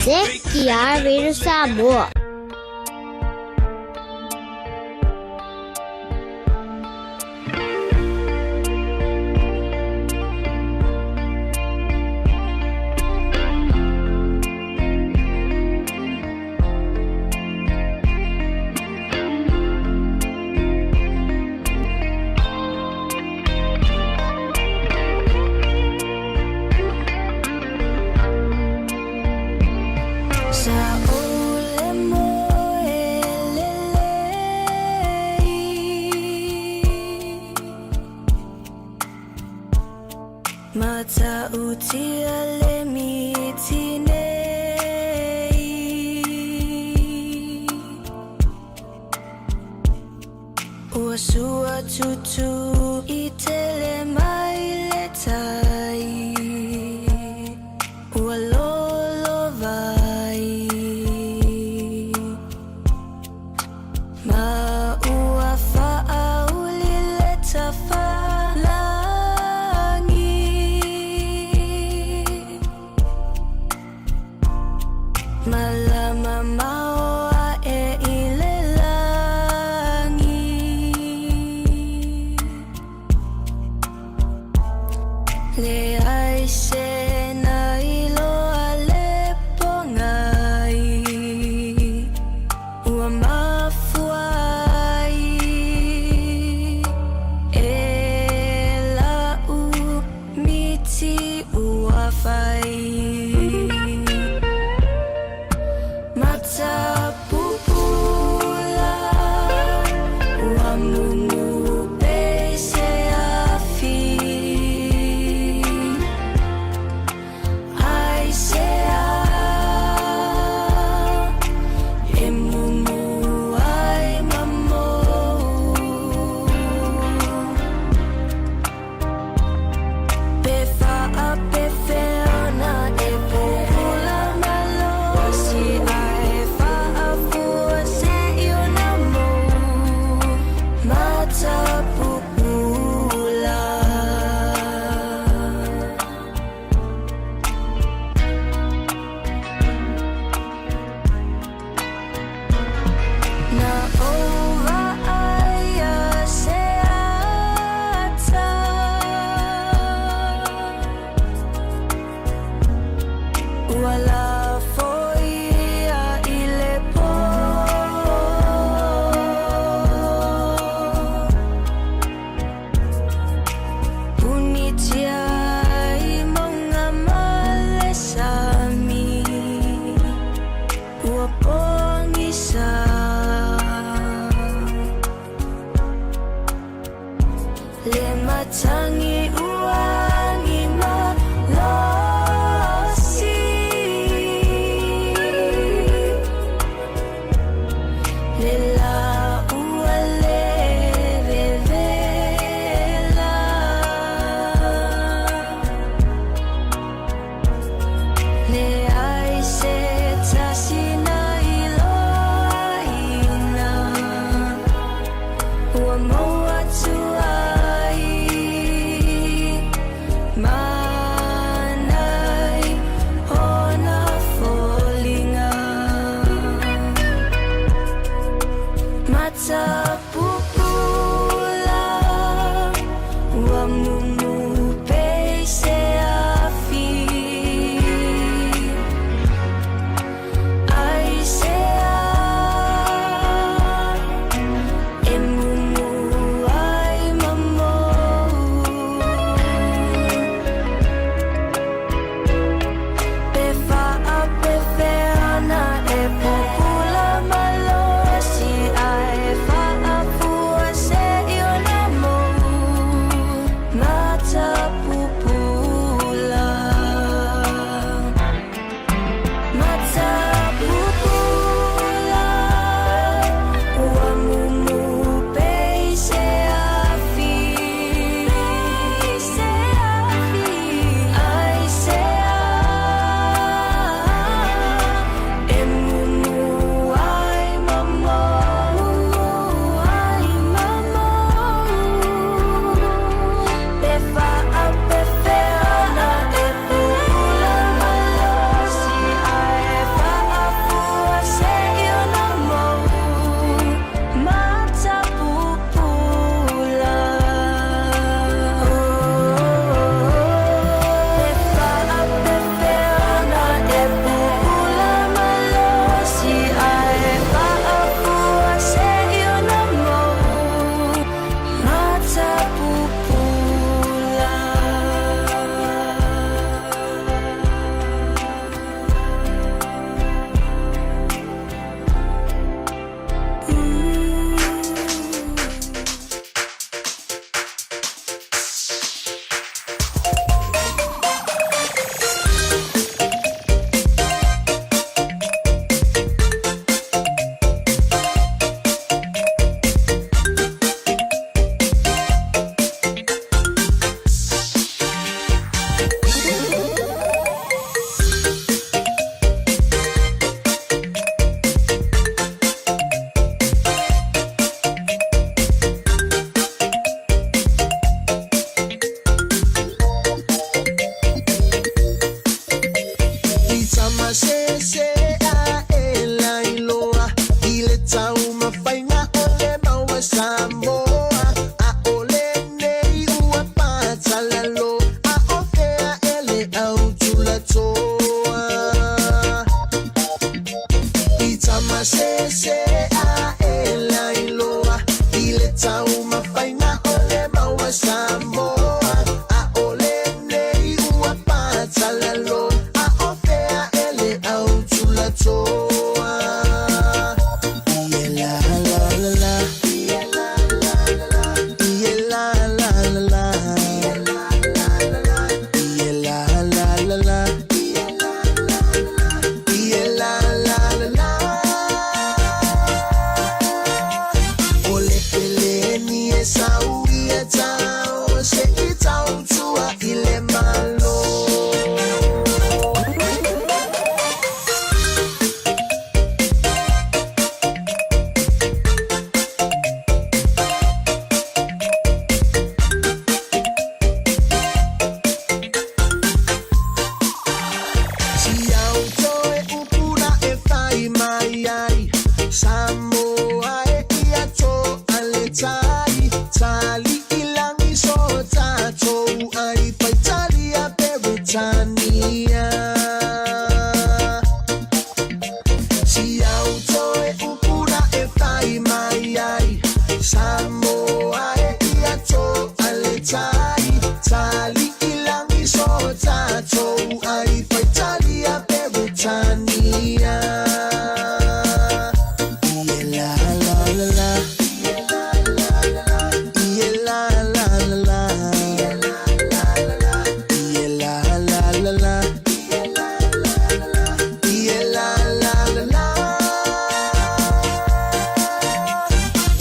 ZTR Radio Samoa. Sa ou le moe lelei, Matautia le miti nei. Ua sua tutu i tele mai le tai, Ua lolovai, Ma ua faauli le tafalagi. Malama mao ae i le lagi. Leai se na iloa le pogai, Ua mafua ai e la'u miti ua fai. Mata se a e lailoa i le taumafaiga o le maua Samoa ʻAʻole nei ua patalalo a ʻo fea e le au tulatoa I tama se a e lailoa i le taumafaiga o le maua Samoa ʻAʻole nei ua patalalo a ʻo fea e le au tulatoa Ie la la la la Ie la la la la Ie la la la la Ie la la la la O le peleni e sau ia tau se i tautua i le Malo. Si au toe upuna e fai mai ai Samoa e ia toa le tai Tali i lagi so tatou ai Faitalia Peretania Si au toe upuna e fai mai ai Samoa e ia toa le tai Tali i lagi so tatou ai Faitalia Peretania Ie la la la la Ie la la la la Ie la la la la Ie la la la la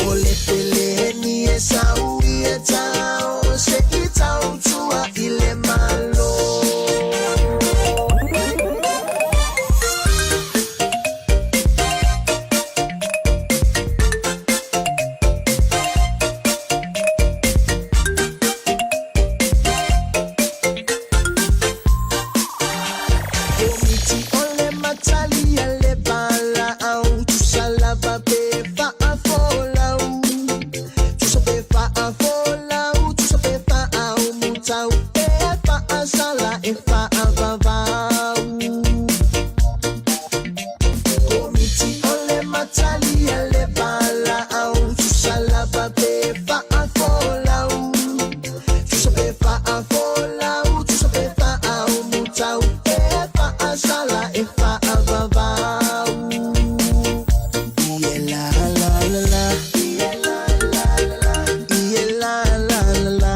O le peleni e sau ia tau se i tautua i le Malo. Komiti o le matali a le valaau tusa lava pe faafolau tusa pe faafolau tusa pe faaumutau pe faasala e faavavau Komiti o le matali a le valaau tusa lava pe faafolau tusa pe faafolau tusa pe faaumutau pe faasala e faavavau Ie la la la la Ie la la la la Ie la la la la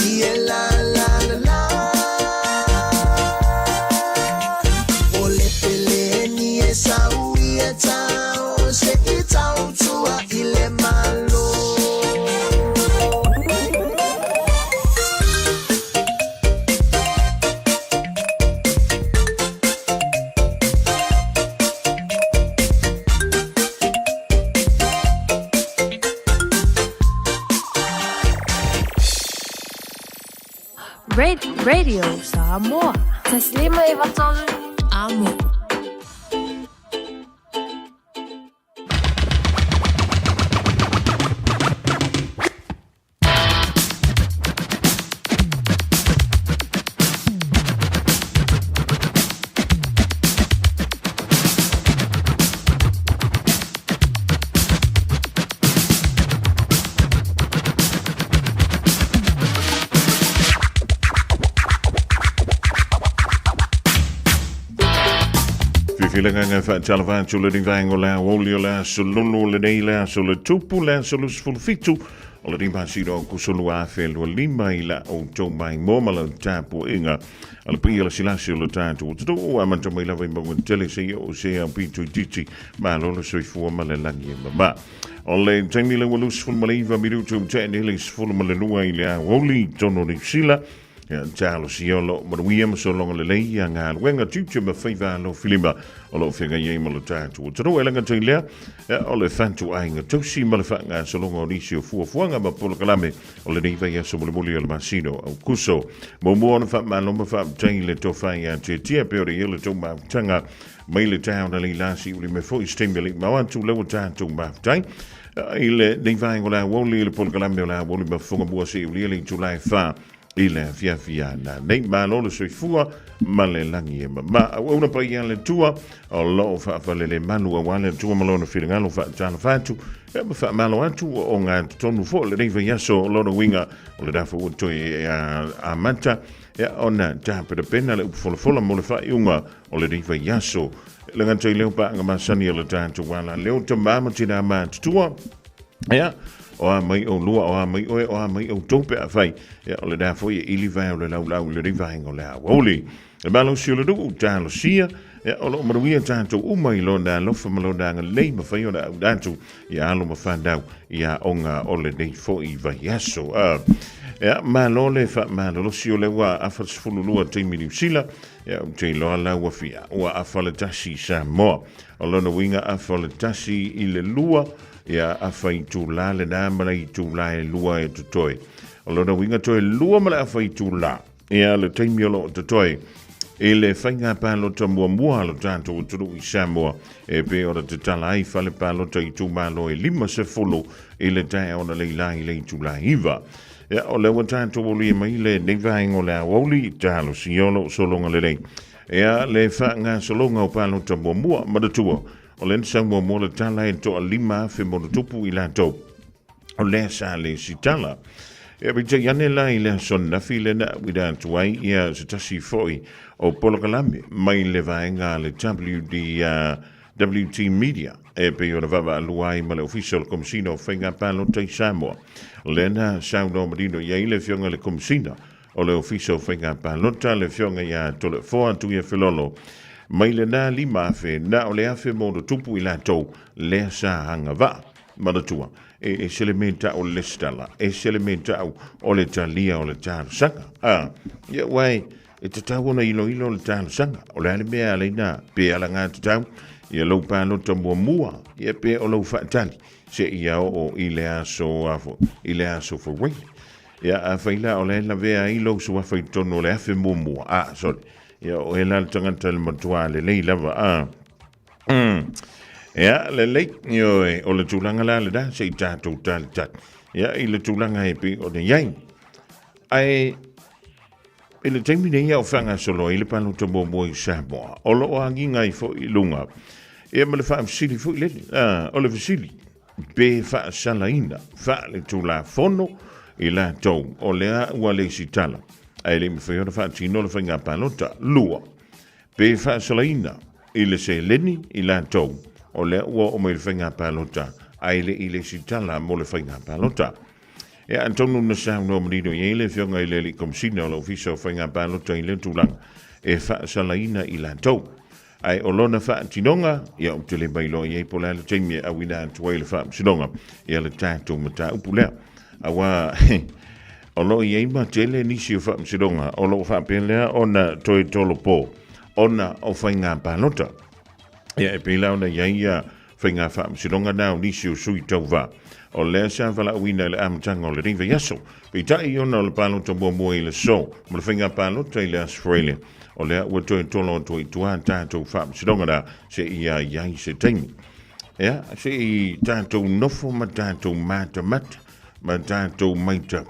Ie la la la la O le peleni e sau ia tau se i tautua i le Malo. Radio Samoa. Taslima Ivatolu. Amo. Fiafia le agaga e faatalofa atu lenei vaega o le aoauli o le aso lolo o lenei le aso le tupu le aso 27 o lenei masina o Aokuso 2025 i la outou maimoa ma lau tapuaiga a le paia o le silasi o le tatou atunuu amata mai lava i mauga tele seia oo se aupito itiiti malo le soifua ma le lagi e mama. O le taimi le ua 29 minutu ua tea nei le 12 i le aoauli i totonu o Niu Sila. Ia, talosia o loo manuia ma sologa lelei ia galuega, tiute ma faiva alofilima o loo feagai ai ma lo tatou atunuu. E le gata i lea, ia, o le fatuaiga tausi ma le faagasologa o nisi o fuafuaga ma polokalame o lenei vaiaso mulimuli o le masina o Aukuso. Muamua ona faamalo ma faafetai i le tofa ia Tietie pei ona i ai le tou mafutaga mai le taeao na leila siulima foi se taimi e le i mao atu lea ua tatou mafutai i lenei vaega o le aoauli i le polokalame o le aoauli ma fofoga mua seia ulia le itula e 4 i le afiafi a nanei. Malo le soifua ma le lagi e mama. Auauna paia le Atua o loo faafalele malu aua le Atua ma lona finagalo faatalofa atu e ma faamalo atu o ogatotonu foi lenei vaiaso. O lona uiga o le dafo ua toe amata ona tapenapena le upu folafola mo le faaiuga o lenei vaiaso. E le gata i leo paaga masani o le tatou ala leo tama ma tina matutua. Ia, o a mai oulua, o a mai oe, o a mai outou pe afai. Ia, o lena foi e ili vae o le laulau i lenei vaega o le aoauli. Le malosi o le nuu, talosia, ia, o lo o manuia tatou uma i lona alofa ma lona agalelei, mafai ona auina atu ia alo ma fanau i aoga o lenei foi vaiaso. Ia, malo le faamalolosi o lea ua afa le 12 taimi Niu Sila. Ia, ou te iloa la ua fia, ua afa le 1 i Samoa. O lona uiga afa le 1 i le 2, ia afa itula lena ma le itula e 2 e totoe. O lona uiga toe 2 ma le afa itula, ia le taimi o loo totoe i le faiga palota muamua a lo tatou atunuu i Samoa e pei ona tatala ai fale palota i itumalo e 50 i le taeao analeila i le itula e 9. Ia, o lea ua tatou aulia mai lenei vaega o le aoauli, talosia o loo sologa lelei. Ia, le faagasologa o palota muamua, manatua, o lea na sau muamua le tala e toa 5,000 monotupu i latou o lea sa lesitala. Ia, peitai ane la i le aso ananafi lea na auina atu ai ia se tasi foi o polokalame mai le vaega a le WD, WT Media e pei ona vaavaalua ai ma le Ofisa o le Komesina o Faiga Palota i Samoa. Lea na saunoa manino i ai le Afioga i le Komesina o le Ofisa o Faiga Palota, le Afioga ia Toleafoa Tuiafelolo, mai lena 5,000 na o le 1,000 monotupu i latou lea sa agavaa. Manatua, e ese le mea tau o le lesitala, ese le mea tau o le talia o le talosaga. A, ia uae, e tatau ona iloilo le talosaga. O le a le mea a leina pe alagatatau ia lou palota muamua, ia pe o lou faatali seia oo i le aso afo, i le aso Faraile. Ia, afai la o la e lavea ai lou suafa i totonu o le 1,000 muamua, a, sorry, ia o oe la le tagata le matua lelei lava, a. Ia, lelei, ioe, o le tulaga la lena, se i tatou talitali. Ia, i le tulaga e pei ona i ai. Ae, i le taimi nei a o faagasolo ai le palota muamua i Samoa, o lo o agiga ai foi i luga, ia ma le faafesili foi lele, a, o le fesili, pe faasalaina faaletulafono i latou o lea ua lesitala ae le i mafai ona faatino le faiga palota. 2, pe faasalaina i le seleni i latou o lea ua oo mai i le faiga palota ae le i lesitala mo le faiga palota. Ia, atonu na saunoa manino i ai le Afioga i le Alii Komesina o le Ofisa o Faiga Palota i lea tulaga e faasalaina i latou. Ae o lona faatinoga, ia ou te le mailoa i ai po o le a le taimi e auina atu ai le faamasinoga ia le tatou mataupu lea. Aua o lo o i ai ma tele nisi o faamasinoga o lo o faapea lea ona toe tolopo ona o faiga palota. Ia e pei la ona i ai ia faiga faamasinoga na o nisi o sui tauva o lea sa valaauina i le amataga o lenei vaiaso. Peitai ona o le palota muamua i le aso ma le faiga palota i le Aso Faraile, o lea ua toe tolo atu ai i tua tatou faamasinoga na seia i ai se taimi. Ia, se i tatou nofo ma tatou matamata ma tatou maitau.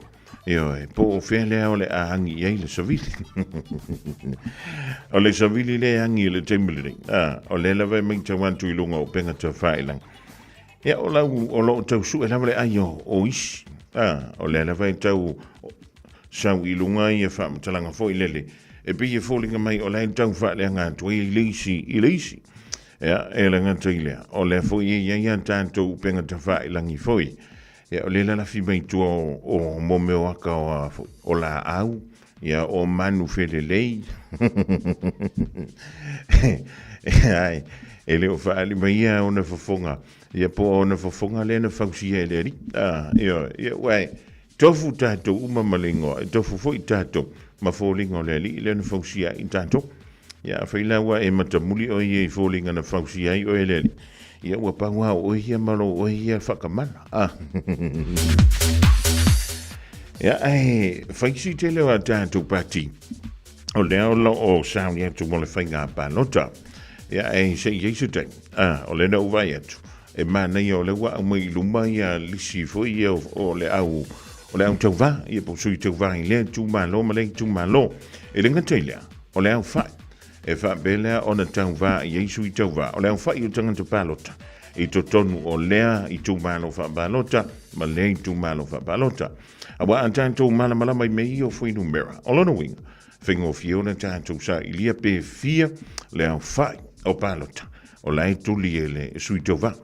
Ioe, po o fea lea o le a agi i ai le savili. O le savili lea e agi i le taimi lenei. Ah, o lea lava e maitau atu i luga o upega tafailaga. Ia, o lau, o lo o tau sue lava le ai o, o isi. Ah, o lea lava e tau sau i luga ia faamatalaga foi lele. E pei e foliga mai o la e tau faaleaga atu ai le isi i le isi. Ia, e le gata i lea, o lea foi e i ai a tatou upega tafailagi foi. Ia, o lea e lalafi mai tua o, o mo mea o aka o, a, o laau, ia, o manu felelei. Ai, e le o faaali mai ia ona fofoga, ia po o ona fofoga lea na fausia e le Alii. Ah, ia, ia, uae, tofu tatou uma ma le igoa, e tofu foi tatou ma foliga o le Alii lea na fausia ai tatou. Ia afai la ua e matamuli oe ia i foliga na fausia ai oe e le Alii, ia ua pau lava o oe ia ma lou oe ia whakamana. Ah. Ia, ae fai si tele o a tātou pati. O lea o lo o sauni atu mo le whainga pālota. Ia, e se i se taimi. Ah, o le na uvai atu. E manaia o le ua au mai i luma ia lisi foi ia o le au o le au tauvā, ia po sui tauvā i lea itumalo ma lea itumalo. E le gata i lea, o le aofai e faapea lea ona tauvā i ai sui tauvā, o le aofai o tagata palota i totonu o lea itumalo faapalota ma lea itumalo faapalota. Aua a tatou malamalama i mea ia o fuainumera, o lona uiga, faigofie ona tatou sailia pe fia le aofai o palota o la e tuli e le sui tauvā.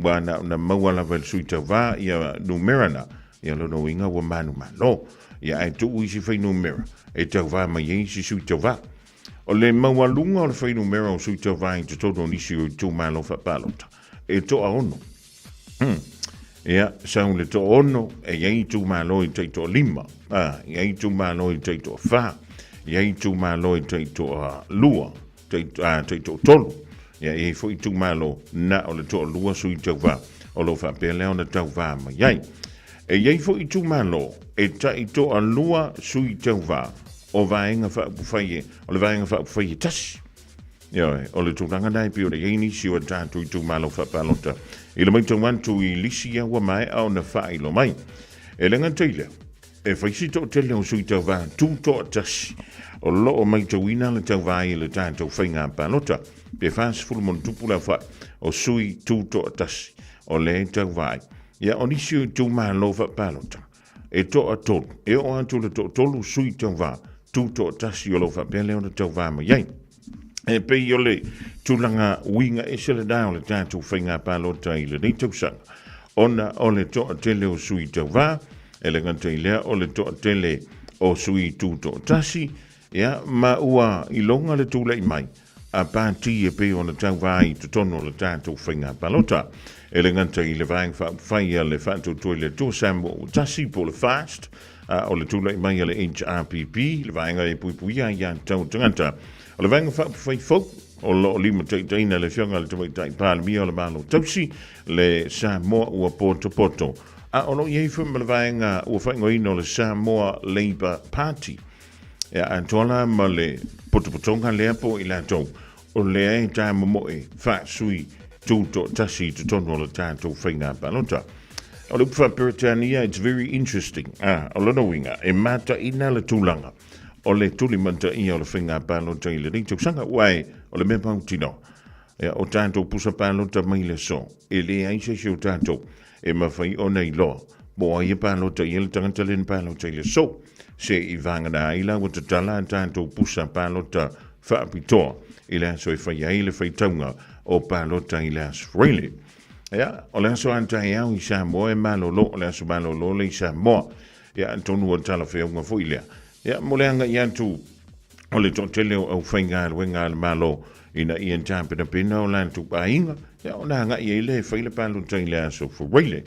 Ua na ona maua lava e le sui tauvā ia numera na, ia lona uiga ua manumalo. Ia ae tuu isi fuainumera e tauvā mai ai isi sui tauvā. O le maualuga o le fuainumera o sui tauvā i totonu o nisi o itumalo faapalota, e toaono. Ia, sau le toaono, e i ai itumalo i tai toalima, e i ai itumalo i tai toafa, e i ai itumalo i tai toalua, tai toatolu. Ia, e i ai foi itumalo na o le toalua sui tauvā, o lo o faapea lea ona tauvā mai ai. E i ai foi itumalo e tai toalua sui tauvā o vaega faaupufai e, o le vaega faaupufai e tasi. Ioe, o le tulaga lena e pei ona i ai nisi o a tatou itumalo faapalota i le matau atu i lisi ia ua maea ona faailoa mai. E le gata i lea, e fai si toatele o sui tauvā tutoatasi o lo o matauina le tauvā i le tatou faiga palota, pe 40+ le aofai o sui tutoatasi o lea e tauvā ai. Ia, o nisi o itumalo faapalota, e toatolu, e oo atu le toatolu sui tauvā tutoatasi o lo o faapea lea ona tauvā mai ai. E pei o le tulaga uiga ese lena o le tatou faiga palota i lenei tausaga, ona o le toatele o sui tauvā, e le gata i lea o le toatele o sui tutoatasi, ia, ma ua iloga le tulai mai a pati e pei ona tauvā i totonu o le tatou faiga palota. E le gata i le Vaega Faaupufai a le Faatuatua i le Atua Samoa ua tasi po o le FAST, a o le tulai mai a le HRPP, le vaega e puipuia ai ia tau tagata. O le Vaega Faaupufai fou, o lo o limataitaiina le Afioga i le Tamaitai Palemia o le Malo Tausi, le Samoa ua potopoto. A o lo o i ai foi ma le vaega ua faaigoaina o le Samoa Labour Party. E atoa la ma le potopotoga lea po i latou o lea e tāmomoe faasui tutoatasi i totonu o le tatou faiga palota. O le upu faa-Peretania, it's very interesting. Ah, o lona uiga, e mataina le tulaga o le tulimataia o le faiga palota i lenei tausaga, ua e, o le mea mautinoa. Ia, o tatou pusa palota mai le aso, e leai se isi o tatou e mafai ona iloa po o ai e palota i ai le tagata lea na palota i le aso. Se i vagana ai la ua tatala a tatou pusa palota faapitoa i le aso e fai ai le faitauga o palota i le Aso Faraile. Ia, o le aso a taeao i Samoa e malolo, o le aso malolo le i Samoa. Ia, atonu ua talafeauga foi lea. Ia, mo le agai atu o le toatele o aufaigaluega a le Malo ina ia tapenapena o latou aiga, ia ona agai ai lea e fai le palota i le Aso Faraile.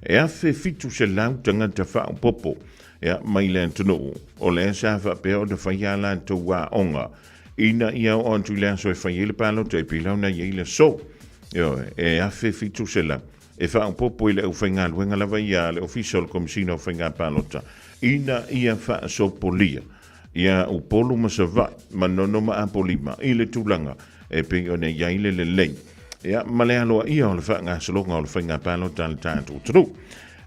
E 1,700 tagata faaopoopo ia, mai le atunuu, o lea sa faapea ona fai a latou aoga ina ia oo atu i le aso e fai ai le palota e pei la ona i ai le aso. Ioe, e 1,700 e faaopoopo i le aufaigaluega lava ia a le Ofisa o le Komesina o Faiga Palota ina ia faasopolia ia Upolu ma Savaii, Manono ma Apolima i le tulaga e pei ona i ai le lelei ia ma le aloaia o le faagasologa o le faiga palota a le tatou atunuu.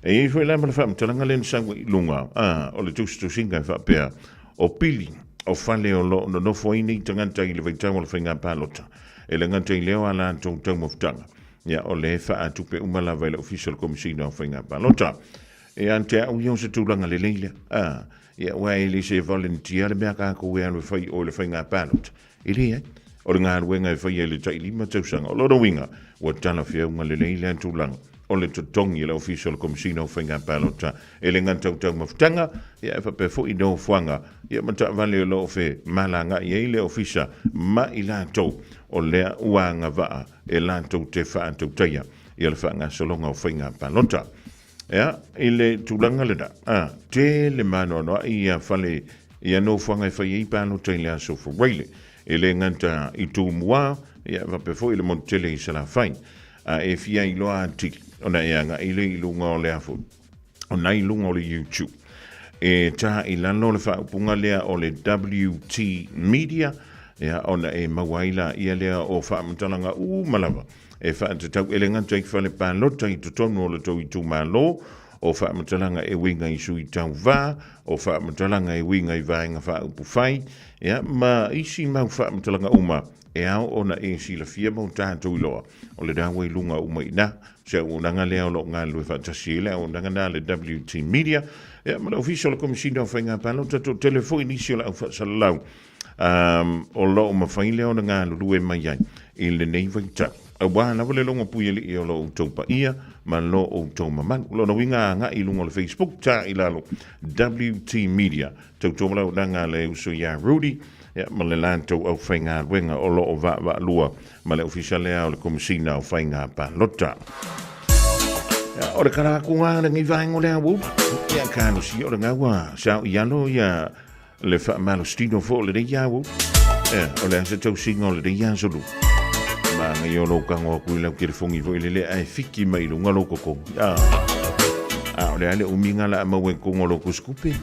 E i ai foi la ma le faamatalaga lea na sau ai i luga o le tusitusiga e faapea, o pili o fale o lo o nonofo ai nei tagata i le vaitau o le faiga palota, e le gata i lea o a latou taumafataga, ia o lea e faatupe uma lava e le Ofisa o le Komesina o Faiga Palota. Ia te au ia o se tulaga lelei lea. Ia aua e le se volunteer le mea tatou e alu e fai o le faiga palota. E leai. O le galuega e faia i le tai 5 tausaga. O lona uiga, ua talafeauga lelei lea tulaga o le totogi e le Ofisa o le Komesina o Faiga Palota e le gata o taumafataga, ia e faapea foi nofoaga ia ma taavale o lo o femalagaai ai le Ofisa ma i latou o lea ua agavaa e latou te faatautaia ia le faagasologa o faiga palota. Ia, i le tulaga lena, tele maanoanoai ia fale Ia nofoaga e fai ai palota i le Aso Faraile. E le gata i Tumua, ia faapea foi le motu tele i Salafai. A e fia iloa atili, ona e agai lea i luga o le a foi, ona i luga o le YouTube. E tā i lalo le faaupuga lea o le WT Media, ia, ona e maua ai laia lea o faamatalaga uma lava e faatatau e le gata i fale palota i totonu o le tou itumalo, o faamatalaga e uiga i sui tauvā, o faamatalaga e uiga i vaega faaupufai, ia, ma isi mau faamatalaga uma e ao ona e silafia ma o tatou iloa, o le ua i luga uma i ina. Se auaunaga lea o lo o galulue faatasi ai le auaunaga na a le WT Media, ia, ma le Ofisa o le Komesina o Faiga Palota, toatele foi nisi o le au faasalalau o lo o mafai lea ona galulue mai ai i lenei vaitau, aua lava le logo puialii o lo outou paia ma lo outou mamalu. O lona uiga agai i luga o le Facebook, ta i lalo WT Media, tautua malaunaga a le uso ia Rudy ia, ma le latou aufaigaluega o lo o vaavaalua ma le ofisa lea o le Komesina o Faiga Palota. Ia, o le kalakuga lenei vaega o le aoauli. Ia, kalosia o le gaua sao i alo ia le faamalositino foi o lenei aoauli. Ia, o le asa tausiga o lenei aso Manaia o lou tago atu i lau telefoni foi lele ae fiki mai i luga lou totogi. A, a o le a le umiga la a maua i totonu o lou tusitupe?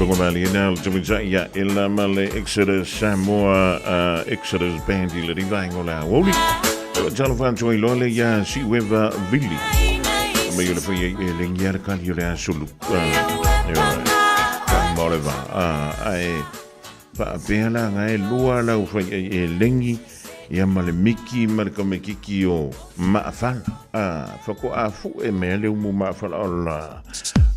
Fagomaliina o le tamatai ia Ella ma le Exodus Samoa Exodus Band i le rivaenga o le aoauli. Talofa atu ai loa le ia Siueva Vili. Mai o le whai e lengi ara kali o le asulu. Ka maole va. Ae faapea la nga e lua lau whai e lengi ia ma le miki ma le kamekiki o maafala. Whako a fu e mea le umu maafala o la.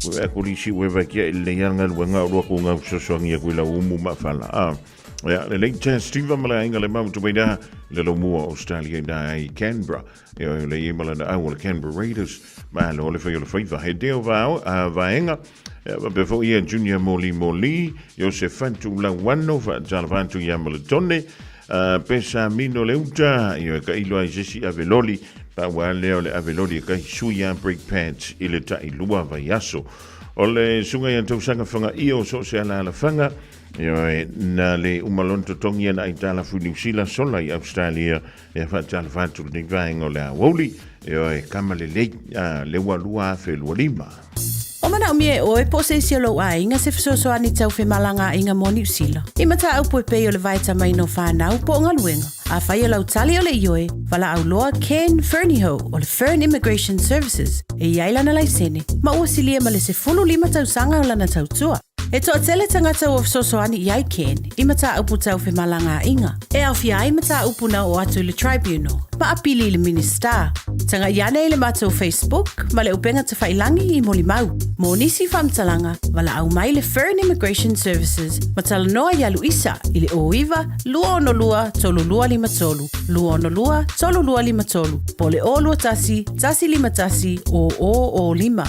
Ua e kulisi ua vakia i le ianga luenga o lua ku ngau sosoangi a kui lau umu maafala. Ia, le lei test Steve ma le ainga le mau tumaina le lo mua Australia na i Canberra. Ia, le i malana au o le Canberra Raiders. Ma lo le whai o le whaiva. He deo vao, vaenga. Ia, ma pe fo ia Junior Moli Moli, Joseph Fatu Lawano, fa tala fatu ia Malatone, Pesa Mino le uta, ia ka ilo ai sesi aveloli, pa ua lea o le aveloli e kai sui a brake pads i le tai lua vai aso. O le sunga ia tausaga whanga i o so se ala ala whanga, ia na le umalon totongi ana ai tala fui New Zealand sola i Australia, ia fa tala fatu le vaenga o le aouli, ia kama le lei, le ua lua afe lua lima. O manaomia e oe po o se isi o lou aiga se fesoasoani tau femalagaaiga mo Niu Sila. I mataupu e pei o le vaetamaina o fanau po o galuega. Afai o lau tali o le ioe, valaau loa Ken Fernihough o le Fern Immigration Services e i ai lana laisene ma ua silia ma le 15 tausaga o lana tautua. E toatele tagata ua fesoasoani i ai Ken i mataupu tau femalagaaiga, e aofia ai mataupu na oo atu i le Tribunal, ma apili i le Minisita. Tagai ane i le matou Facebook ma le upega tafailangi i molimau. Mo nisi faamatalaga, valaau mai le Fern Immigration Services ma talanoa iā Luisa i le 09 262 3253, 262 3253, po o le 021 151 0005.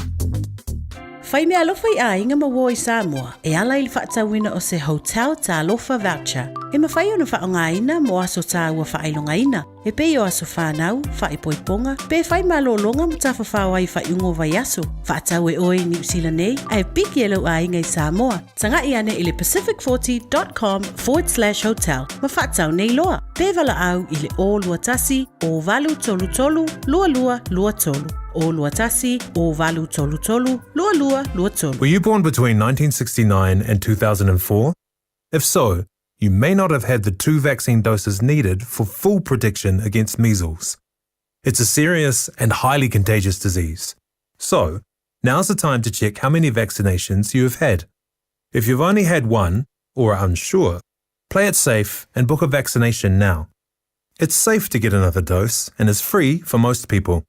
Fai meaalofa i aiga ma uo i Samoa e ala i le faatauina o se Hotel Talofa Voucher e mafai ona faaaogaina mo aso tāua faailogaina e pei o aso whānau, whaipoiponga, pe whai malōlōga ma tafafao ai whaiuga o vaiaso. Faatau e oe i Niu Sila nei ae piki e lou aiga i Samoa. Taga'i ane i le pacific40.com/hotel ma faatau nei loa. Pe valaau i le 021 0833 2223. 021 0833 2223. Were you born between 1969 and 2004? If so, you may not have had the two vaccine doses needed for full protection against measles. It's a serious and highly contagious disease. So, now's the time to check how many vaccinations you have had. If you've only had one, or are unsure, play it safe and book a vaccination now. It's safe to get another dose and is free for most people.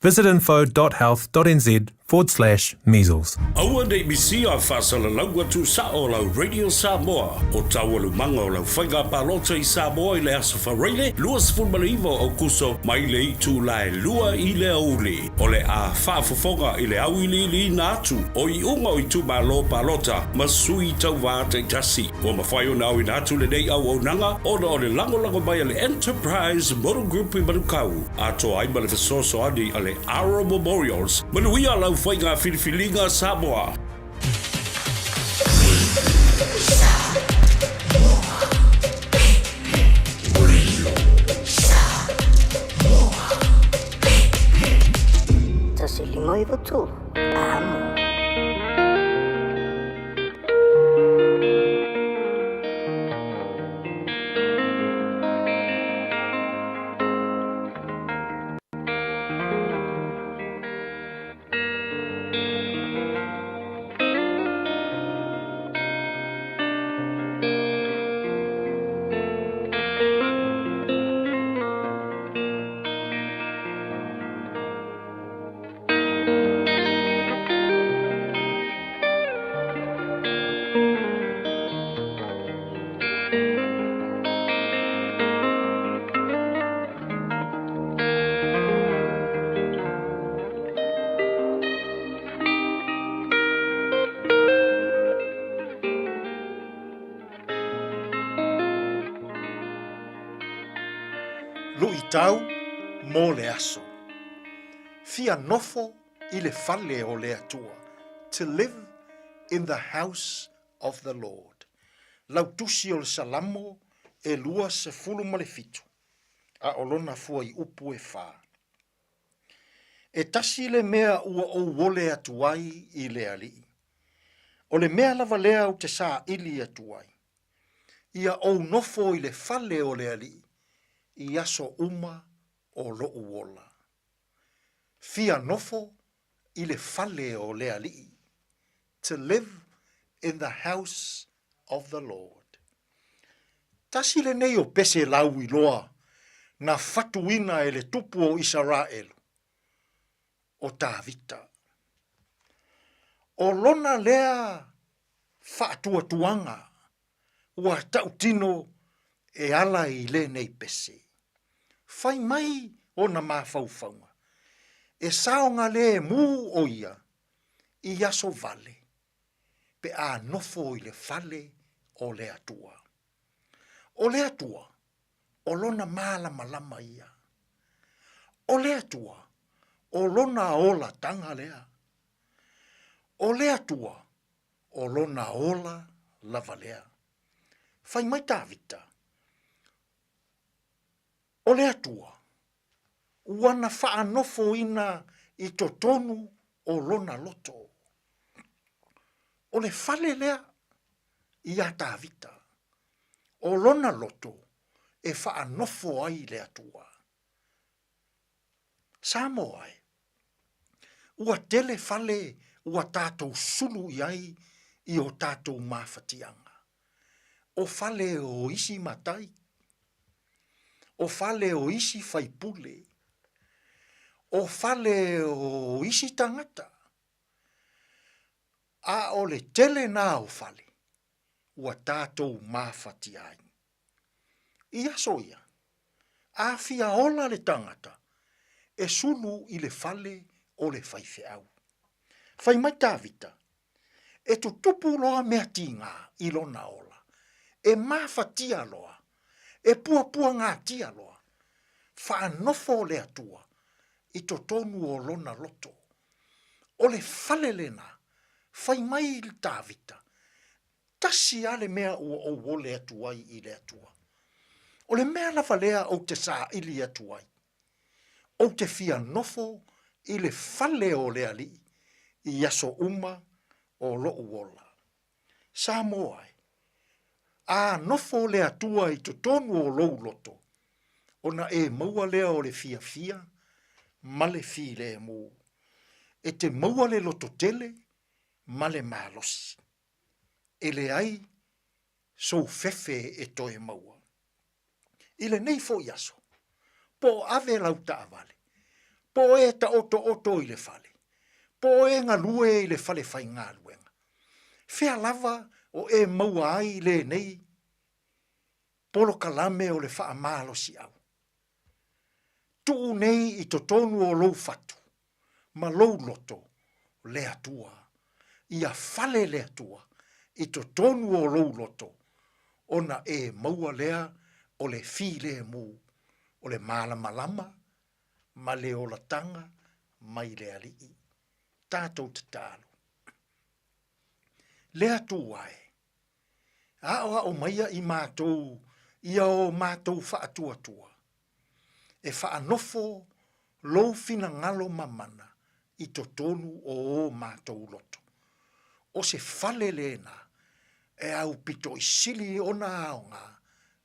Visit info.health.nz forward slash measles. Aua nei misia faasalalaua tuusao o lau Radio Samoa o taualumaga o lau faiga palota i Samoa i le Aso Faraile 29 o Aukuso mai le itula e 2 i le aoauli. O le a faafofoga i le auiliiliina atu o iuga o itumalo palota ma sui tauva taitasi. Ua mafai ona aoina atu lenei auaunaga ona o le lagolago mai a le Enterprise Motor Group i Manukau, atoa ai ma le fesoasoani a le Aro Memorials. Manuia lau faiga filifiliga Samoa! 1 5 9 3, Amo. Luitau mo le aso. Fia nofo i le fale o le Atua, to live in the house of the Lord. Lau tusi o le Salamo e 27, a o lona fuaiupu e fa. E tasi le mea ua ou ole atu ai i le Alii. O le mea lava lea ou te saili atu ai, ia ou nofo i le fale o le Alii i aso uma o loʻu ola. Fia nofo i le fale o le Alii, to live in the house of the Lord. Tasi lenei o pese lauiloa na fatuina e le tupu o Isaraelu, o Tavita. O lona lea faatuatuaga ua tautino e ala i lenei pese. Fai mai ona mafaufauga, e saogalemu ʻo ia i aso vale pe a nofo i le fale o le Atua. O le Atua, o lona malamalama ia. O le Atua, o lona olataga lea. O le Atua, o lona ola lava lea. Fai mai Tavita, o le Atua, ua na faanofoina i totonu o lona loto. O le fale lea iā Tavita, o lona loto e faanofo ai le Atua. Samoa e, ua tele fale ua tatou sulu i ai i o tatou mafatiaga. O fale o isi matai, o fale o isi faipule, o fale o isi tagata, a o le tele na o fale ua tatou mafatia ai. I aso ia, a fia ola le tagata, e sulu i le fale o le faifeau. Fai mai Tavita, e tutupu loa mea tigā i lona ola, e mafatia loa, e puapuagatia loa, faanofo le Atua i totonu o lona loto. O le fale lena, fai mai le Tavita, tasi lava le mea ua ou ole atu ai i le Atua. O le mea lava lea ou te saili atu ai, ou te fia nofo i le fale o le Alii i aso uma o loʻu ola. Samoa e, a nofo le Atua i totonu o lou loto, ona e maua lea o le fiafia ma le filemu. E te maua le lototele ma le malosi. E leai sou fefe e toe maua. I lenei foi aso, po o ave lau taavale, po o e taotooto i le fale, po o e galue i le fale faigaluega, fea lava o e maua ai lenei polokalame o le faamalosiau? Tuu nei i totonu o lou fatu ma lou loto le Atua. Ia fale le Atua i totonu o lou loto, ona e maua lea o le filemu, o le malamalama ma le olataga mai le Alii. Tatou tatalo. Le Atua e, aoao maia i matou ia o matou faatuatua, e faanofo lou finagalo mamana i totonu o o matou loto. O se fale lena e aupito i sili ona aoga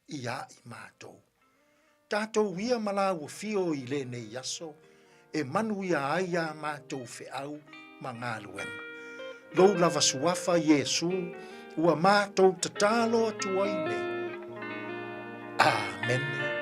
iā i matou. Tatou ia ma lāua fio i lenei aso e manuia ai a matou feau ma galuega. Lou lava suafa Iesu ua matou tatalo atu ai nei. Amene.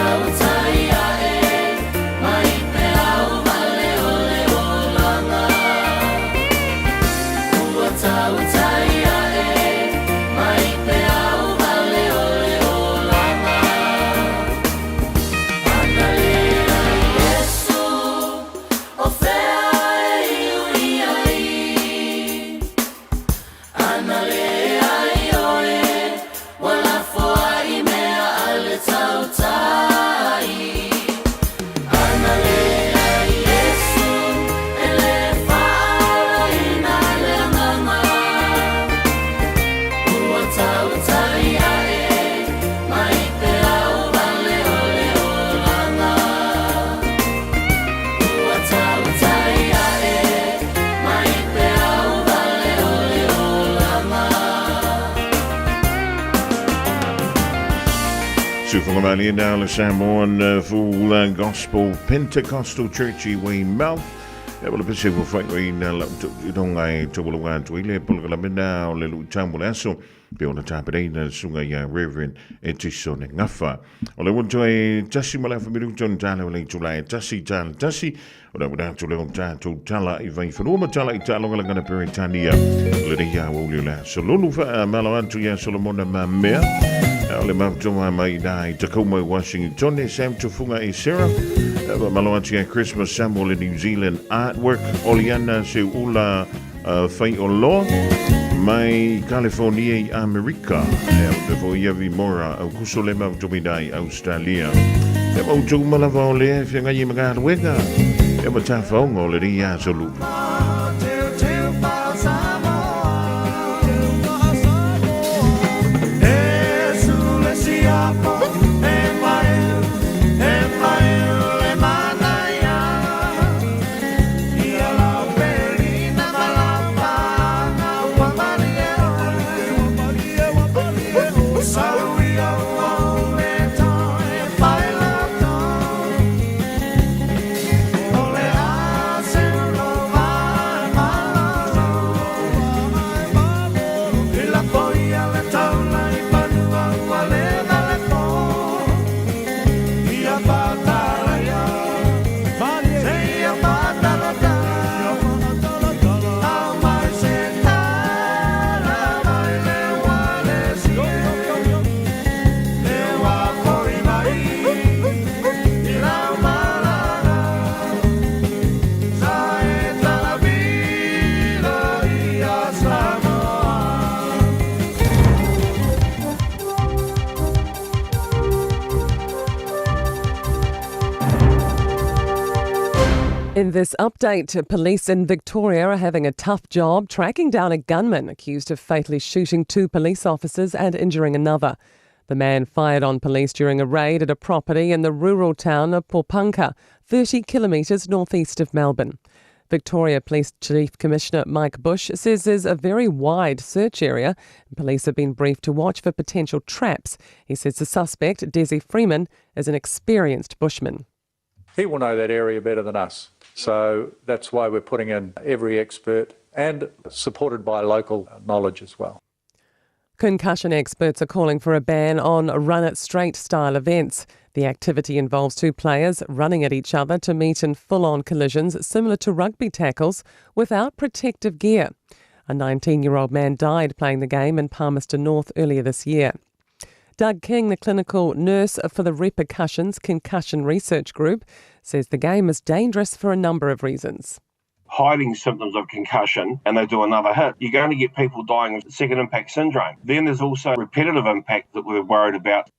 tautai ae mai peau vale o le olaga. Ua tautai ae mai peau vale o le olaga. Analea Iesu o fea e iu i ai. Analea i oe ua lafo ai mea a le tautai. Analea Iesu e le faalaina le agaga. Ua tautai ae mai peau vale o le olaga. Ua tautai ae mai peau vale o le olaga. Sufungamali na le Samoan Full Gospel Pentecostal Church i Weymouth. E wala pese ua whai o ina lau tautinonga e taualunga atu i le polokalame o le luitau mo le aso. Pe ona tapenaina le susuga ia Reverend Etisone Gafa. O le ua toe tasi ma le afa minuta ona tala o le itula e tasi tala tasi. O le ua atu le o tatou tala i vaifanua ma tala i taalogalagana Peretania. O le nei aoauli o le aso lulu faamalo atu ia Solomona Mamea. O le mautoa mai na i Tacoma, Washington, Sam Tufunga e Sarah. Malo atu ia Christmas Samuel i New Zealand Artwork. Oliana Seula uh, Fai o Loa mai California i Amerika. E au te fo ia vi mora au kuso le mau tumina i Australia. E mau tu malava o le whia ngai mga ruega. E ma tā whaonga o le ri a solu. In this update, police in Victoria are having a tough job tracking down a gunman accused of fatally shooting two police officers and injuring another. The man fired on police during a raid at a property in the rural town of Porepunkah, 30 kilometres northeast of Melbourne. Victoria Police Chief Commissioner Mike Bush says there's a very wide search area. Police have been briefed to watch for potential traps. He says the suspect, Desi Freeman, is an experienced bushman. He will know that area better than us. So that's why we're putting in every expert and supported by local knowledge as well. Concussion experts are calling for a ban on run it straight style events. The activity involves two players running at each other to meet in full on collisions similar to rugby tackles without protective gear. A 19 year old man died playing the game in Palmerston North earlier this year. Doug King, the clinical nurse for the Repercussions Concussion Research Group, says the game is dangerous for a number of reasons. Hiding symptoms of concussion and they do another hit, you're going to get people dying of second impact syndrome. Then there's also repetitive impact that we're worried about.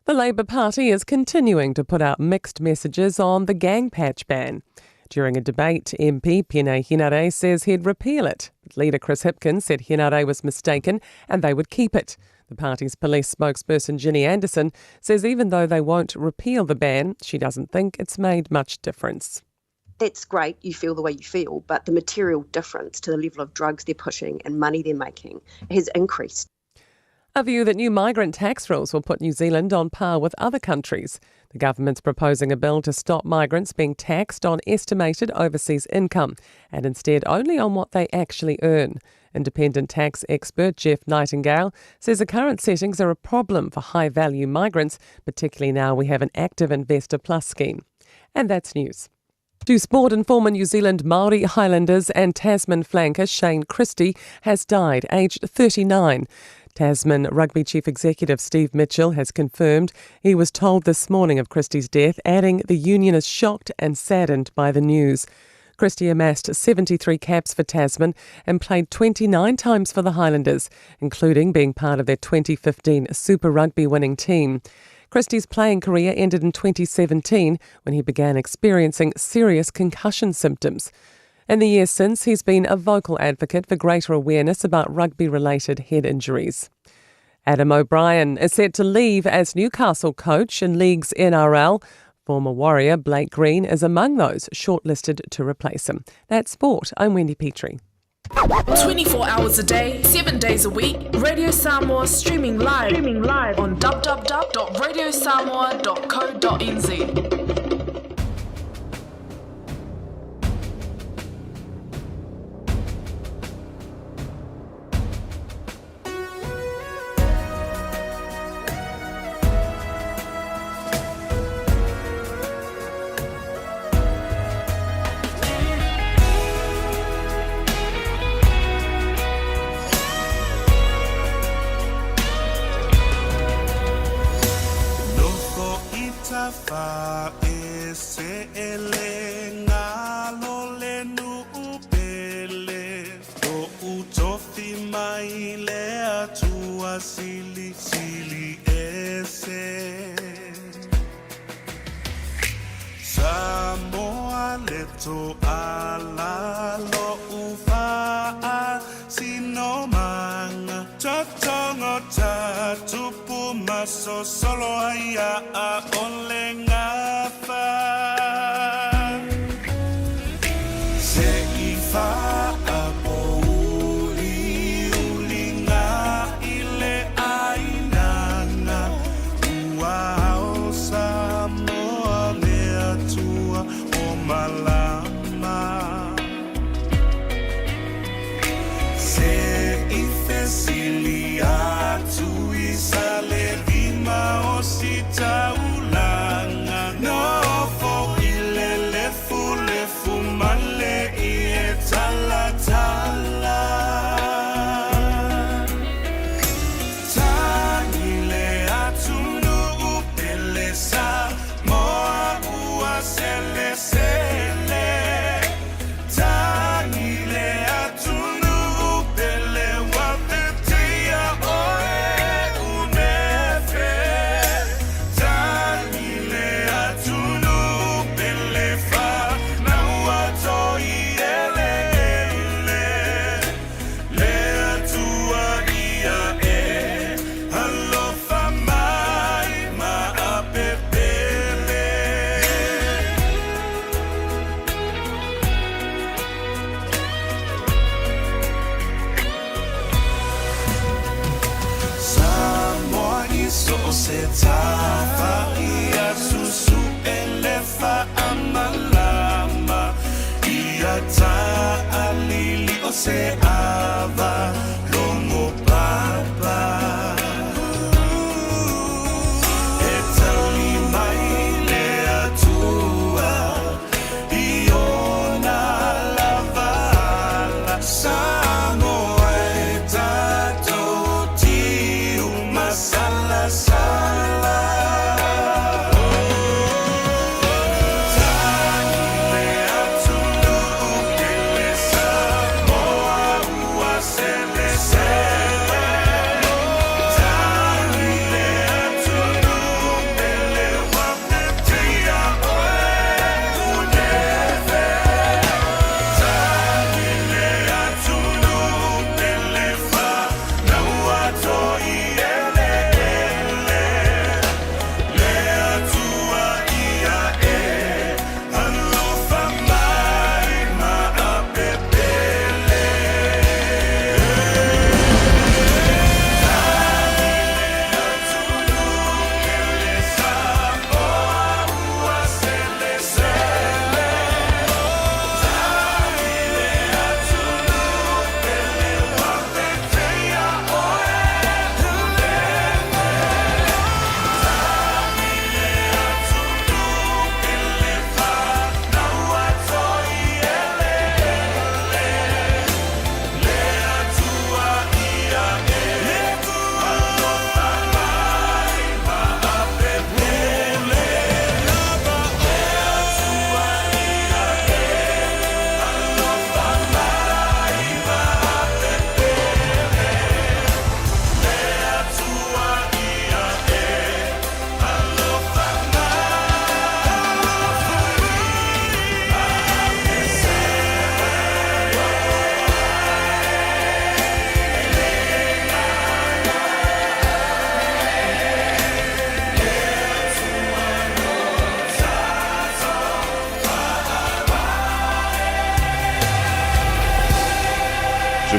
The Labour Party is continuing to put out mixed messages on the gang patch ban. During a debate, MP Peeni Henare says he'd repeal it. But leader Chris Hipkins said Henare was mistaken and they would keep it. The party's police spokesperson Ginny Anderson says even though they won't repeal the ban, she doesn't think it's made much difference. That's great, you feel the way you feel, but the material difference to the level of drugs they're pushing and money they're making has increased. A view that new migrant tax rules will put New Zealand on par with other countries. The government's proposing a bill to stop migrants being taxed on estimated overseas income and instead only on what they actually earn. Independent tax expert Geoff Nightingale says the current settings are a problem for high value migrants, particularly now we have an active Investor Plus scheme. And that's news. To sport and former New Zealand Māori Highlanders and Tasman flanker Shane Christie has died, aged 39. Tasman Rugby Chief Executive Steve Mitchell has confirmed he was told this morning of Christie's death, adding the union is shocked and saddened by the news. Christie amassed 73 caps for Tasman and played 29 times for the Highlanders, including being part of their 2015 Super Rugby winning team. Christie's playing career ended in 2017 when he began experiencing serious concussion symptoms. In the years since, he's been a vocal advocate for greater awareness about rugby related head injuries. Adam O'Brien is set to leave as Newcastle coach in League's NRL. Former Warrior Blake Green is among those shortlisted to replace him. That's sport. I'm Wendy Petrie. 24 hours a day, 7 days a week, Radio Samoa streaming live, streaming live on www.radiosamoa.co.nz.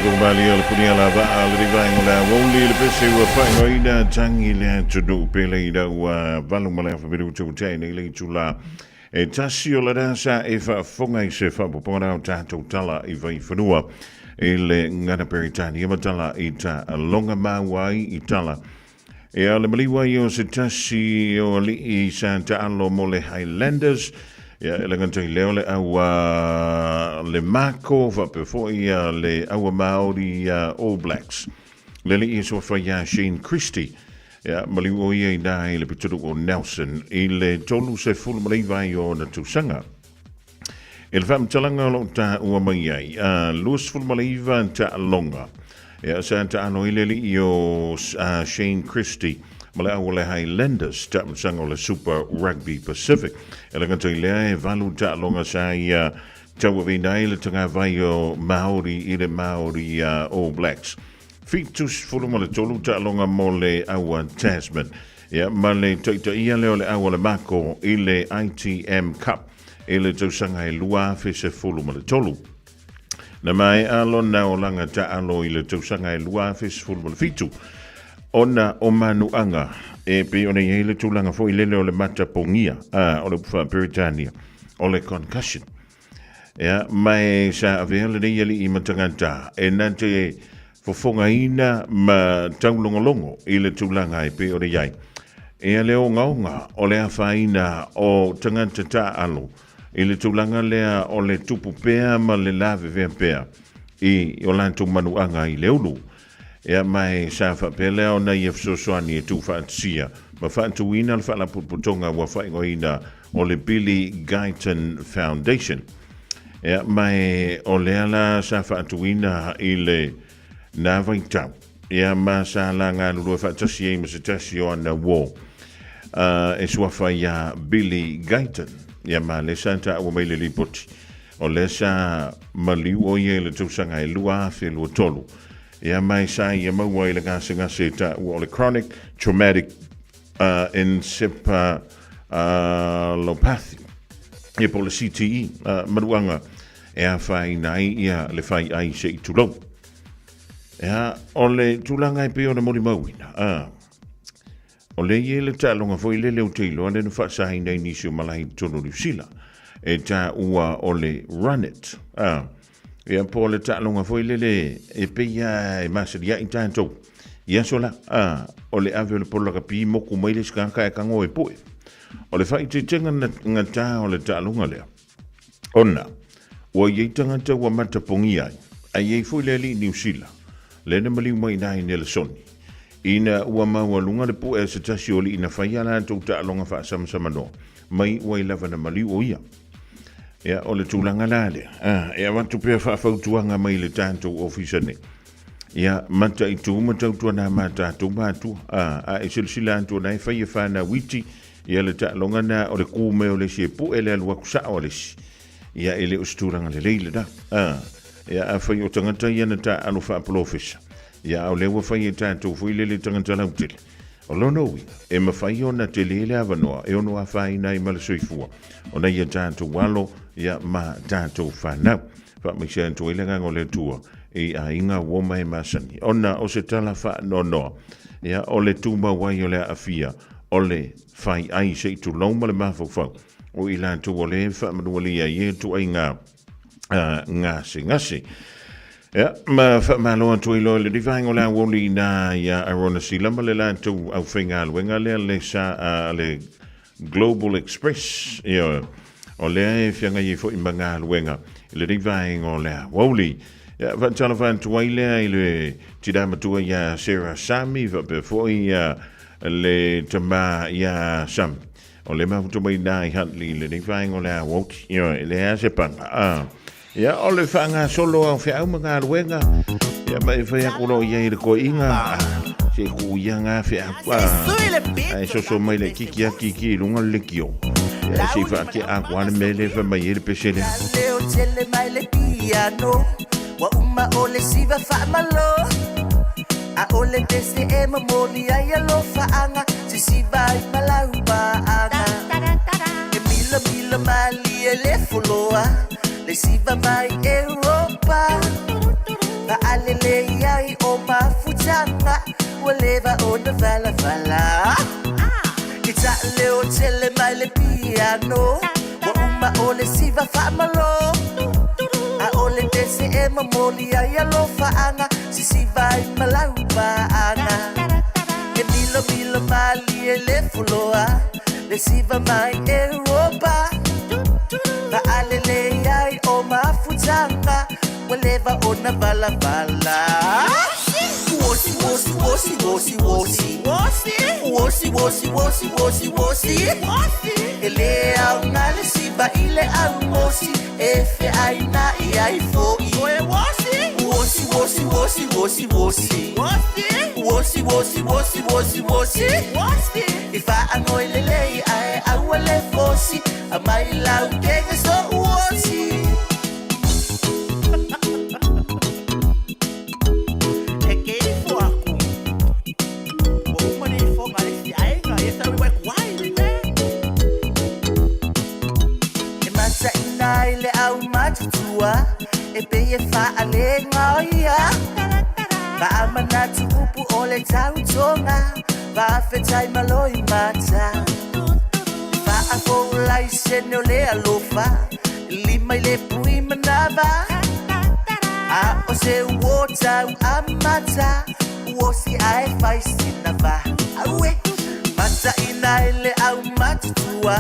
Tomalia le punia la vaa le rivaenga o le aoauli le pese ua faaigoaina tangi le atunuu pele i lau valu ma le afa minutu ua tea nei le itula e tasi o le rasa e faafofoga i se faapopoga la o tatou tala i Vaifanua i le gana Peretania ma tala i taaloga maua ai i tala Ia le maliu ai o se tasi o alii sa taalo mo le Highlanders. Ia e le gata i lea o le aua le Mako faapea foi ia le aua Maori ia All Blacks. Le alii e suafa ia Shane Christie. Ia maliu o ia i nā i le pitonuu o Nelson i le 39 ai o ona tausaga. I le faamatalaga o lo o taua mai ai, a 29 taaloga, ia sa taalo ai le alii o Shane Christie ma le au o le Highlanders taamilosaga o le Super Rugby Pacific. E le gata i lea e valu taaloga sa ia tauaveina ai le tagavai o Māori i le Māori All Blacks. 73 taaloga mo le aua Tasman. Ia, ma le taitaia lea o le au o le Mako i le ITM Cup i le tausaga e 2013. Na maea lona olaga taalo i le tausaga e 2017 ona o manuaga e pei ona i ai le tulaga foi lele o le matapogia, a, o le upu faa-Peretania, o le concussion. Ia, ma e sa avea lenei alii ma tagata e na te fofogaina ma taulogologo i le tulaga e pei ona i ai. Ia le ogaoga o le afaina o tagata taaalo i le tulaga lea o le tupu pea ma le lavevea pea i o latou manuaga i le ulu. Ia, ma e sa faapea lea ona ia fesoasoani e tuufaatasia ma faatuina le Faalapotopotoga ua faaigoaina o le Billy Guyton Foundation. Ia, ma e o lea la sa faatuina i le nā vaitau. Ia, ma sa la galulue faatasi ai ma se tasi o ana uo e suafa iā Billy Guyton. Ia, ma lea sa taua mai le lipoti. O lea sa maliu ʻo ia i le tausaga e 2023. Ia mai sa ia maua i le gasegase e taua o le Chronic Traumatic Encephalopathy, ia po o le CTE, maluaga e afaina ai ia le fai ai se i tulou. Ia, o le tulaga e pei ona molimauina, O lea e i ai le taaloga foi lele ou te iloa lea na faasaina i nisi o malae i totonu o Niu Sila e taua o le Run It. Ah, ia po o le taaloga foi lele e pei lava e masaliaʻi tatou i aso la. Ah, o le ave o le polo lakapi moku mai le isi tagata ae tago e pue. O le faaeteetega gata o le taaloga lea, ona ua i ai tagata ua matapogia ai, ae i ai foi le alii Niu Sila lea na maliu mai i ina i Nelesoni, ina ua maualuga le pue a se tasi o alii na fai a latou taaloga faasamsamanoa mai ua i lava na maliu o ia. Ia, o le tulaga la lea, e avatu pea faafautuaga mai le tatou ofisa nei. Ia, mataitu ma tautuana ma tatou matua, a e silasila atu o na e fai e whanau iti, Ia le taaloga na o le kū mai o le isi e puʻe le alu atu saʻo a le isi. Ia e le o se tulaga lelei lena. A, ia afai o tagata ia na taaalo faapolofesa, ia a o lea ua fai e tatou foi lele tagata lautele. O lona uiga, e mafai ona tele le avanoa e ono afaina ai ma le soifua ona ia tatou alo ia ma tatou fanau. Faamaise atu ai le agaga o le Atua i aiga ua oma e masani. Ona o se tala faanoanoa, ia o le tumau ai o le aafia o le fai ai se i tulou ma le mafaufau o i latou o lea e faamanualia i ia ituaiga gasegase. Ia, ma faamalo atu ai loa i le vaega o le aoauli ina ia Arona Sila ma le latou aufaigaluega lea le sa le Global Express, ia, o lea e feagai ai foi ma galuega i lenei vaega o le aoauli. Ia, faatalofa atu ai lea i le tina matua ia Sarah Sami, faapea foi ia le tama ia Sami. O le mafuta mai nā i Huntley i lenei vaega o le aoauli. Ia, e leai se paga. Ah. Ia, o le faagasolo a o feau ma galuega, ia ma e fai aku loa i ai i le koiiga, se ku ia ngā feau, ae soso mai le kiki aki ki i lunga le lekio. Ia, se i whaake a kua le mele wha mai e le pese lea. Leo tele mai le piano Ua uma o le siva faamalo A o le pese e momoli ai alofaaga Sisiva ai ma lau paaga E milamila malie le foloa Le siva mai Europa. Faalelei ai o mafutaga ua leva ona valavala. I taaleo tele mai le piano ua uma o le siva faamalo. A o le pese e momoli ai alofaaga sisiva ai ma laupaaga. E milomilo malie le fuloa le siva mai Europa. Faalelei ai o mafutaga ua leva ona valavala. Wosi wosi wosi wosi wosi wosi wosi wosi wosi wosi e le aoga le siva i le aumosi e feaina'i ai fo'i. Wosi wosi wosi wosi wosi wosi wosi wosi wosi wosi i faagoi lelei ae aua le fosi aumai lau kega so'u osi. E ke ifo aku. Ua uma le ifoga a le isi aiga, ia sa ui kuai le mea. E mataʻina ai le aumatutua e pei e faalega o ia. Faamanatu upu o le tautoga faafetai malo i mata. Faafoulaisene o le alofa lima i le pui manava. A o se uo tau amata uosi ae faisina va. Aue mataʻina ai le aumatutua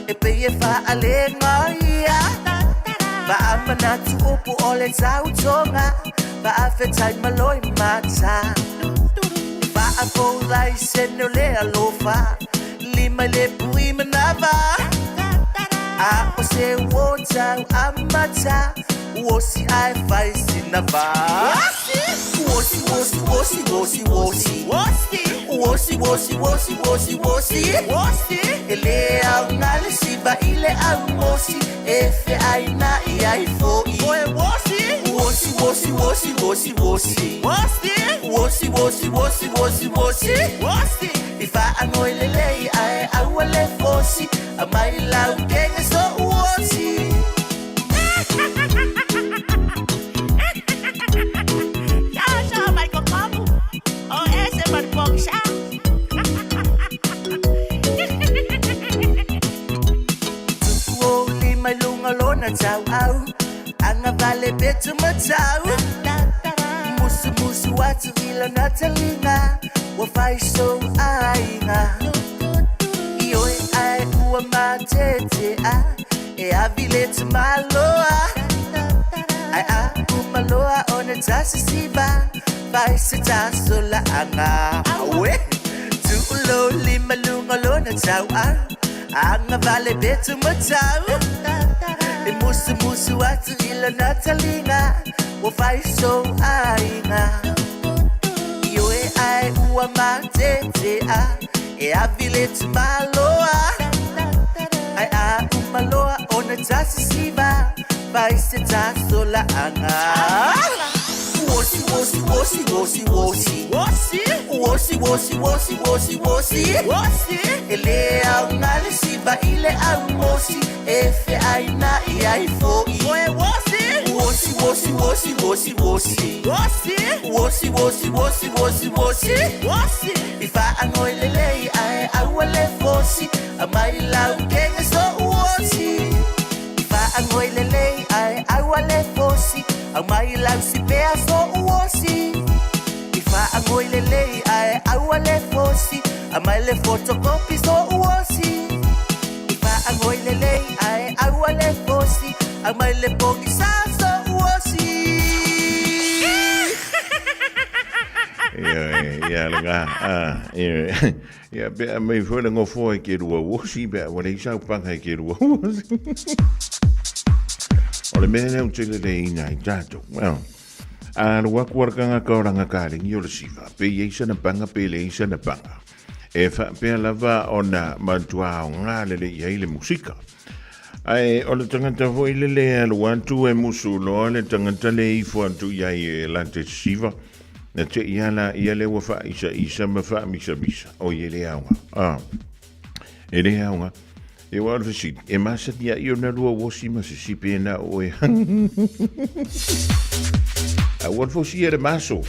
e pei e faalega ia. Faamanatu upu o le tautoga faafetai malo i mata. Faafoulaisene o le alofa lima i le pui manava. A o se uo tau amata uosi ae faisina va. Wosi wosi wosi wosi wosi wosi wosi wosi wosi wosi e le aoga le siva i le aumosi e feaina'i ai fo'i. Wosi wosi wosi wosi wosi wosi wosi wosi wosi wosi i faagoi lelei ae aua le fosi aumai lau kega so'u osi. Sa mai kokomu. O ese marpoksa. Tupu o lima i luga lona tauau agavale petu matau. Musumusu atu i lona taliga ua faisou aiga. Ioe ae ua matetea e avi le tamaloa. Ae a umaloa ona tasisiva fai se tasolaaga. Aue tuulo lima luga lona tauau agavale petu matau. E musumusu atu i lona taliga ua faisou aiga. Ioe ae ua matetea e avi le tamaloa. Ae a umaloa ona tasisiva fai se tasolaaga. Wosi wosi wosi wosi wosi wosi wosi wosi wosi wosi e le aoga le siva i le aumosi e feaina'i ai fo'i. Wosi wosi wosi wosi wosi wosi wosi wosi wosi wosi i faagoi lelei ae aua le fosi aumai lau kega so'u osi. I faagoi lelei ae aua le fosi aumai lau sipea so'u osi. I faagoi lelei ae aua le fosi aumai le fotokopi so'u osi. I faagoi lelei ae aua le fosi aumai le pogisa so'u osi. Ia, ia, le ga, ia, ia, pe a mei foi le ngofoa i ke rua wosi, pe a wale isau panga i ke rua wosi. O le mea leo tele le ina i tātou. Well, a le waku arakanga ka oranga kālengi o le siva, pe i eisa na panga, pe le eisa na panga. E wha pea lava ona matua o ngā lele i ai le musika. Ai, o le tangata foi le le alu atu e musu loa le tangata le ifo atu i ai e lante siva. Na te ia la ia le ua wha isa isa ma wha misa misa. O i e le aunga. Ah. E le aunga. E wa le fesili. E masa nia i o na rua wosi ma se sipe na o e. A ua fosia le maso.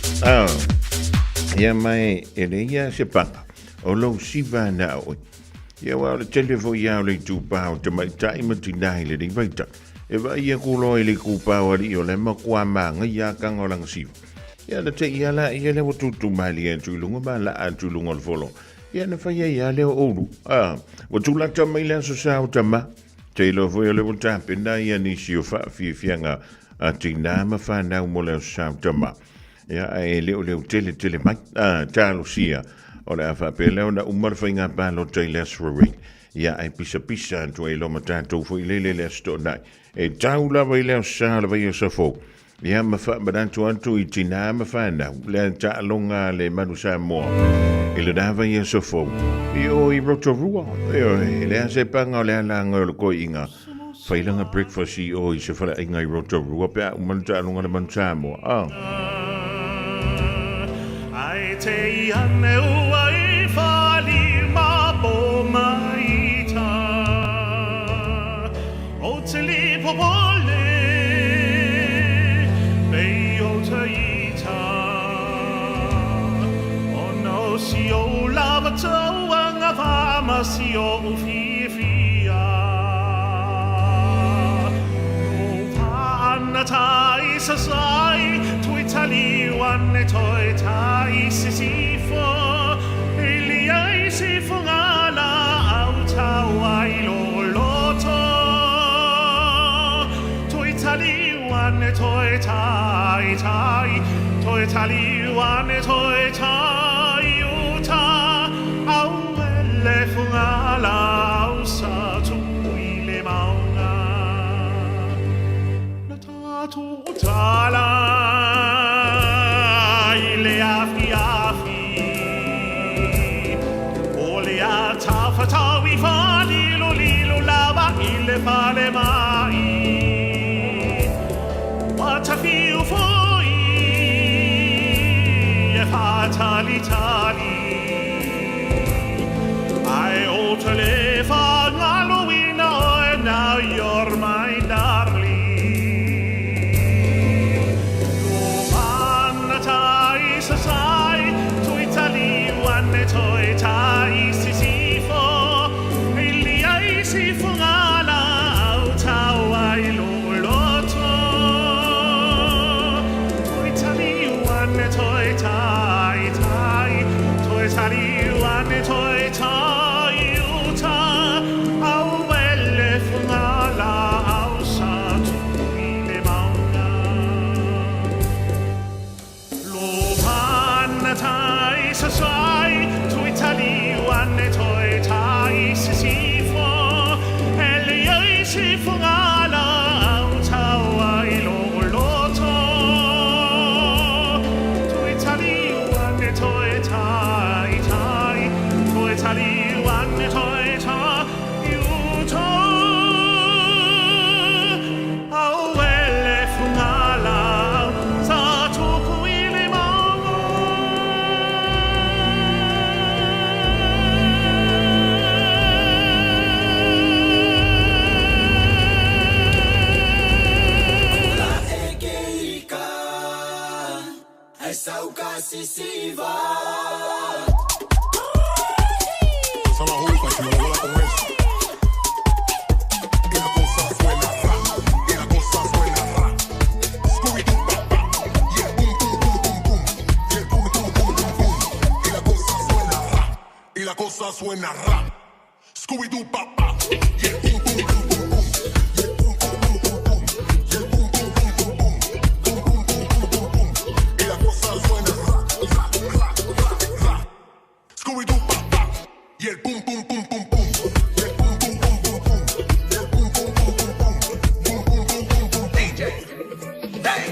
Ia mai e le ia se panga. O lou siva na oi. Ia wa o le tele foi ia o le itupā o tamaitai ma tinā i lenei vaitau. E vaai aku loa i le itupā o alii o le makuā māgaia akaga o lana siva. Ia na te i ala ia lea ua tūtū malie atu i luga ma laa atu i luga o le folo. Ia na fai ai lava lea o Ulu. Ua tulata mai le aso sa o tama. Te iloa foi o lea ua tapena ia nisi o faafiafiaga a tinā ma fanau mo le aso sa o tama. Ia, ae e le o leo tele tele mai. Talosia, o le a faapea lea ona uma le faiga palota i le aso Faraile. Ia, ae pisapisa atu ai loa ma tatou foi lele le Aso Toonai. E tau lava i le aso sa o le vaiaso fou. Ia, ma faamanatu atu i tinā ma fanau le taaloga a le Manu Samoa i lena vaiaso fou. I o i Rotorua, ioe, e leai se paga o le alaga o le koiiga. Fai lana breakfast i o i se faleaiga i Rotorua pe a uma le taaloga a le Manu Samoa. Ah. Ai te iane ua i whali ma po mai ta. O te lipo pole, bei o te ita. O no si o lava tau anga wha si o uwhiwhia. No pa tai sa sai, tui taliwan e toi tai sisifo. Ili ai si fungala au tau ai lo loto. Toi taliwan e toi tai tai, toi taliwan e toi tai uta. Au ele fungala au sa tui le maunga. Na tatu tala i le afi afi. O le a tawhatau i whalilo lilo lava i le fale mai. Wa tawhiu foi e whatali tali. Ai o te le whangalo ina oe, now you're my darling. Lo mana tai sa sai, tui taliwan e toi tai sisifo. Ili ai si fungala au tau ai lo loto. Toi taliwan e toi tai tai, toi taliwan e toi tai uta. Au ele fungala au sa tui le maunga. Lo pana tai sa sai, tui taliwan e toi tai sisifo. Ele ai si fungala au tau ai lo loto. Toi taliwan e toi tai tai, toi taliwan e toi tai uta. Au ele fungala sa tupu i le maunga. Ola e ke ika, ai sauka sisiva. Esa la juca, si me la con eso. Y la cosa suena ra, y la cosa suena ra. Scooby-Doo, pa, pa, yeah, boom, boom, boom, boom, boom. Yeah, boom, boom, boom, boom, boom. Y la cosa suena ra, y la cosa suena ra. Scooby-Doo, pa, pa, yeah, boom, boom, boom, boom, boom. Yeah, boom, boom, boom, boom, boom. Yeah, boom, boom, boom, boom, boom. Boom, boom, boom, boom, boom, boom. Y la cosa suena ra, ra, ra, ra, ra. Scooby-Doo, pa, pa. Y el pum, pum, pum, pum, pum. Y el pum, pum, pum, pum, pum. Y el pum, pum, pum, pum, pum. Pum, pum, pum, pum, pum. DJ. Hey.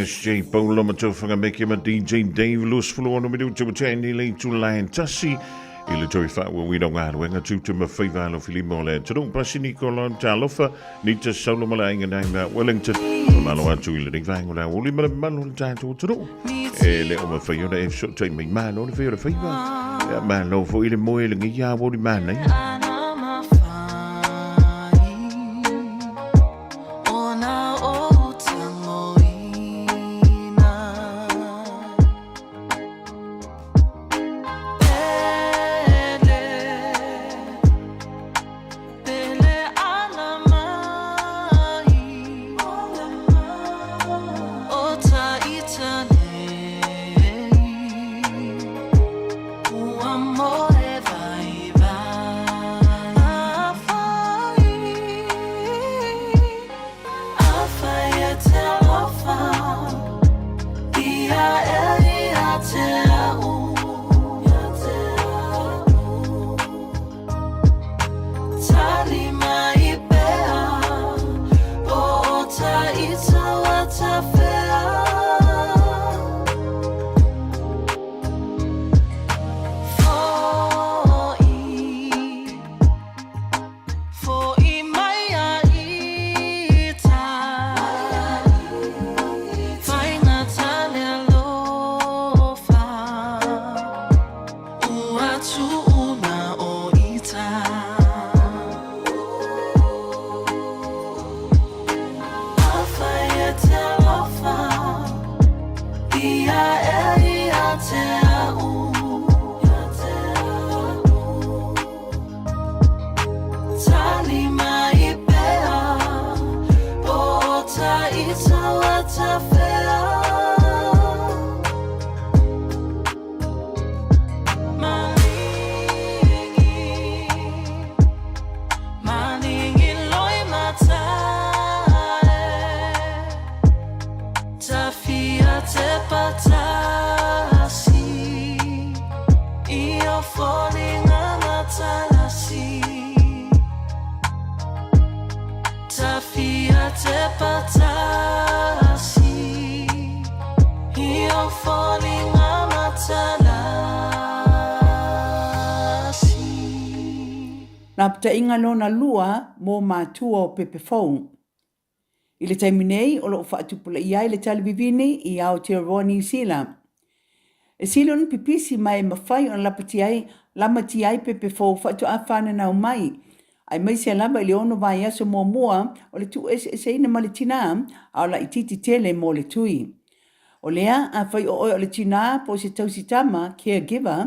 SJ Paula Matofaga Meke ma DJ Dave 26 minute ua tea nei le itula e tasi i le toe faaauauina o galuega tiute ma faiva alofilima o le atunuu. Pasi Nikola Talofa, Nita Saulo ma le aiga Naima Wellington. Malo atu i lenei vaega o le aoauli ma le mamalu o le tatou atunuu. E le o mafai ona e fesootai mai malo le fai o le faiva. Ia malo foi le moe i lenei aoauli manaia. Lapataʻiga lona lua mo matua o pepe fou. I le taimi nei, o lo o faatupulaia ai le talivivini i Aotearoa Niu Sila. E sili ona pipisi ma e mafai ona lapatia ai, lamatia ai pepe fou faatoa fananau mai, aemaise lava i le ono vaiaso muamua o le tuueseeseina ma le tinā, a o laitiiti tele mo le tui. O lea, afai o oe o le tinā po o se tausi tama, caregiver,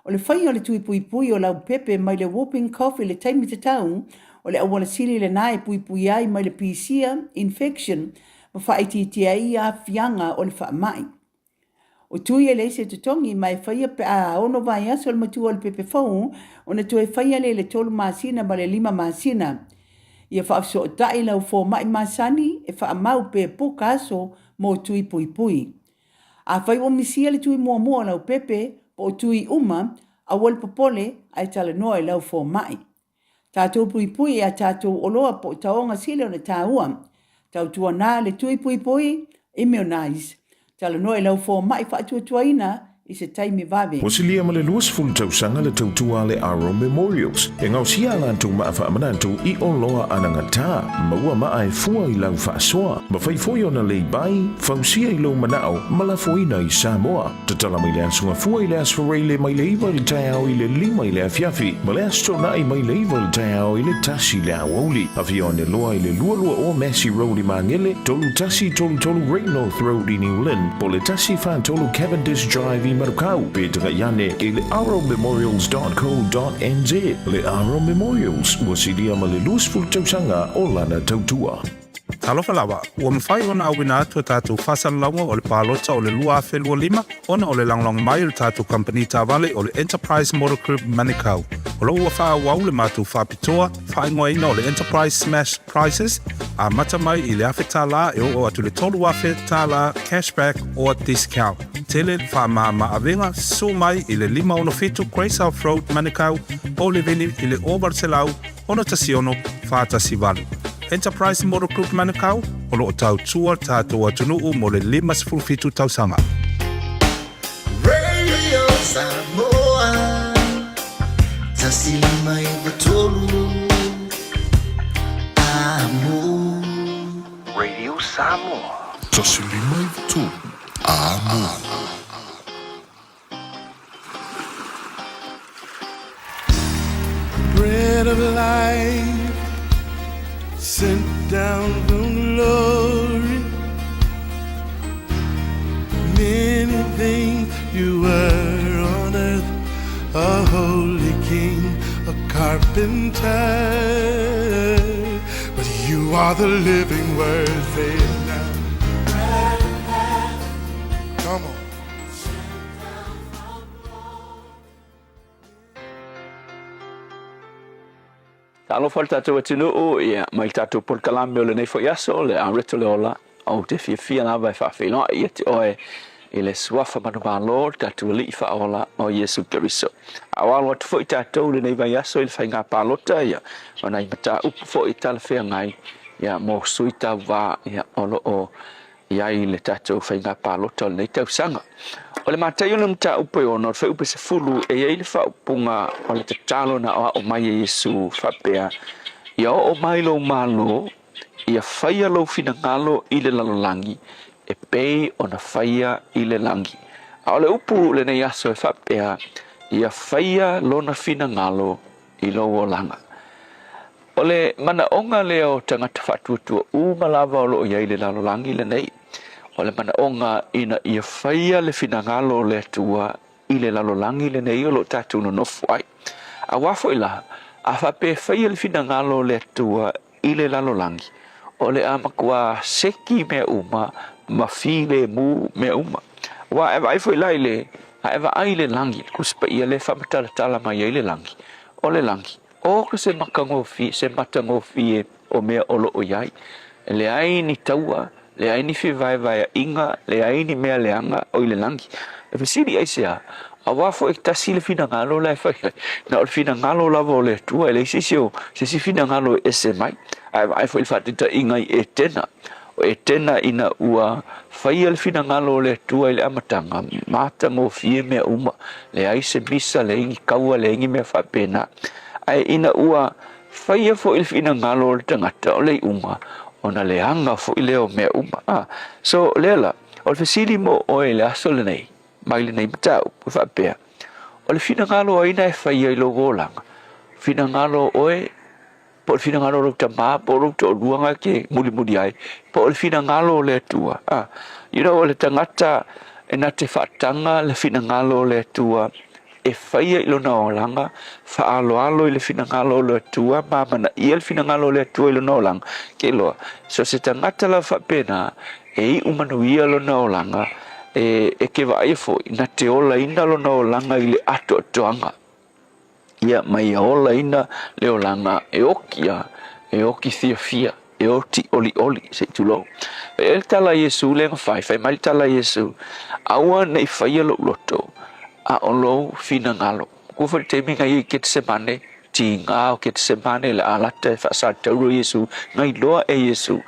o le faia o le tui puipui o lau pepe mai le whooping cough i le taimi tatau, o le auala sili lenā e puipuia ai mai le pisia, infection, ma faaitiitia ai aafiaga o le faamai. O tui e leai se totogi ma e faia pe a ono vaiaso le matua o le pepe fou ona toe faia lea i le tolu masina ma le lima masina. Ia faafesootai lau fomai masani e faamau pe puka aso mo tui puipui. Afai ua misia le tui muamua o lau pepe po o tui uma, aua le popole ae talanoa i lau fomai. Tatou puipui i a tatou oloa po o taoga sili ona taua. Tautuana le tui puipui, immunize. Talanoa i lau fomai faatuatuaina i se taimi vave. Ua silia ma le 20 tausaga le tautua a le Aro Memorials e gaosia a latou maa faamanatu i oloa anagata, maua maa e fua i lau faasoa, mafai foi ona leibai, fausia i lou manao ma lafoina i Samoa. Tatala mai le Aso Gafua i le Aso Faraile mai le 9 i le taeao i le 5 i le afiafi ma le Aso Toonai mai le 9 i le taeao i le 1 i le aoauli. Afio ane loa i le 22 Massey Road i Magele, 3133 Great North Road i New Lynn, po o le 143 Cavendish Drive i Manukau, pe tagai ane i le arrowmemorials.co.nz. Le Arrow Memorials, ua silia ma le 20 tausaga o lana tautua. Talofa lava, ua mafai ona auina atu a tatou faasalalauga o le palota o le 2025 ona o le lagolago mai o le tatou kamupani taavale o le Enterprise Motor Group Manukau. O lo o ua faaauau le matou faapitoa faaigoaina o le Enterprise Smash Prizes, amata mai i le $1,000 e oo atu i le $3,000 cashback or discount. Tele faamama avega susu mai i le 567 Great South Road Manukau po o le vili i le 0800 616 418. Enterprise Motor Group Manukau, o lo o tautua le tatou atunuu mo le 57 tausaga. Radio Samoa 153 Amo. Radio Samoa. 153 Amo. Bread of life sent down from glory. Many things you were on earth, a holy king, a carpenter. But you are the living word, say it now. Come on. Talofa le tatou atunuu, ia, mai le tatou polokalame o lenei foi aso, le Areto le Ola, ou te fiafia lava e faafeiloai ia te oe i le Suafa manumalo o le tatou Alii Faaola o Iesu Keriso. A o alo atu foi tatou i lenei vaiaso i le faiga palota, ia, o nai mataupu foi e talafeagai, ia, mo sui tauva, ia, o lo o i ai le tatou faiga palota o lenei tausaga. O le mataio o le mataupu e ono, o le fuaiupu e 10, e i ai le faaupuga o le tatalo na aoao mai e Iesu faapea, Ia oo mai lou Malo, ia faia lou finagalo i le lalolagi, e pei ona faia i le lagi. A o le upu lenei aso e faapea, Ia faia lona finagalo i lou olaga. O le manaoga lea o tagata faatuatua uma lava o lo o i ai i le lalolagi lenei, o le manaoga ina ia faia le finagalo o le Atua i le lalolagi lenei o lo o tatou nonofo ai. Auā foi la, a faapea e faia le finagalo o le Atua i le lalolagi, o le a matuā seki mea uma ma filemu mea uma. Aua a e vaai foi la i le, a e vaai i le lagi, le Tusi Paia lea e faamatalatala mai ai le lagi, o le lagi, O ka se matagofie, se matagofie o mea o lo o i ai. E leai ni taua, leai ni fevaevaeaiga, leai ni mea leaga o i le lagi. E fesili aisea, auā foi e tasi le finagalo la e fai ai, na o le finagalo lava o le Atua, e leai se isi o, se isi finagalo e ese mai. Ae vaai foi i le faataitaiga i Etena, o Etena ina ua faia le finagalo o le Atua i le amataga, matagofie mea uma, leai se misa, leai ni kaua, leai ni mea faapena. Ae ina ua faia foi le finagalo o le tagata, o le iuga, ona leaga foi lea o mea uma. A, so, lea la, o le fesili mo oe i le aso lenei, mai lenei mataupu, e faapea, o le finagalo o ai na e faia i lou olaga? Finagalo o oe Po o le finagalo o lou tamā, po o lou toalua na e te mulimuli ai, po o le finagalo o le Atua. Ah, you know, o le tagata e na te faataga le finagalo o le Atua e faia i lona olaga, faaaloalo i le finagalo o le Atua, ma amanaia le finagalo o le Atua i lona olaga. Ke iloa, so se tagata lava faapena, e iu manuia lona olaga, e, e ke vaaia foi, na te olaina lona olaga i le atoatoaga. Ia, ma ia olaina le olaga e oki a, e oki fiafia, e oti olioli, se i tulou. Fai ai le tala a Iesu lea na fai, fai mai le tala a Iesu, Aua ne i faia lou loto, a o lou finagalo. Kua foi le taimi na ia i Ketesemane, tiga o Ketesemane, le a lata e faasatauro Iesu, na iloa e Iesu.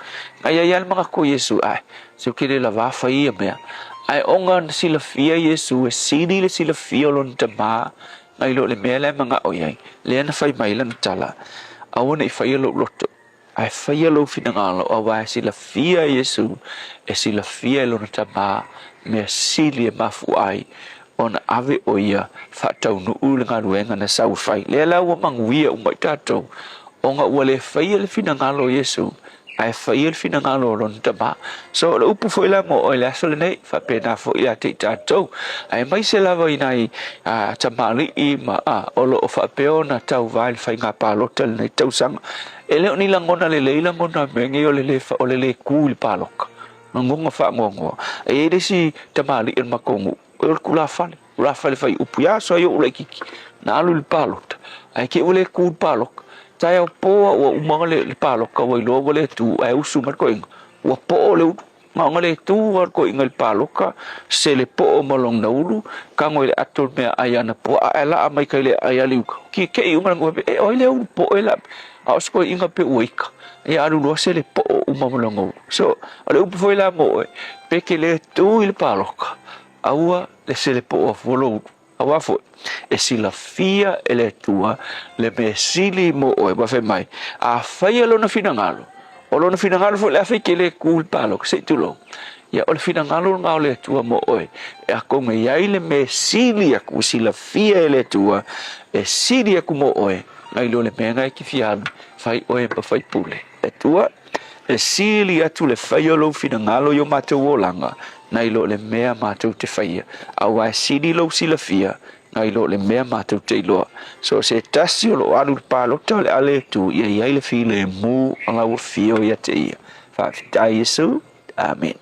Na iai lava le manatu o Iesu, ae, se ou te le lavā fai ia mea. Ae ona na silafia Iesu, e sili le silafia o lona Tamā, Nai lo le mea la e manao i ai, lea na fai mai lana tala, Aua ne i faia lou loto, ae faia lou finagalo, auā e silafia e Iesu, e silafia e lona Tamā, mea sili e mafua ai ona ave ʻo ia faataunuu le galuega na sau e fai. Lea la ua manuia uma i tatou, ona ua le faia le finagalo o Iesu, ae faia le finagalo o lona Tamā. So, o le upu foi la mo oe i le aso lenei, faapena foi ia te i tatou, aemaise lava i nai tamalii ma o lo o faapea ona tauva i le faiga palota i lenei tausaga. E le o ni lagona lelei lagona mea nei o le le, o le le kū i le paloka, lagona faanoanoa. E i ai le isi tamalii o le matou nuu, o le tulafale, tulafale faiupu ia aso ai ou laititi, na alu i le palota, ae te i ua le tu i le paloka. Taeao po a ua uma le paloka ua iloa ua le tu, ae usu mai le toeaina, ua poo le ulu. Na ona le tu lava le toeaina i le paloka, sele poo ma lona ulu, tago i le ato le meaai a ana puaa, ae laa mai tai le aai a le uta. Kikei uma le e, o ai lea ulu poo e laa. A o se toeaina pei ua ika, ia alu loa sele po'o uma ma lona ulu. So, o le upu foi la mo oe, pe e te le tu i le paloka, aua le sele po'o afua lou ulu. Auā foi, e silafia e le Atua le mea sili mo oe, aua fai mai, a faia Lona finagalo, o Lona finagalo foi o le a fai e te le tu i le paloka, se i tulou, ia o le finagalo lena o le Atua mo oe, e atonu e i ai le mea sili atu ua silafia e le Atua, e sili atu mo oe, nai lo le mea lena e te fia alu, fai oe ma faipule. Atua, e sili atu le fai o lou finagalo i o matou olaga, nai lo le mea matou te faia, aua e sili lou silafia, nai lo le mea matou te iloa. So o se tasi o lo o alu i le palota o le a le tu, ia i ai le filemu o lau afio ia te ia. Faafetai Iesu. Amen.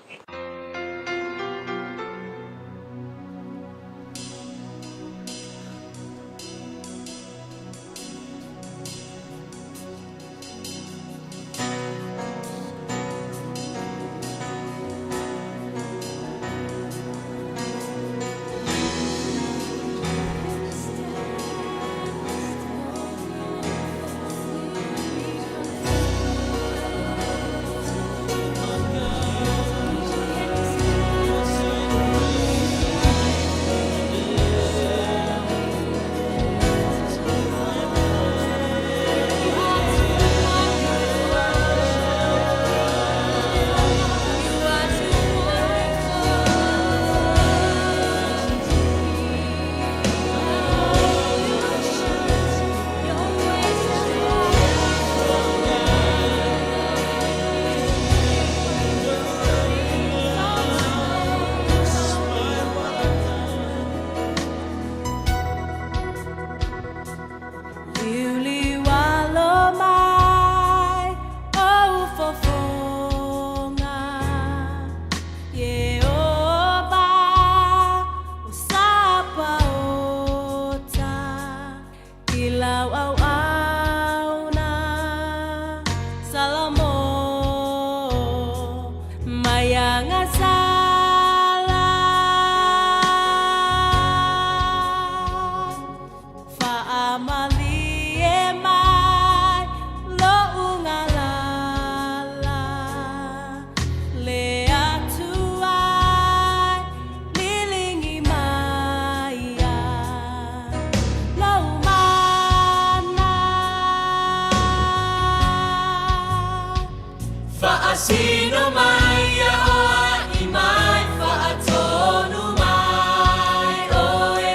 Faasino mai ia oai mai, faatonu mai oe,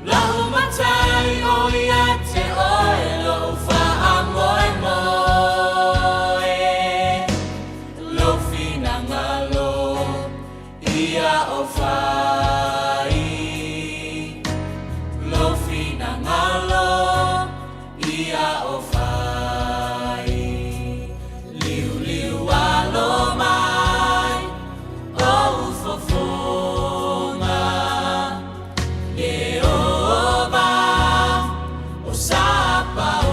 Lau matai o ia te oe lou faamoemoe, Lou finagalo ia o fai, Lou finagalo ia o fai. Liuliu alo mai ou fofoga, Ieova o Sapaota,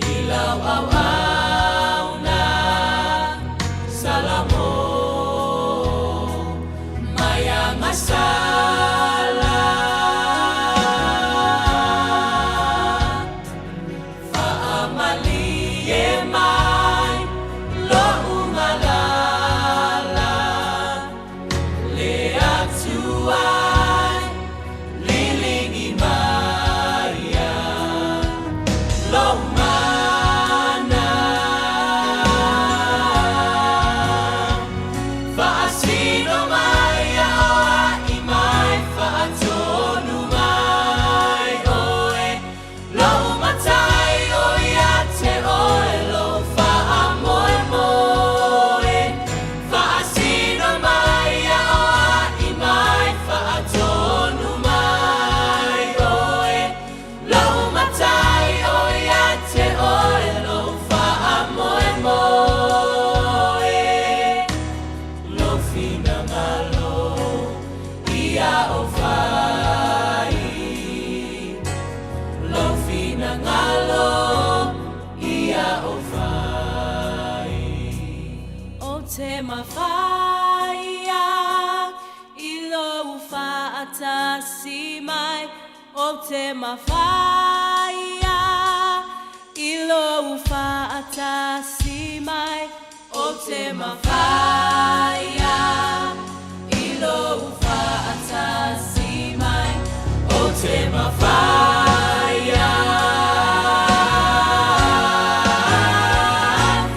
I lau auauna Salamo, Maiagasala. Faamalie mai lou galala, Le Atuai liligi maia lou mana. Faasino mai ia oai mai, faatonu mai oe, Lou matai o ia te oe lou faamoemoe. Faasino mai ia oai mai, faatonu mai oe, Lou matai o ia te oe lou faamoemoe. Lou finagalo ia o fai, Lou finagalo ia o fai. O te mafaia i lou faatasi mai, O te mafaia. lou faatasi mai Ou te mafaia I lou faatasi mai Ou te mafaia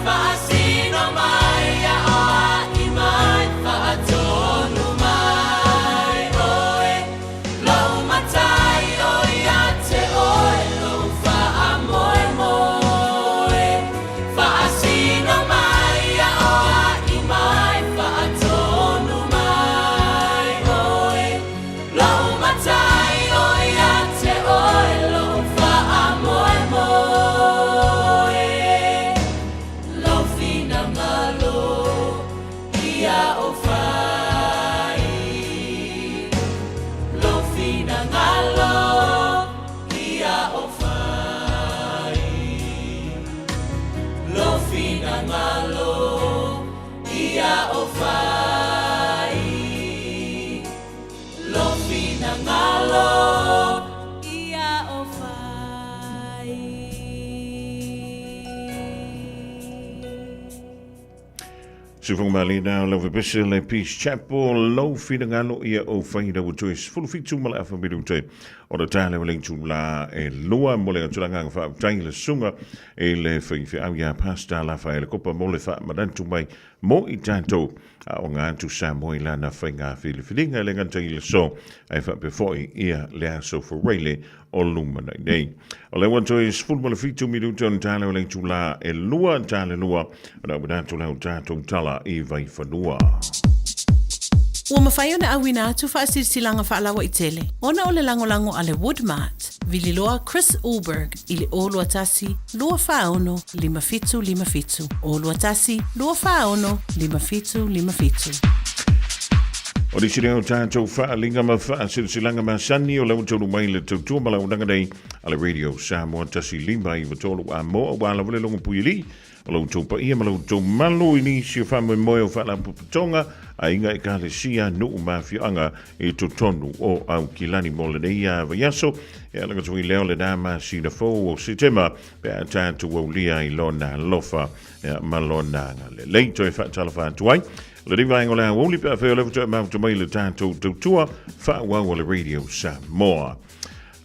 Faasino mai ia oai mai Faatonu mai oe Lou matai o ia te oe Lou faamoemoe Faasino mai ia oai mai Faatonu mai oe Lou matai o ia te oe Lou faamoemoe Lou finagalo ia ou fai Lou finagalo ia ou fai Lou finagalo ia ou fai Lou finagalo ia ou fai. Siufoga malie na o lau pepese le Peace Chapel, lou finagalo ia ou fai lau toe 17 ma le afa minute o le tale o le itula e lua mo le atu le agaga faafetai i le susuga i le faifeau ia Pastor Lafaele Kopa mo le faamanatu mai mo i tatou a o ngā atu Samoa i lana faiga filifiliga e le gata i le aso ae faapea foi ia le aso Faraile o lumanai nei. O le ua toe 17 minuta o le tale o le itula e lua tale lua ona auina atu lau tatou tala i Vaifanua. Ua mafai ona auina atu faasilasilaga faalauaitele ona o le lagolago a le Woodmart, Vililoa Chris Ulberg i le 0 21 246 5757, 0 21 246 5757. O nisi lea o tatou faaaliga ma faasilasilaga masani o lea ua taunuu mai le tautua ma launaga nei a le Radio Samoa 1 5 9 3 a mo aua lava le logo puialii o lo outou paia ma lo outou malu i nisi o faamoemoe o faalapotopotoga, aiga, ekalesia, nuu ma afioaga i totonu o Aukilani mo lenei vaiaso. E ala atu i lea o lena masina fou o Setema pe a tatou aulia i lona alofa ma lona agalelei. Toe faatalofa atu ai lenei vaega o le aoauli pe afai o lea faatoa mafuta mai le tatou tautua faaauau a le Radio Samoa.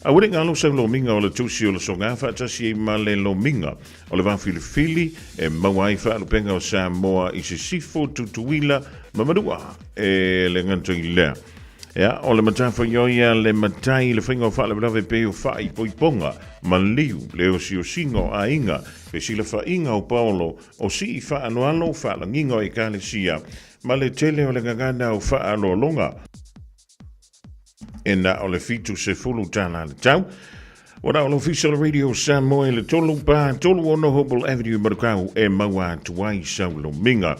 Aua ne i galo sau lomiga o le tusi o le soga faatasi ai ma le lomiga o le vaafilifili e maua ai faalupega o Samoa i Sisifo, Tutuila ma Manua. E le gata i lea, ea, o le matafaioi a le matai i le faiga o faalavelave pei o faaipoipoga, maliu, le osiosiga o aiga, fesilafaiga o paolo, o sii faaloalo, faalagiga o ekalesia, ma le tele o le gagana o faaaloaloga. E na o le 70 tala le tau. Ua na o le ofisa o le Radio Samoa i le 3 pa 3 ono Hopewell Avenue Manukau e maua atu ai sau lomiga.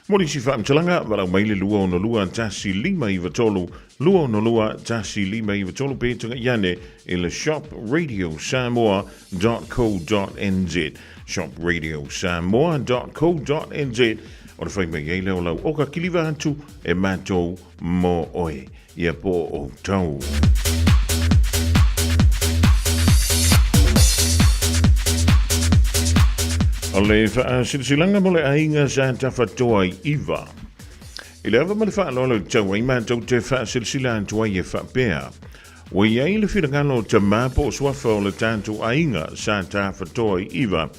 Mo nisi faamatalaga, valaau mai le 262 1593, 262 1593 pe tagai ane i le shopradiosamoa.co.nz shopradiosamoa.co.nz O le fai mai ai lea o lau oka kiliva atu e matou mō oe, ia pō outou. O le faasilasilaga mo le aiga sa tafatoa i Iva. I le ava ma le faaaloalo i tau ai matou te faasilasila atu ai e faapea, Ua i ai le finagalo o tamā po o suafa o le tatou aiga sa tafatoa i Iva.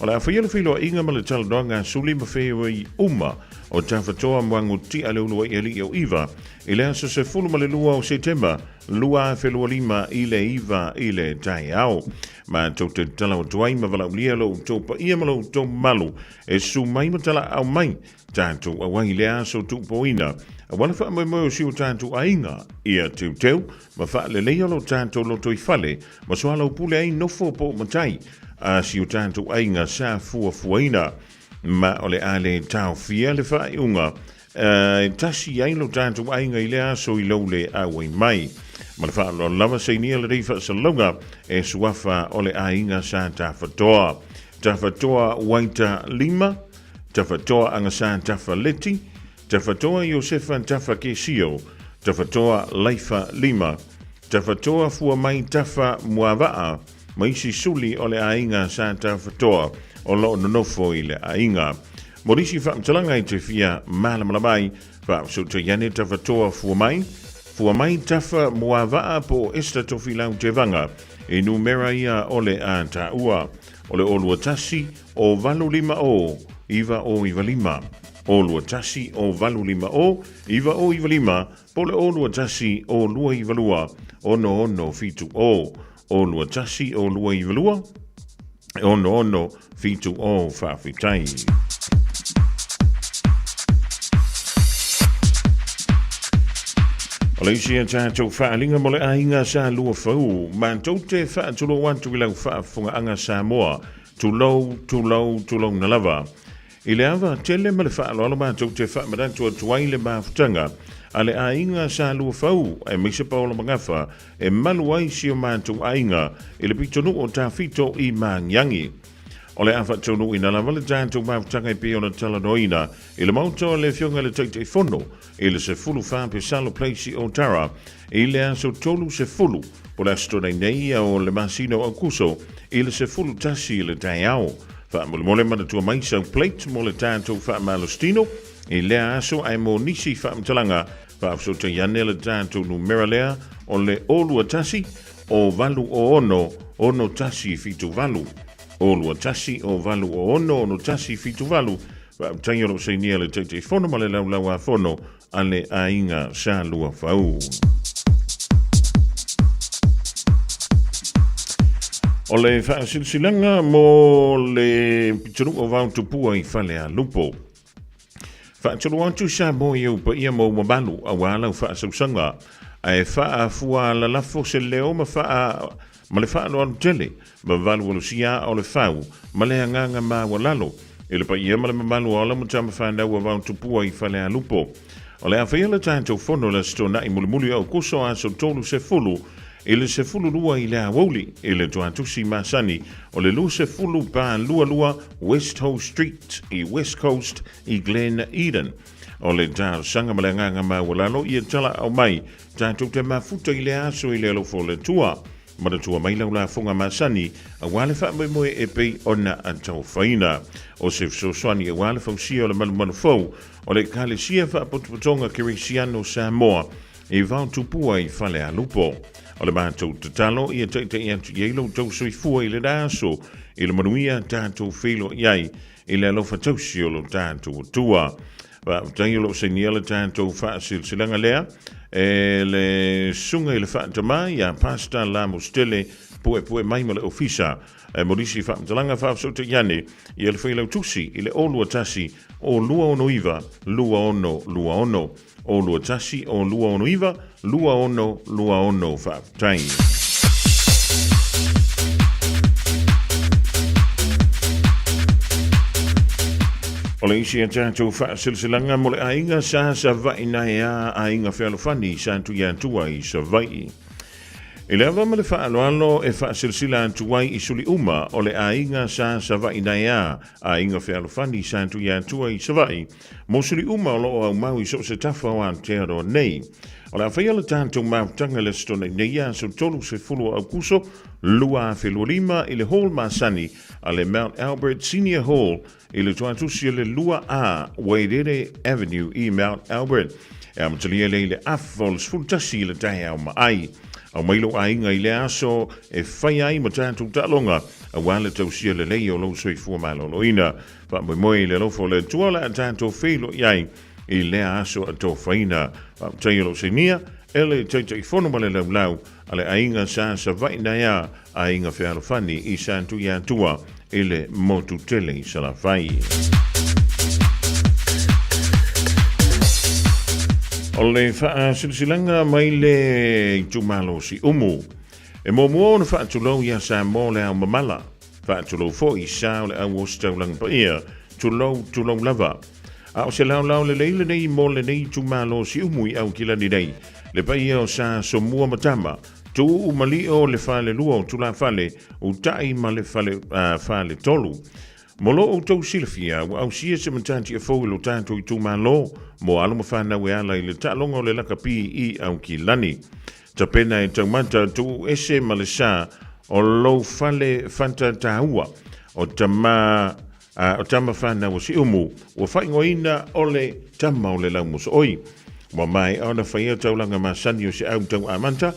O le a faia le feiloaiga ma le talanoaga a Suli ma Feoi uma o Tafatoa Muagutia le Uluai Alii o Iva i le aso 12 o Setema 2025 i le 9 i le taeao. Matou te tatalo atu ai ma valaaulia lo outou paia ma lo outou mamalu e susu mai ma talaau mai Tatou auai i le aso tuupoina, aua le faamoemoe o si o tatou aiga, ia teuteu ma faaleleia lo tatou lotoifale ma soalaupule ai nofo po o matai a si o tatou aiga sa fuafuaina. Ma o le a le taofia le faaiuga e tasi ai lo tatou aiga i le aso i lou le auai mai. Ma le faaaloalo lava sainia lenei faasalalauga e suafa o le aiga sa Tafatoa. Tafatoa Waita Lima, Tafatoa Agasā Tafa Leti, Tafatoa Iosefa Tafa Kesio, Tafatoa Laifa Lima, Tafatoa Fuamai Tafa Muavaa, ma isi suli o le aiga sa Tafatoa o lo o nonofo i le aiga. Mo nisi faamatalaga i te fia malamalama ai, faafesootai ane Tafatoa Fuamai, Fuamai Tafa Muavaa po o Esther Tofilau Tevaga i numera ia o le a taua. O le 021 o 850 9095, 021 o 850 9095 po o le 021 o 292 6670, 021 o 292 6670. Faafetai. O le isi a tatou faaaliga mo le aiga sa lua fou, matou te faatulou atu i lau faafofogaaga Samoa, tulou, tulou, tulouna lava. I le ava tele ma le faaaloalo matou te faamanatu atu ai le mafutaga a le aiga sa lua fou aemaise Paola Magafa e malu ai si o matou aiga i le pitonuu o Tafito i Magiagi. O le a faataunuuina lava le tatou mafutaga e pei ona talanoaina i le Maota o le Afioga i le Taitaifono i le 14 Pesalo Place i Otara i le aso 30 po o le Aso Toonai nei o le masina o Aukuso i le 11 i le taeao. Faamolemole manatua mai sau plate mo le tatou faamalositino i lea aso ae mo nisi faamatalaga faafesootai ane le tatou numera lea o le 021 o 806 6178. 021 o 806 6178. Faafetai o lo o sainia le Taitaifono ma le Laulau-a-Fono a le Aiga Sa Luafau. O le faasilasilaga mo le pitonuu o Vaotupua i Falealupo. Faatulou atu Samoa i ou paia ma ou mamalu aua lau faasausaga, ae faafualalafo se leo ma faa ma le faaaloalo tele ma valuvalusia o le fau ma le agaga maualalo i le paia ma le mamalu o alo ma tama fanau a Vaotupua i Falealupo. O le a faia le tatou fono i le Aso Toonai mulimuli o Aokuso aso 30 i le 12 i le aoauli i le Tuatusi masani o le 20 22 West Hoe Street i West Coast i Glen Eden. O le talosaga ma le agaga maualalo ia talaau mai tatou te mafuta i le aso i le alofa o le Atua. Manatua mai lau lafoga masani aua le faamoemoe e pei ona taufaina. O se fesoasoani aua le fausia o le malumalu fou o le Ekalesia Faapotopotoga Kerisiano Samoa i Vaotupua i Falealupo. O le matou tatalo ia taitai atu i ai lo outou soifua i lena aso i le manuia tatou feiloai ai i le alofa tausi o lo tatou Atua. Faafetai o lo o sainia le tatou faasilasilaga lea e le susuga i le Faatamā ia Pastor Lamositele Puepue mai ma le Ofisa. E mo nisi faamatalaga faafesootai ane ia le Failautusi i le 021 o 269 2626. O 21 o 269 2626. Faafetai. O le isi a tatou faasilasilaga mo le aiga sa Savaii naea aiga fealofani sa Tuiatua i Savaii. I le ava ma le faaaloalo e faasilasila atu ai i suli uma o le aiga sa Savaii naea aiga fealofani sa Tuiatua i Savaii, Mo suli uma o lo o aumau i so o se tafa o Aotearoa nei. O le a faia le tatou mafutaga i le Aso Toonai nei aso 30 o Aukuso 2025 i le Hall masani a le Mount Albert Senior Hall i le tuatusi o le 2A Wairere Avenue i Mount Albert. E amatalia lea i le afa o le 11 i le taeao ma ai. Aumai lou aiga i lea aso e fai ai ma tatou taaloga aua le tausia lelei o lou soifua maloloina. Faamoemoe i le alofa o le Atua o le a tatou feiloai ai i lea aso atofaina. Faafetai o lo o sainia e le Taitaifono ma le Laulau a le Aiga Sa Savaii Naea, Aiga Fealofani i Satuiatua i le motu tele i Salafai. O le faasilasilaga mai le itumalo o Siumu. E muamua ona faatulou ia Samoa le ao mamala. Faatulou foi i sa o le au ositaulaga paia, tulou, tulou lava. A o se laolao lelei lenei mo lenei itumalo Siumu i Aukilani nei, le paia o Sa Somua ma Tama, Tuu ma Lio le falelua o Tulafale, Uta'i ma le fale, faletolu. Mo lo outou silafia, ua ausia se matatia fou i lo tatou itumalo mo alo ma fanau e ala i le taaloga o le lakapi i Aukilani. Tapena e taumata, tuu ese ma le sa. o lou fale fantataua o tama o tama fanau o Siumu, ua faaigoaina o le tama o le laumosooi. Ua maea ona faia taulaga masani o se au tau amata,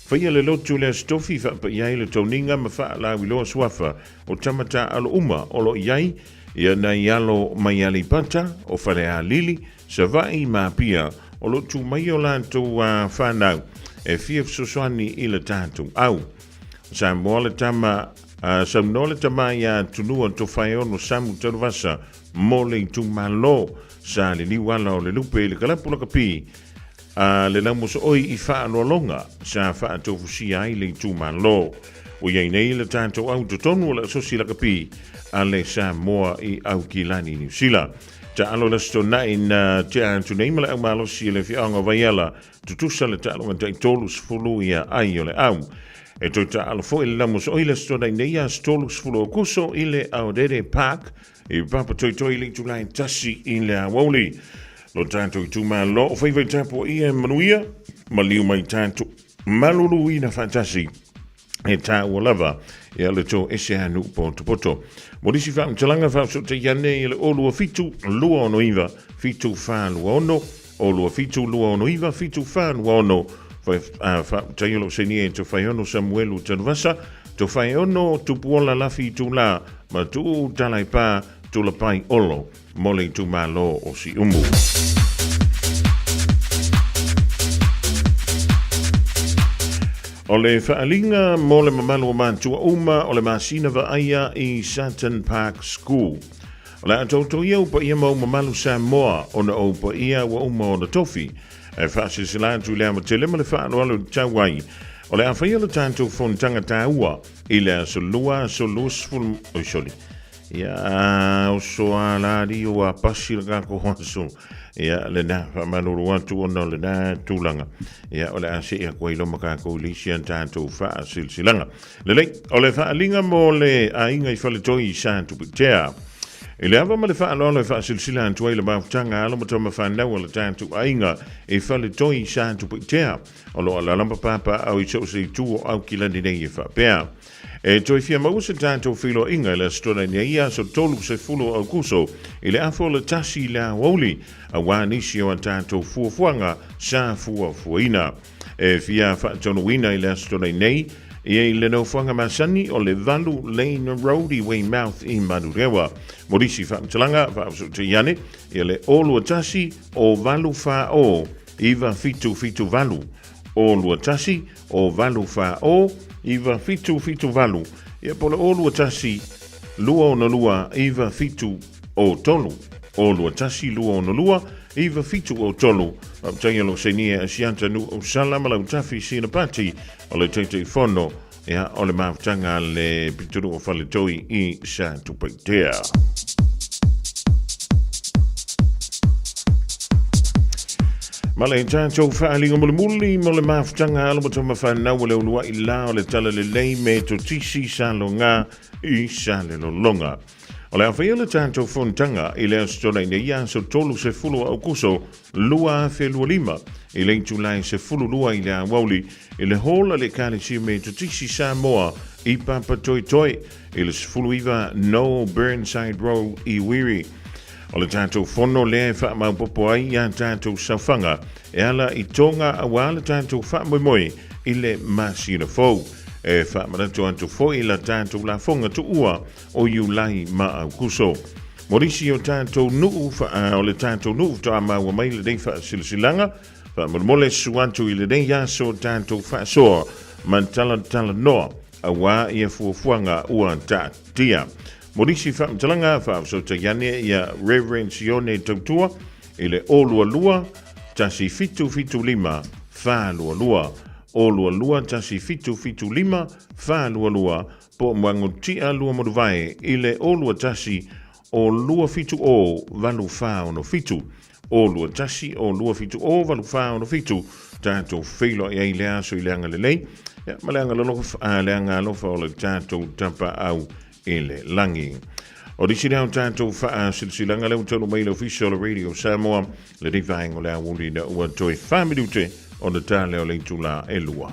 faia le lotu le Aso Tofi faapaia ai le toniga ma faalauiloa suafa o tama taaalo uma o lo o i ai ia nai alo mai Aleipata, o Falealili, Savaii ma Apia o lo o tu mai o latou fanau e fia fesoasoani i le tatou au. Samoa le tama, saunoa le tama iā Tunua Tofaeono Samu Tanuvasa mo le itumalo sa liliu ala o le lupe i le kalapu lakapi a le laumosooi i Faaloaloga sa faatofusia ai le itumalo. Ua i ai nei le tatou au totonu o le asosi lakapi a le Samoa i Aukilani, Niu Sila. Taalo le Aso Toonai na tea atu nei ma le au malosi i le afioaga o Vaiala Tutusa le taaloga tai 30 ia ai o le au. E toe taalo foi le lamosooi le Aso Toonai nei aso 30 o Akuso i le Aorere Park i Papatoetoe i le itula e 1 i le aoauli. Lo tatou itumalo o faiva i tapuaia e manuia, maliu mai tatou maluluina faatasi e tāua lava ia le tō ese a nuu potopoto. Mo nisi faamatalaga faafesootai ane i le 027 269 7426, 027 269 7426, Faafetai o lou sainia i Tofaeono Samuelu Tanuvasa, Tofaeono Tupuola Lafi Itulā ma Tuuu Talaipā Tulapai Olo mo le itumalo o Siumu. O le faaaliga mo le mamalu o matua uma o le masina vaaia i Sutton Park School. O le a toutou ia ou paia ma ou mamalu Samoa ona o ou paia ua uma ona tofi. E faasilsila atu i le amatele ma le faaaloalo i le tau ai. O le a faia le tatou fonotaga taua i le aso 2 aso 20, oi sorry, Ia, oso a la ali o a pasi le kako aso. Ia, lena, faamalulu atu ona o lena tulaga. Ia, o le a see atu ai loma kākou i le isi a tatou faasilasilaga. Lelei, o le faaaliga mo le aiga i Faletoi i Satupitea. I le ava ma le faaaloalo e faasilasila atu ai le mafutaga a alo ma tama fanau a le tatou aiga i Faletoi i Satupitea, o lo o alaala ma papaaao i so o se itu o Aukilani nei e faapea. E toe fia maua se tatou feiloaiga i le Aso Toonai nei, aso 30 o Aokuso, i le afa o le 1 i le aoauli, auā nisi o a tatou fuafuaga sa fuafuaina. E fia faatonuina i le Aso Toonai nei, i le nofoaga masani o le 8 Lane Road i Weymouth i Manurewa. Mo nisi faamatalaga, faafesootai ane ia le 021 o 840 9778, 021 o 8 4 o 9 7 7 8, ia po o le o 2 1 2 6 2 9 7 o 3, o 2 1 2 6 2 9 7 o 3. Faafetai o lo o sainia e Asiata Nu'u Sala ma Lautafi Sinapati o le Taitaifono ia, o le mafutaga a le pitonuu o Faletoi i Satupaitea. Ma le tatou faaaliga mulimuli mo le mafutaga alo ma tama fanau o le uluai la o le Talalelei me Totisi Saloga i Salelologa. O le a faia le tatou fonotaga i le Aso Toonai nei aso 30 o Aukuso 2025 i le itula e 12 i le aoauli i le Hall a le Ekalesia Metotisi Samoa i Papatoetoe i le 19 Noel Burnside Road i Wiri. O le tatou fono lea e faamaopoopo ai i a tatou saofaga e ala i toga auā le tatou faamoemoe i le masina fou. E faamanatu atu foi la tatou lafoga tuua o Iulai ma Aukuso. Mo nisi o tatou nuu, o le tatou nuu faatoa maua mai lenei faasilasilaga, faamolemole susu atu i lenei aso tatou faasoa ma talatalanoa auā ia fuafuaga ua taatia. Mo nisi faamatalaga, faafesootai ane ia Reverend Sione Tautua i le 022 1775 422, 022 1775 422, po o Muagututia Luamanuvae i le 021 o 270 8467, 021 o 270 8467, tatou feiloai ai lea aso i le agalelei ma le agalofa o le tatou Tapaau i le lagi. O nisi lea o tatou faasilasilaga lea ua taunuu mai i le Ofisa o le Radio Samoa, lenei vaega o le aoauli ina ua toe 4 minute ona ta lea o le itula e 2.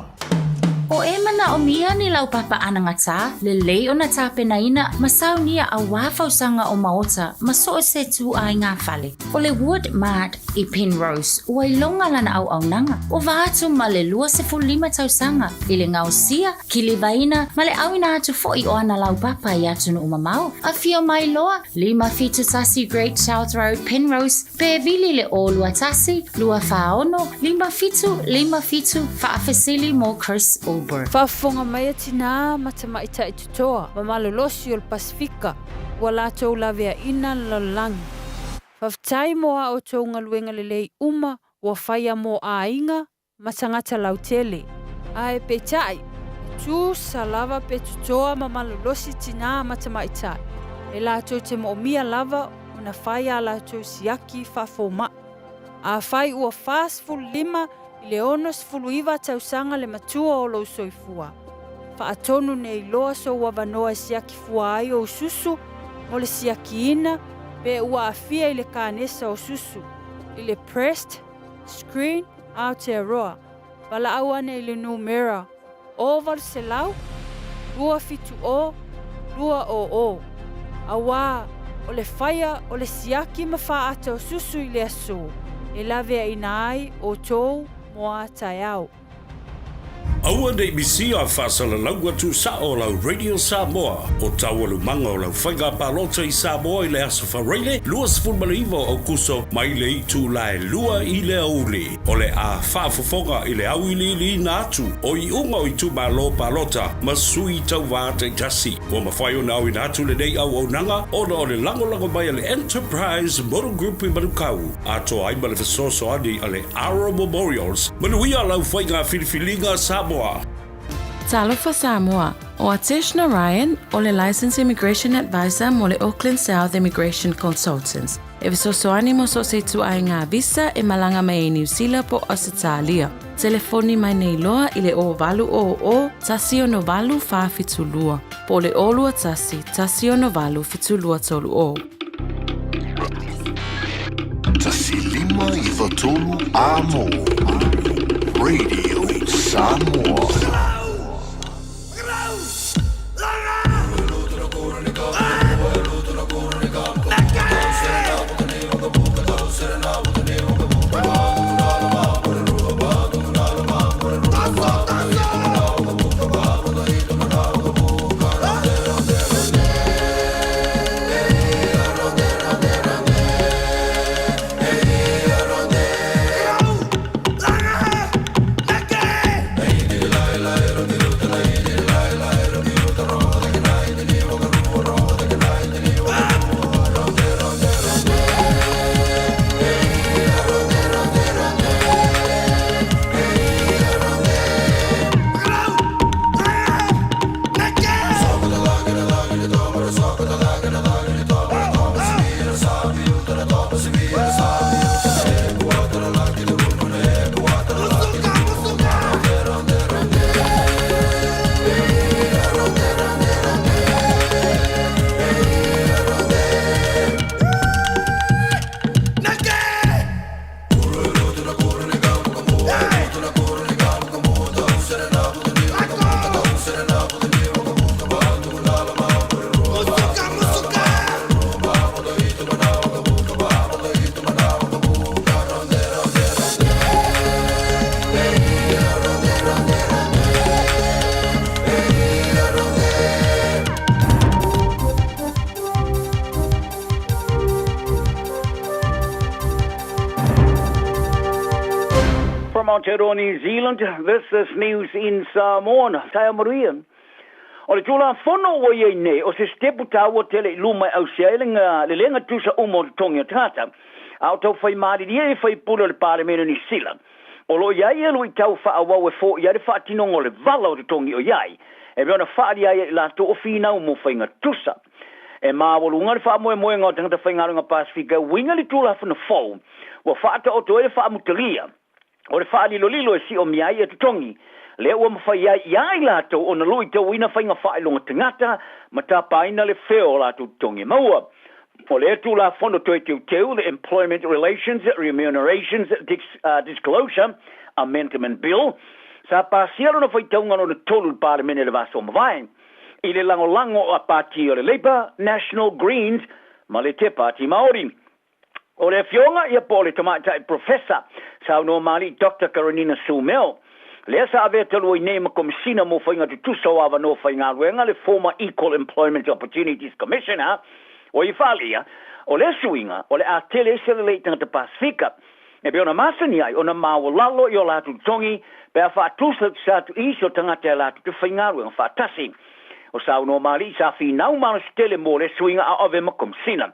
O e mana. manaomia ni laupapa anagatā, lelei ona tapenaina ma saunia auā fausaga o maota ma so o se ituaiga fale. O le Wood Mart i Penrose ua iloga lana auaunaga, ova atu ma le 25 tausaga i le gaosia, kilivaina ma le ʻauina atu foʻi o ana laupapa i atunuu mamao. Afio mai loa, 571 Great South Road, Penrose, pe vili le 021 246 5757 faafesili mo Chris Ulberg. Faafofoga mai a tinā ma tamaitai totoa ma malolosi o le Pasefika ua latou laveaina le lalolagi. Faafetai mo a outou galuega lelei uma ua faia mo aiga ma tagata lautele. Ae peitai, e tusa lava pe totoa ma malolosi tinā ma tamaitai, e latou te moomia lava ona fai a latou siaki faafomaʻi. Afai ua 45 i le 69 tausaga le matua o lou soifua, faatonu nei loa sou avanoa e siaki fua ai ou susu mo le siakiina pe ua aafia i le kanesa o susu, i le breast screen Aotearoa, valaau ane i le numera 800 270 200, auā o le faia o le siaki ma faata o susu i le aso e laveaina ai outou mo a taeao. Aua ne i misia faasalalau atu sao o lau Radio Samoa o taualumaga o lau faiga palota i Samoa i le Aso Faraile 29 o Aukuso mai le itula e 2 i le aoauli. O le a faafofoga i le auiliiliina atu o iuga o itumalo palota ma sui tauvā taitasi. Ua mafai ona auina atu lenei auaunaga ona o le lagolago mai a le Enterprise Motor Group i Manukau, atoa ai ma le fesoasoani a le Aro Memorials. Manuia lau faiga filifiliga Samoa! Talofa Samoa, ʻO Atesh Narayan, ʻo le Licensed Immigration Advisor mo le Auckland South Immigration Consultants, e fesoasoani mo so o se ituaiga visa e malaga mai ai Niu Sila po o Ausetalia. Telefoni mai nei loa i le 0800 168 472 po o le 021 168 7230. 1593 Amo Radio Samoa. From Aotearoa New Zealand, this is News in Samoan. Taeao manuia. O le Tulafono ua i ai nei, o se sitepu taua tele i luma e ausia ai le le gatusa uma o totogi o tagata, a o taufai malilie i faipule o le Palemene o Niu Sila. O lo o i ai ia luitau faaauau e foia ai le faatinoga o le vala o totogi o i ai, e pei ona faaalia ai e i latou o finau mo faiga tusa. E maualuga le faamoemoega o tagata faigaluega Pasefika e uiga i le Tulafono fou ua faataoto ai le faamutalia O le faalilolilo e siomia ai e totogi, lea ua mafai ai iā i latou ona luitauina faiga faailoga tagata ma tapaina le feo o latou totogi e maua. O lea Tulafono Toe Teuteu, the Employment Relations Remunerations Disclosure Amendment Bill, Sa pasia lona faitauga lona tolu i le Palemene i le vaiaso ua mavae, i le lagolago a Pati o le Labour, National, Greens ma le Te Pāti Māori. O le afioga ia po o le Tamaitai Professor Saunoa Maali'i Doctor Karenina Sumeo, lea sa avea talu ai nei ma Komesina mo Faiga Tutusa o Avanoa Faigaluega, le former Equal Employment Opportunities Commissioner, ua ia faaalia, o lea suiga o le a tele ai se lelei i tagata Pasefika, e pei ona masani ai ona maualalo i o latou totogi pe a faatusatusa atu i isi o tagata e latou te faigaluega faatasi. O Saunoa Maali'i sa finau malosi tele mo lea suiga a o avea ma Komesina.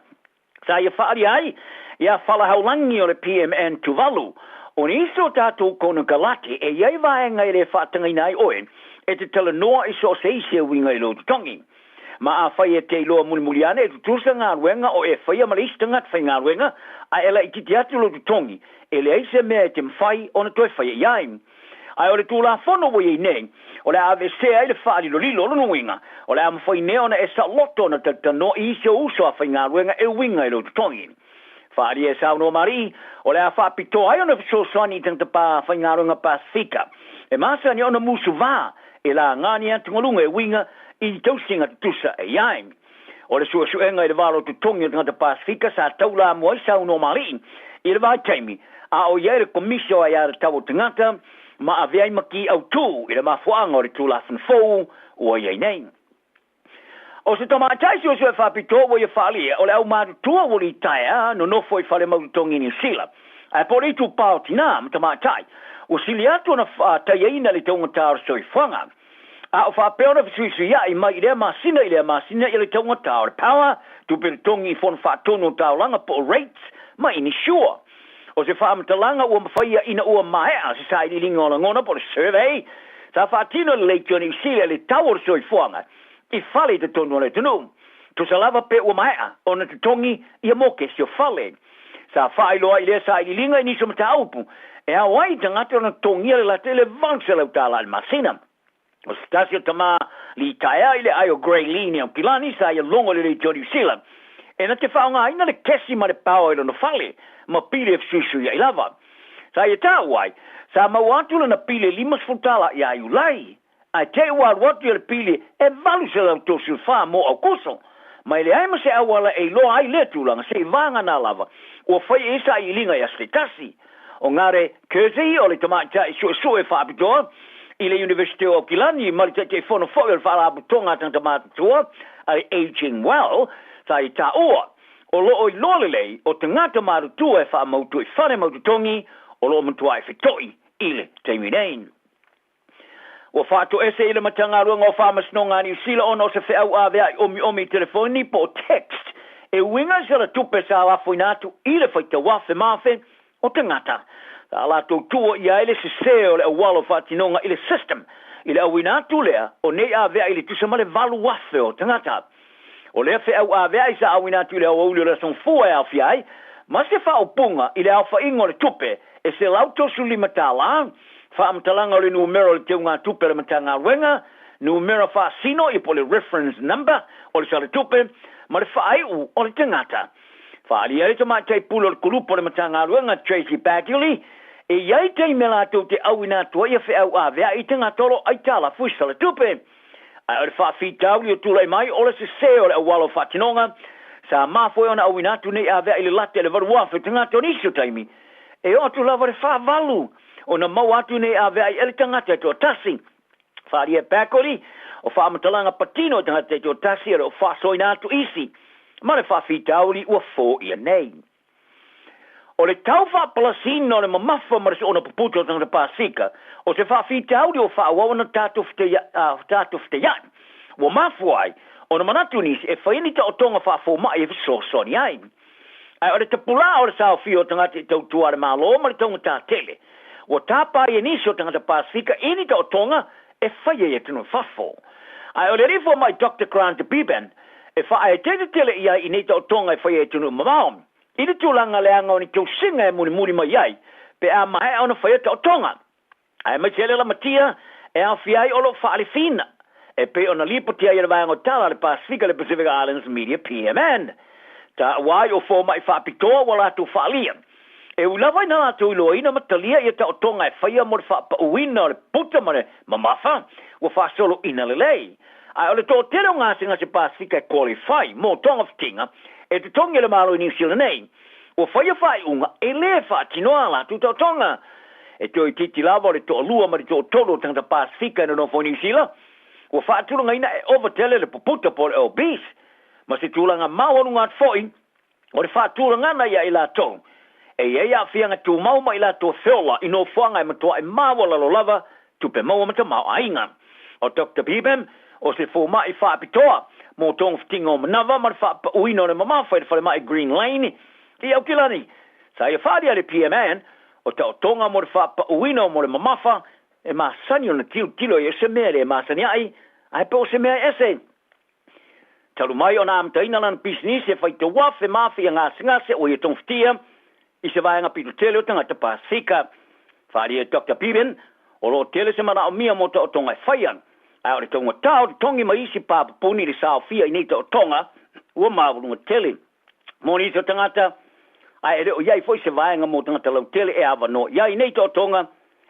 Sa ia faaalia ai ia Falahaulagi o le PMN Tuvalu, o nisi o tatou konekarate e i ai vaega e le faatagaina ai oe e te talanoa i so o se isi e uiga i lou totogi. Ma afai e te iloa mulimuli ane e tutusa galuega o e faia ma le isi tagata faigaluega ae e laititi atu lou totogi, e leai se mea e te mafai ona toe faia i ai. Ae o le Tulafono ua i ai nei, o le a aveesea ai le faalilolilo, o lona uiga, o le a mafai nei ona e saoloto ona talatalanoa i isi ou uso a faigaluega e uiga i lou totogi. Faaalia e saunoa Marie, o le a faapitoa ai ona fesoasoani i tagata pa faigaluega Pasefika e masani ona musuvā e laga ni atugaluga e uiga i tausiga tutusa e i ai. O le suesuega i le valo totogi o tagata Pasefika sa taulamua ai saunoa Malie i le vaitaimi a o i ai le Komisi o Aiatatau o Tagata ma avea ai ma ki autū i le mafuaaga o le Tulafono fou ua i ai nei. O se tamaitai suesue faapitoa ua ia faaalia, o le aumatutua ua litaea nonofo i fale mautotogi i Niu Sila. Ae po o le itupa o tinā ma tamaitai, ua sili atu ona taiaina le taugata o le soifuaga. A o faapea ona fesuisuiaʻi mai i lea masina i lea masina i le taugata o le power, tupe totogi i fono faatonu o taulaga po o rates, ma inisua. O se faamatalaga ua mafaia ina ua maea se sailiiliga o lagona po o le survey sa faatino e le Leitio Niu Sila i le tau o le soifuaga i fale i totonu o le atunuu. Tusa lava pe ua maea ona totogi ia mokesi o fale. Sa faailoa ai lea sailiiliga i nisi o mataupu e ao ai i tagata ona totogia le lata i le $800 i le masina. O se tasi o tama litaea i le ai o Grey Lee i Aukilani sa ia logo i le Leitio Niu Sila e na te faaaogaina le kesi ma le paoa i lona fale ma pili e fesuisuiaʻi lava. Sa ia taua ai, sa maua atu lana pili e $50 ia Iulai, ae te i ua alu atu ia le pili e $834 mo Aukuso. Ma e leai ma se auala e iloa ai lea tulaga seivaga lava ua fai i ai sailiiliga i aso taitasi. O Ngare Kersey o le tamaitai suesue faapitoa i le Iunivesite o Aukilani ma le Taitaifono foi o le Faalapotopotoga a Tagata Matutua a le Ageing Well, sa i taua, o lo o iloa lelei o tagata matutua e faamautu i fale mautotogi o lo o matuai fetoʻi i le taimi nei. Ua faatoese i le Matagaluega o Faamasinoga a Niu Sila ona o se feau avea'i omiomi i telefoni po o text e uiga i se alatupe sa lafoina atu i le faitau afe ma afe o tagata. Sa latou tuua ʻia ai le sesē o le auala o faatinoga i le system i le auina atu lea o nei avea'i i le tusa ma le 8,000 o tagata. O lea feau avea'i sa auina atu i le aoauli o le Aso Gafua e aofia ai ma se faaupuga i le aofaiga o le tupe e $135, faamatalaga o le numera o le teugatupe a le Matagaluega, numera faasino ia po o le reference number o le saletupe, ma le faaiu o le tagata. Faaalia ai le tamaitai pule o le kulupu o le Matagaluega, Tracy Baguley, e i ai taimi latou te auina atu ai ia feau avea'i i tagata o lo o aitalafu i saletupe. Ae o le faafitauli o tulai mai, o le sesē o le auala o faatinoga, sa mafua ai ona auina atu nei avea'i le lata i le 8,000 tagata o nisi o taimi, e oo atu lava le faavalu ona maua atu nei avea'i e le tagata e toatasi. Faaalia e Baguley, o faamatalaga patino i tagata taitoatasi e le o faasoaina atu isi ma le faafitauli ua foia nei. O le tau faapalasiina o le mamafa ma le soona puputa o tagata Pasefika, o se faafitauli ua faaauau ona tatou fetaiaʻi. Ua mafua ai ona manatu nisi e fai ni taotoga faafomaʻi e fesoasoani ai. Ae o le tapulā o le saofia o tagata i tautua a le Malo ma le taugata tele, ua tapa ai e nisi o tagata Pasefika i ni taotoga e faia i atunuu i fafo. Ae o le alii fomai Doctor Grant Beban, e faaeteete tele i ai i nei taotoga e faia i atunuu mamao, i le tulaga leaga o ni tausiga e mulimuli mai ai pe a maea ona faia taotoga, aemaise ai le lamatia e aofia ai o lo o faalefiina, e pei ona lipoti ai e le Vaega o Tala a le Pasefika le Pacific Islands Media, PMN. Taua ai o fomai faapitoa ua latou faaalia. E ui lava ina latou iloaina ma talia ia taotoga e faia mo le faapauina o le puta ma le mamafa, ua faasoloina lelei. Ae o le toatele o gasegase Pasefika e qualify mo togafitiga e totogi e le Malo i Niu Sila nei, ua faia faaiuga e le faatinoa a latou taotoga. E toeitiiti lava o le toalua ma le toatolu o tagata Pasefika e nonofo i Niu Sila ua faatulagaina e ova tele le puputa po o le obese ma se tulaga maualuga atu foi o le faatulagana ia i latou e i ai aafiaga tumau ma i latou e feola i nofoaga e matuai maualalo lava tupe maua ma tamaoaiga. O Doctor Beebem, o se fomai faapitoa mo togafitiga o manava ma le faapauina o le mamafa i le falemai Green Lane i Aukilani, sa ia faaalia le PMN o taotoga mo le faapauina mo le mamafa e masani ona tilotilo i ai o se mea e le masani ai ae po o se mea e ese. Talu mai ona amataina lana pisinisi e fai tauafe ma afe ia gasegase ua ia togafitia i se vaega pito tele o tagata Pasefika. Faaalia e Doctor Bevan, o lo o tele se manaomia mo taotoga e faia, ae o le taugata o totogi ma isi pa pupuni i le saofia i nei taotoga ua maualuga tele mo nisi o tagata, ae e le o i ai foi se vaega mo tagata lautele e avanoa i ai nei taotoga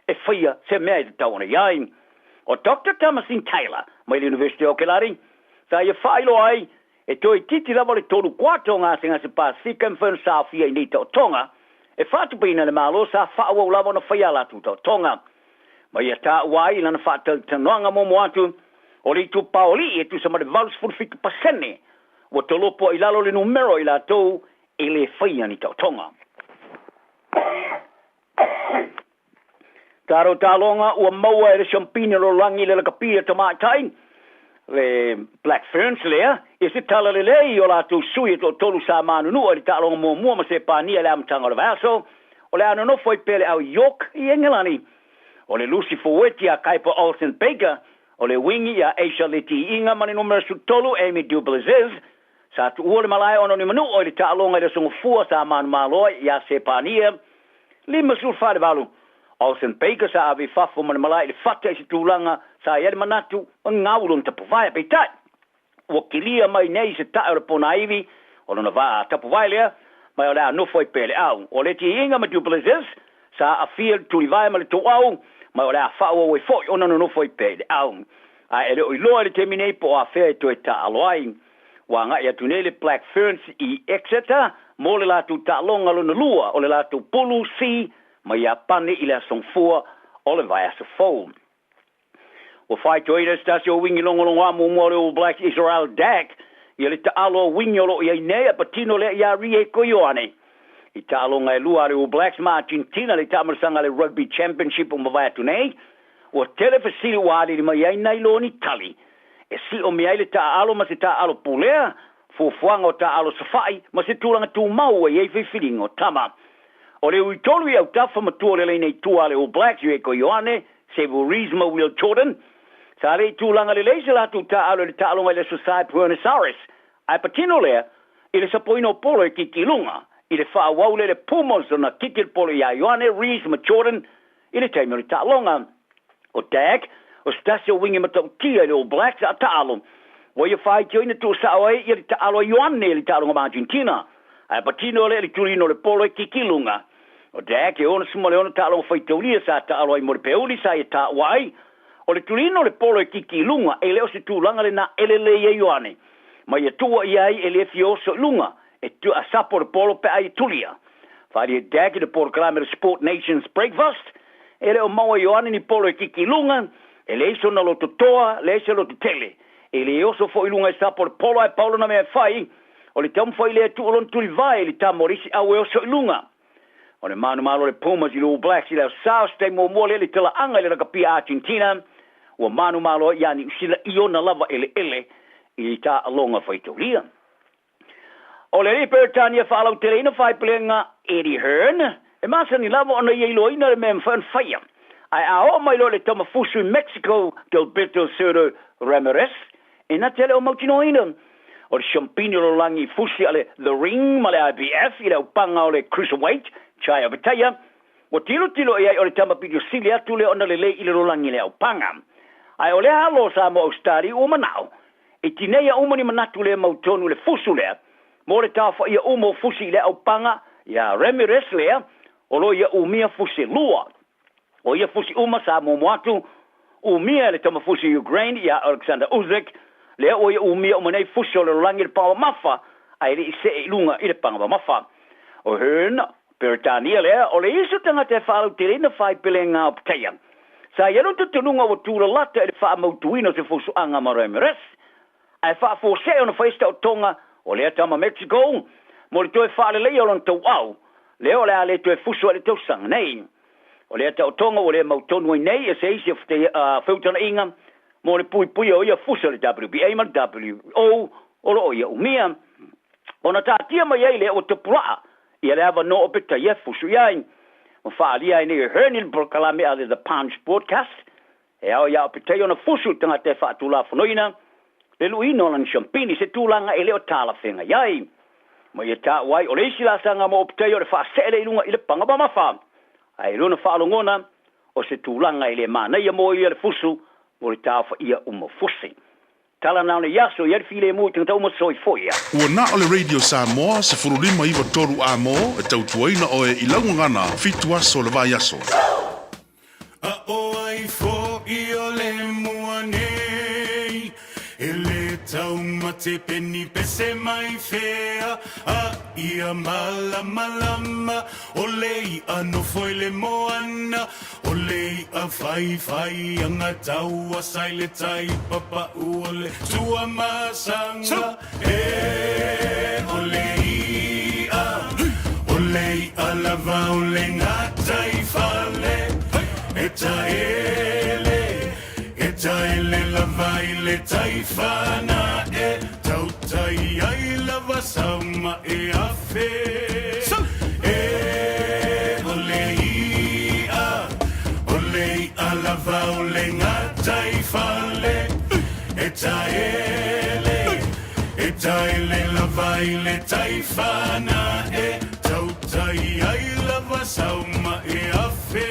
e faia se mea e tatau ona i ai. O Doctor Thomasine Taylor mai le University o Okelari, sa ia faailoa ai, e toeitiiti lava le tolu kuata o gasegase Pasefika e mafai ona saofia i nei taotoga e faatupeina e le Malo sa faaauau lava ona faia a latou taotoga. Ma ia taua ai i lana faatalatalanoaga muamua atu, o le itupa o alii e tusa ma le 87% ua tolopo i lalo le numera o i latou e le faia ni taotoga. Taro Taloga ua maua e le Siampini o Lolagi le lakapi a tamaitai, le Black Ferns lea, i se tala lelei o latou sui e toatolu sa manunua i le taaloga muamua ma Sepania i le amataga o le vaiaso, o le a nonofo ai pea le au York i Engelani. O le Lucy Foueti ia Kaipa Olsen Baker, o le wingi ia Asia Letiiga ma le numera 13 Amy Du Plessis, sa tuua le malae ona o ni manua i le taaloga i le Aso Gafua sa manumalo ai ia Sepania 54 le 8. Olsen Baker sa ave i fafo ma le malae i le fata i se tulaga sa i ai le manatu e gau lona tapuvae, peitai ua kilia mai nei se tae o le ponaivi o lona vaa tapuvae lea, ma o le a nofo ai pea i le au. O le tiiga ma Du Plessis sa aafia le tulivae ma le touau, ma o le a faaauau ai foi ona nonofo ai pea i le au. Ae e le o iloa i le taimi nei po o afea e toe taaalo ai. Ua agai atu nei le Black Ferns i Exeter mo le latou taaloga lona lua o le latou pulu C ma Iapani i le Aso Gafua o le vaiaso fou. Ua faitioina se tasi o wingi logologoa muamua o le All Blacks Israel Dagg ia le taalo a wingi o lo o i ai nei a patino lea ia Rieko Ioane. I taaloga e lua a le All Blacks ma Argentina le taamailosaga a le Rugby Championship ua mavae atu nei, ua tele fesili ua alili mai ai nai lo ni tali e siomia ai le taaalo ma se taaalo pulea, fuafuaga o taaalo safai ma se tulaga tumau ua i ai filifiliga o tama. O le ui tolu i autafa matua o le laina i tua a le All Blacks, Rieko Ioane, Sevu Reece ma Will Jordan, sa le i tulaga lelei se latou taaalo i le taaloga i le Aso Sa i Buenos Aires, ae patino lea i le sapoina o polo e kiki i luga, i le faaauau lea i le Pumas ona kiki le polo ia Ioane, Reece ma Jordan i le taimi o le taaloga. O Dagg, o se tasi o wingi matautia i le All Blacks a taalo, ua ia faitioina tuusao ai ia le taalo a Ioane i le taaloga ma Argentina, ae patino lea i le tulina o le polo e kiki i luga. O Dagg e 66 taaloga faitaulia sa taalo ai mo le peuli sa ia taua ai, o le tulina o le polo e kiki i luga e le o se tulaga lena e lelei ai Ioane, ma ia tuua i ai e le fia oso i luga e sapo le polo pe a ia tulia. Faaalia e Dagg i le polokalame o le Sport Nations Breakfast, e le o maua e Ioane ni polo e kiki i luga, e leai sona loto toa, leai se loto tele. E le oso foi i luga e sapo le polo ae pau lona mea e fai, o le taumafai lea e tuu lona tulivae i le tama o le isi au e oso i luga. O le manumalo o le Pumas i le All Blacks i le Aso Sa o se taimi muamua lea i le talaaga i le lakapia Argentina, ua manumalo ai ia Niu Sila i ona lava eleele i taaloga faitaulia. O le alii Peretania faalauteleina faaipulega Eddie Hearn, e masani lava ona ia iloaina le mea e mafai ona faia. Ae a oo mai loa i le tama fusu i Mexico Gilberto Zurdo Ramirez, e na te le o mautinoaina. O le siampini o lalolagi i fusi a le The Ring ma le IBF i le aupaga o le Cruiserweight, Jai Opetaia, ua tilotilo i ai o le tama pito sili atu lea ona lelei i le lalolagi i le aupaga. Ae o lea alo o Samoa Ausetalia ua manao e tineia uma ni manatu le mautonu i le fusu lea mo le taofaia uma o fusi i le aupaga ia Ramirez lea. O lo o ia umia fusi e lua. O ia fusi uma sa muamua atu umia e le tama fusi Ukraine ia Oleksandr Usyk, lea ua ia umia uma nei fusi o le lalolagi i le paga mamafa, ae le i see i luga i le paga mamafa. O Hearn, Peretania lea, o le isi o tagata e faalauteleina faipelega o Petaia. Sa i ai lona talitonuga ua tulalata i le faamautuina o se fusuaga ma Ramirez, ae faafuasei ona fai se taotoga o lea tama Mexico mo le toe faaleleia o lona tauau, lea o le a le toe fusu ai le tausaga nei. O lea taotoga ua le mautonu ai nei e se isi o feutagaiga mo le puipuia o ia fusi o le WBA ma le WO o lo o ia umia. Ona taatia mai ai lea ua topula'a ia le avanoa o Petaia e fusu i ai. Ma faaalia ai nei e Hearn i le polokalame a le The Punch Broadcast, e ao ia Petaia ona fusu i le tagata e faatulafonoina le luiina o lana siampini, se tulaga e le o talafeagai ai. Ma ia taua ai, o le isi laasaga mo Petaia o le faasee lea i luga i le paga mamafa. Ae i lona faalogona, o se tulaga e le manaia mo ia le fusu mo le taofaia uma o fusi. Tala na o nei aso, i ai le filemu i tagata uma soifoia. Ua na o le Radio Samoa 15 93 A-mo e tautuaina oe i lau gagana fitu aso o le vaiaso. A ʻo ai foʻi o le mua nei E le taumate peni pese mai fea A ia malamalama O le iʻa nofo i le moana O le iʻa whaiwhai anga taua sa i le tai papaʻu o le Tuamasaga E o le iʻa O le iʻa lava o le gataifale E taele E taele lava i le tai whanae Tautai ai lava sauma e afe E o le iʻa O le iʻa lava o le gataifale E taele E taele lava i le tai whanae Tautai ai lava sauma e afe.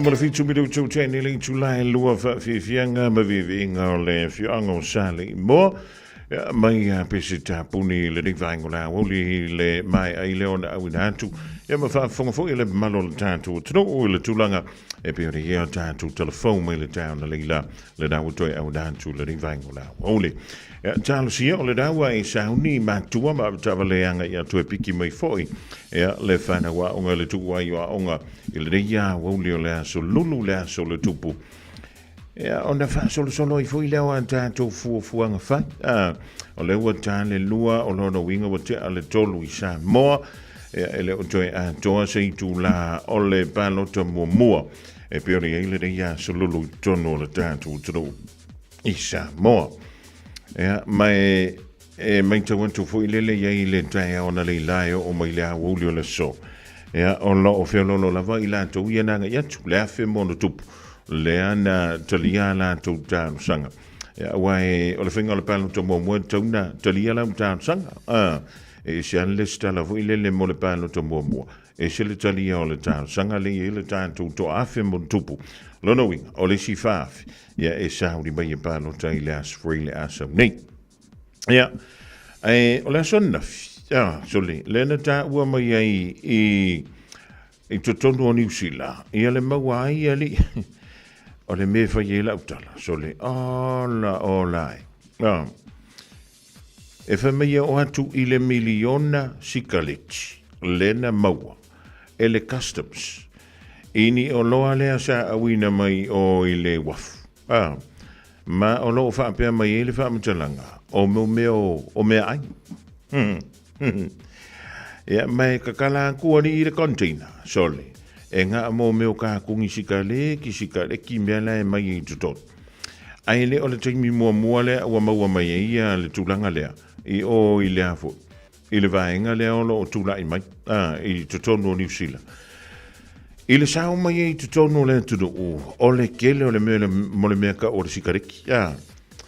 67 minutu tēnei le itula e lua whaafiafianga ma viviinga o le afioaga o Saleimoa. Ia, mai a pese tāpuni i lenei vaenga o le aoauli i le maea i le ona auina atu. Ia ma faafofoga foi le mamalu o le tatou atunuu i le tulaga e pei ona i ai o tatou talafou mai le taeao na leila lena ua toe auina atu i lenei vaenga o le aoauli. Ia, talosia o lena ua e sauni matua ma avetaavale agai atu e piki mai foi ia le whanau aoga le tuu ai o aoga i lenei aoauli o le aso lulu le aso le tupu. Ia, ona faasolosolo ai foi lea o a tatou fuafuaga fai. A, o lea ua ta le lua, o lona uiga ua tea le tolu i Samoa. Ia, e le o toe atoa se itulā o le palota muamua e pei ona i ai lenei aso lulu i totonu o le tatou atunuu i Samoa. Ia, ma e, e matau atu foi lele i ai le taeao na leila e oo mai le aoauli o le aso. Ia, o lo o feoloolo lava i latou ia na agai atu, le afe ma ona tupu, lea na talia a latou talosaga. Ia, aua e, o le faiga o le palota muamua e tatau ona talia lau talosaga. A, e ese lava le lesitala foi lele mo le palota muamua, ese le talia o le talosaga lea e i ai le tatou toaafe ma ona tupu. Lona uiga, o le isi 4,000, ia e sauni mai e palota i le Aso Faraile a sau nei. Ia, ae o le aso ananafi, ah, sole, lea na taua mai ai i, i totonu o Niu Sila, ia le maua ai alii, o le mea e fai ai lau tala, sole, ola, ola e. Ah, e fai mai e oo atu i le miliona sikaleti, lea na maua e le Customs, i ni oloa lea sa auina mai o i le uafu. Ah, Ma o lo o faapea mai ai le faamatalaga, o mo mea o meaai. Ia, ma e kakala atu alii i le container, sole, e gaa mo mea o kākuni sikaleki, sikaleki mea la e mai i totonu. Ae le o le taimi muamua lea ua maua mai ai ia le tulaga lea, i o i le a foi, i le vaega lea o lo o tulai mai a, i totonu o Niu Sila. I le sao mai ai i totonu o le atunuu, o le tele o le mea mo le mea tau o le sikareki. A,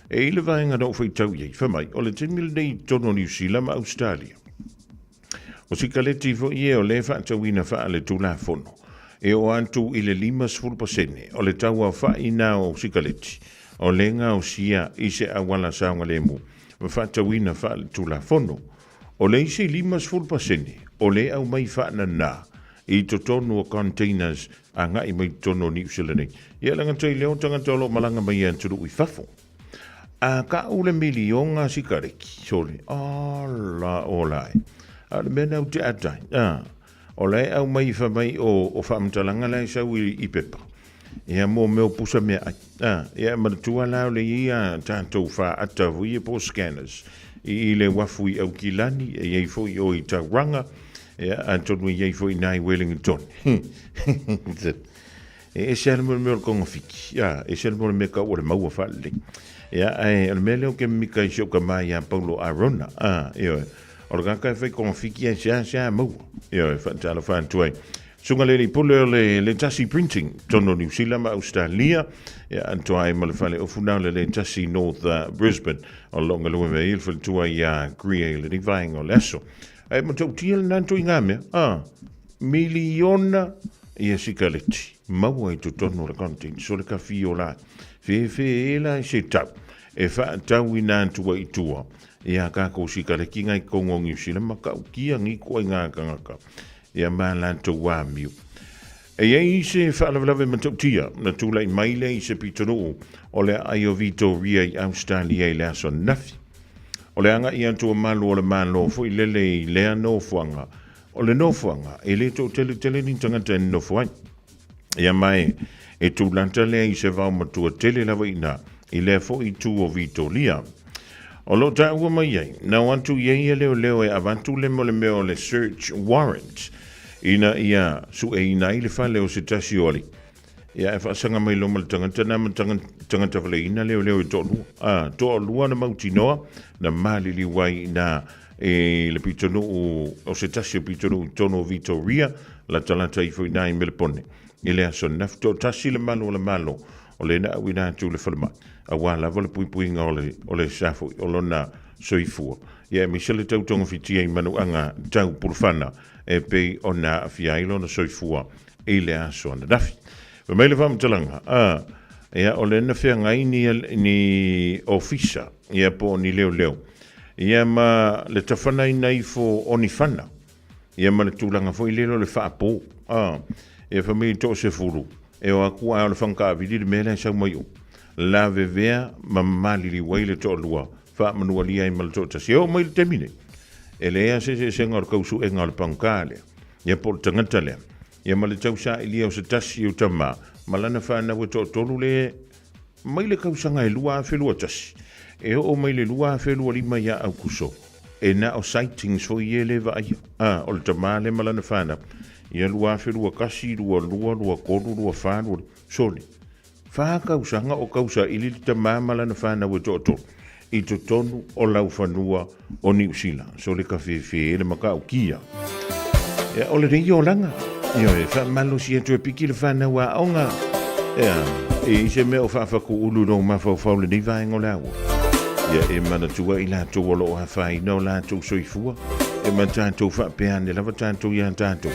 e i le vaega na ou faitau i ai, fai mai, o le taimi lenei i totonu o Niu Sila ma Ausetalia. O sikaleti foi ia o lea e faatauina faaletulafono, e oo atu i le 50% o le tau aofai na o sikaleti o lea e gaosia i se auala saogalemu ma faatauina faaletulafono. O le isi 50% o lea e aumai faanana i totonu o containers agai mai totonu o Niu Sila nei. Ia leaga tai lea o tagata o lo o malaga mai i atunuu i fafo. A kau le miliona sikareti, sole, ala ola e. A o le mea na ou te atai, a, o la e aumai fai mai o, o faamatalaga la e sau i, i pepa. Ia mo mea o pusa meaai. A, ia e manatua la o le i ai a tatou faata foi ia po o scanners i, i le uafu i Aukilani, e i ai foi o i Tauranga, ia atonu e i ai foi i nai Wellington. E ese lava le mea o le togafiti, a, ese le mea tau o le maua faalelei. Ia, ae o le mea lea ou te mimita i si ou tama ia Paulo Arona, a, ioe, o le tagata e fai togafiti ae seasea maua, ioe, faatalofa atu ai. Susuga le alii pule o le Letasi Printing, totonu o Niu Sila ma Ausetalia, ia, atoa ai ma le fale ofu na o le Letasi North Brisbane, o lo o galue mai ai le faletua ia Greer i lenei vaega o le aso. Ae matautia lena ituaiga mea, a, Miliona ia sikaleti maua i totonu o le content o le kafiola. Fefe e la i se tau e faatauina atu ai i tua ia kākou sikaleti ngai totonu o Niu Sila ma ta'utia nei ituaiga tagata ia ma latou amio. E i ai se faalavelave matautia na tulai mai lea i se pitonuu o le aai o Vitoria i Ausetalia i le aso ananafi. O le agai atu o malu o le Malo foi lele i lea nofoaga O le nofoaga, e le toatele tele ni tagata e nonofo ai. Ia ma e, e tūlata lea i se vao matua tele lava i ina, i lea foi itu o Vitoria. O lo o taua mai ai, na o atu i ai ia leoleo e avatu le mo le mea o le search warrant, ina ia sueina ai le fale o se tasi o alii. Ia, e faasaga mai loa ma le tagata na ma tagata valeina leoleo e toalua. A, toalua na mautinoa, na maliliu ai ina i le pitonuu, o se tasi o pitonuu i totonu o Vitoria, latalata ifo i ina i Melepone. I le aso ananafi, toatasi le malu o le Malo, o lea na auina atu i le falemai, aua lava le puipuiga o le, o le sa foi o lona soifua. Ia, aemaise le tau togafitia i manuaga tau pulufana e pei ona aafia ai lona soifua i le aso ananafi. Fai mai le faamatalaga, a, ia, o lea na feagai ni, ni ofisa, ia, po o ni leoleo, ia, ma le tafanaina ifo o ni fana, ia, ma le tulaga foi lele o le faapo, a, ia, fai mai toasefulu, e o atu ae o le fagataavili le mea la e sau mai o. Lavevea ma maliliu ai le toalua, faamanualia ai ma le toatasi. E oo mai le taimi nei, e leai lava se eseesega o le tausuega o le pagota lea, ia po o le tagata lea, ia ma le tausailia o se tasi o tama ma lana fanau e toatolu le mai le tausaga e 2021 e oo mai le 2025 ia Aukuso, e na o sightings foi ia e le vaaia. A, o le tama lea ma lana fanau, ia 2021, 22, 23, 24, 25, sole, 4 tausaga o tausaili le tama ma lana fanau e toatolu i totonu o laufanua o Niu Sila. So le kafefe le matautia. Ia, o lenei olaga. Ioe, faamalosi atu e piki le fanau aoga. Ia, e i se mea o faafatuulu lou mafaufau lenei vaega o le aua. Ia, e manatua i latou o lo o afaina o latou soifua. E ma tatou faapea ane lava tatou iā tatou.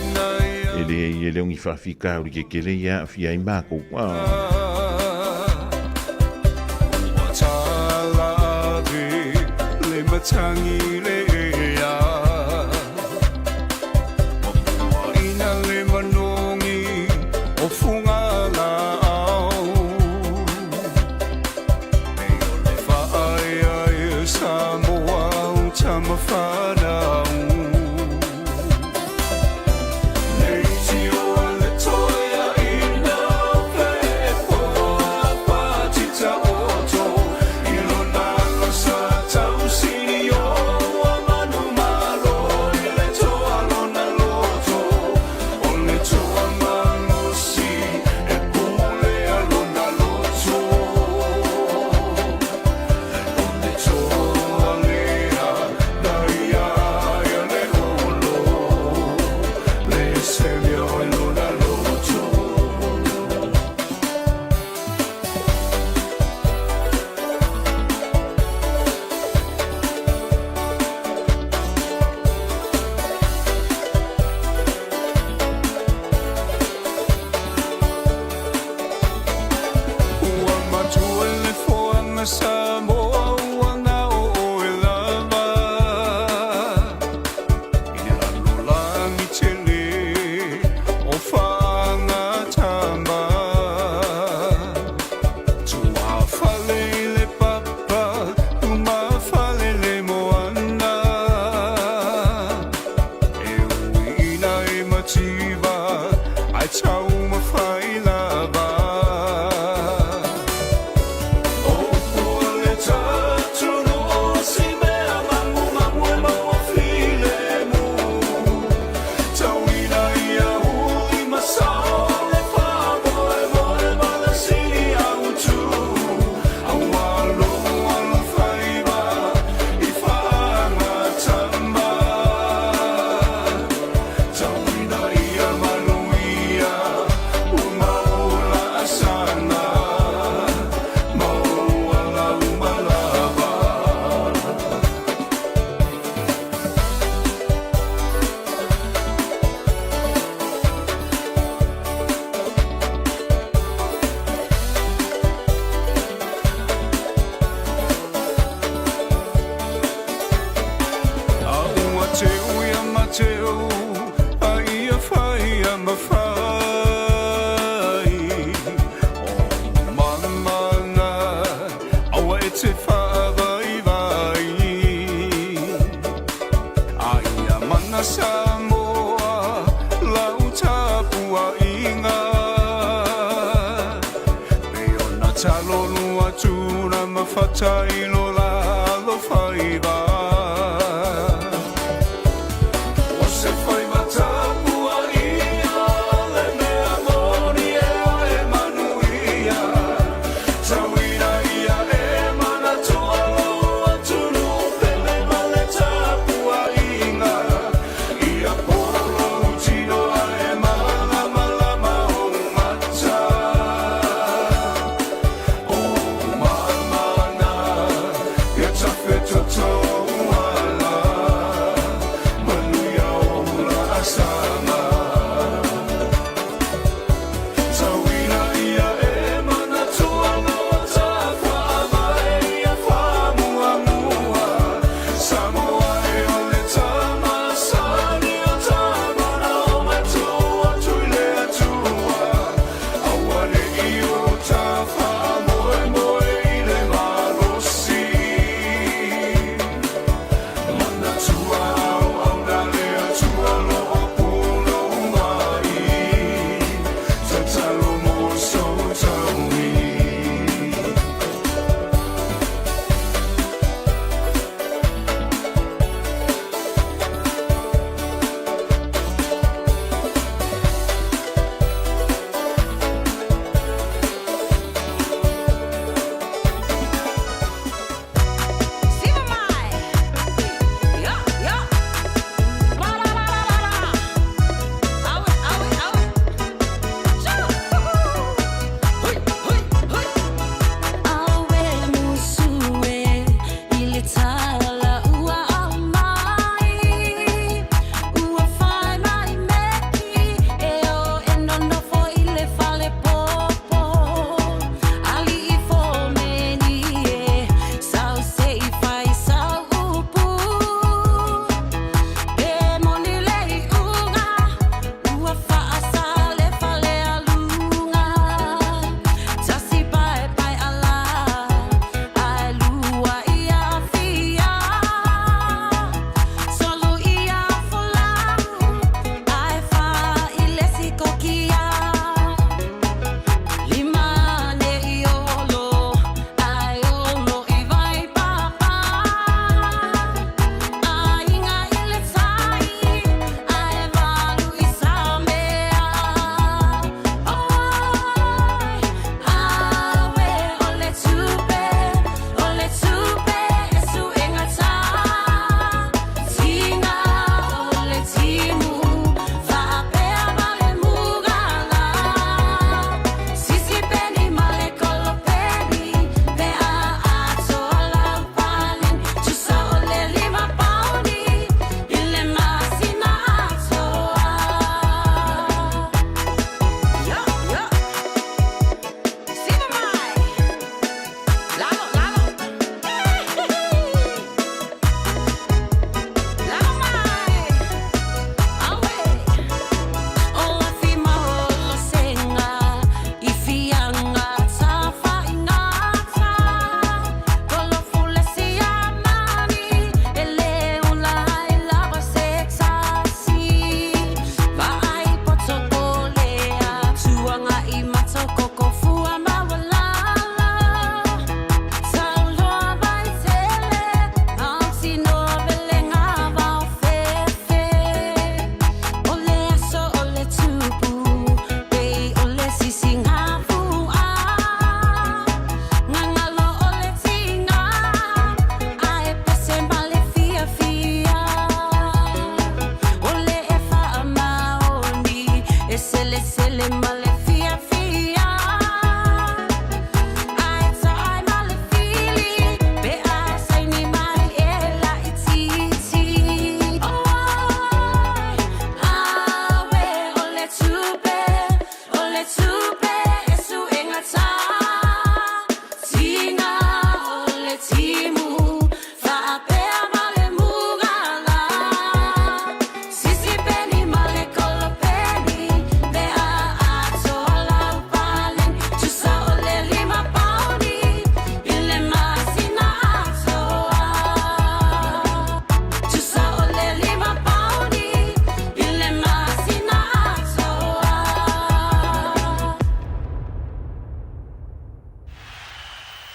E leai e le o ni faafitauli kekele ia aafia ai makou. Ah.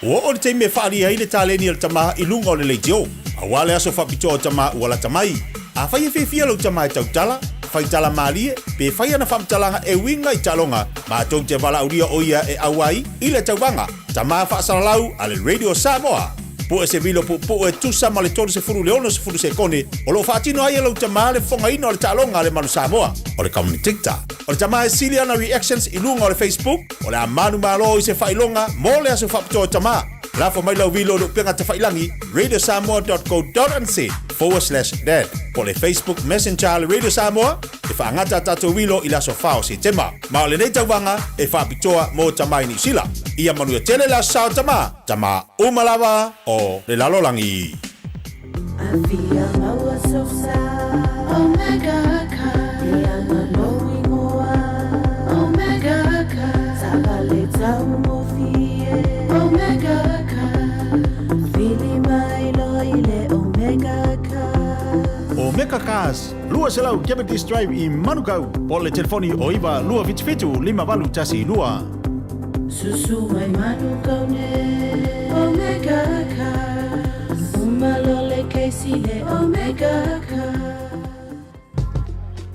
Ua oo le taimi e faaalia ai le taleni a le tama i luga o le leitio, aua le aso faapitoa o tama ua lata mai. Afai e fiafia lou tama e tautala, fai tala malie, pe fai ana faamatalaga e uiga i taaloga, matou te valaaulia o ia e auai i le tauvaga Tama Faasalalau a le Radio Samoa. Pue se vilo puupuu e tusa ma le 30 i le 60 sekone o lo o faatino ai e lou tama le fofogaina o le taaloga a le Manu Samoa, o le commentator. O le tama e sili ana reactions i luga o le Facebook, o le a manumalo i se faailoga mo le aso faapitoa o tama. Lafo mai lau vilo i le upega tafailangi radiosamoa.co.nz/dad po o le Facebook Messenger a le Radio Samoa e faagata a tatou vilo i le aso 4 o Setema. Ma o lenei tauvaga e faapitoa mo tama i Niu Sila. Ia manuia tele le aso sa o tama, tama uma lava o le lalolagi. Afia maua sosa Omega car Ia lou ingoa Omega car Taavale taugofie Omega car Vili mai loa i le Omega car Omega Cars, 200 Cavendish Drive i Manukau, po o le telefoni o 9 277 5812. Susu mai Manukau nei Omega Cars Uma loa le kesi le Omega Cars.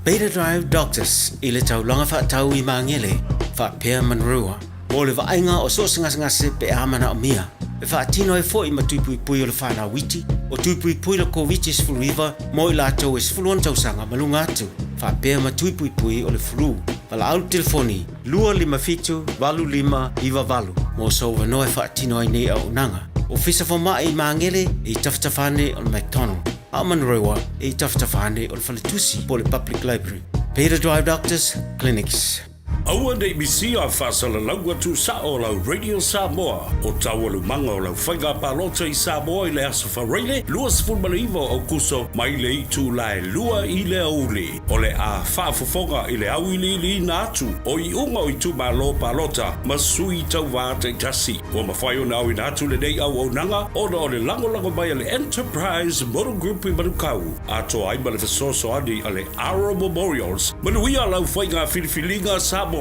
Beta Drive Doctors i le taulaga faatau i Magele faapea Manurewa mo le vaaiga o so o se gasegase pe a manaomia. E faatino ai foi ma tui puipui o le fanau iti, o tui puipui le Koviti-19 mo i latou e 16 tausaga ma luga atu, faapea ma tui puipui o le flu. Valaau le telefoni 257 8598 mo sou avanoa e faatino ai nei auaunaga. Ofisa Fomai i Magele e i tafatafa ane o le McDonald, a o Manurewa e i tafatafa ane o le Faletusi po o le Public Library. Beta Drive Doctors Clinics. Aua ne i misia faasalalauga tuusao o lau Radio Samoa o taualumaga o lau faiga palota i Samoa i le Aso Faraile 29 o Aukuso mai le itula e 2 i le aoauli. O le a faafofoga i le auiliiliina atu o iuga o itumalo palota ma sui tauva taitasi. Ua mafai ona aoina atu lenei auaunaga ona o le lagolago mai a le Enterprise Motor Group i Manukau, atoa ai ma le fesoasoani a le Aro Memorials. Manuia lau faiga filifiliga Samoa!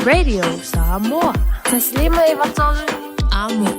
Radio Samoa. 1 5 9 3 Amo.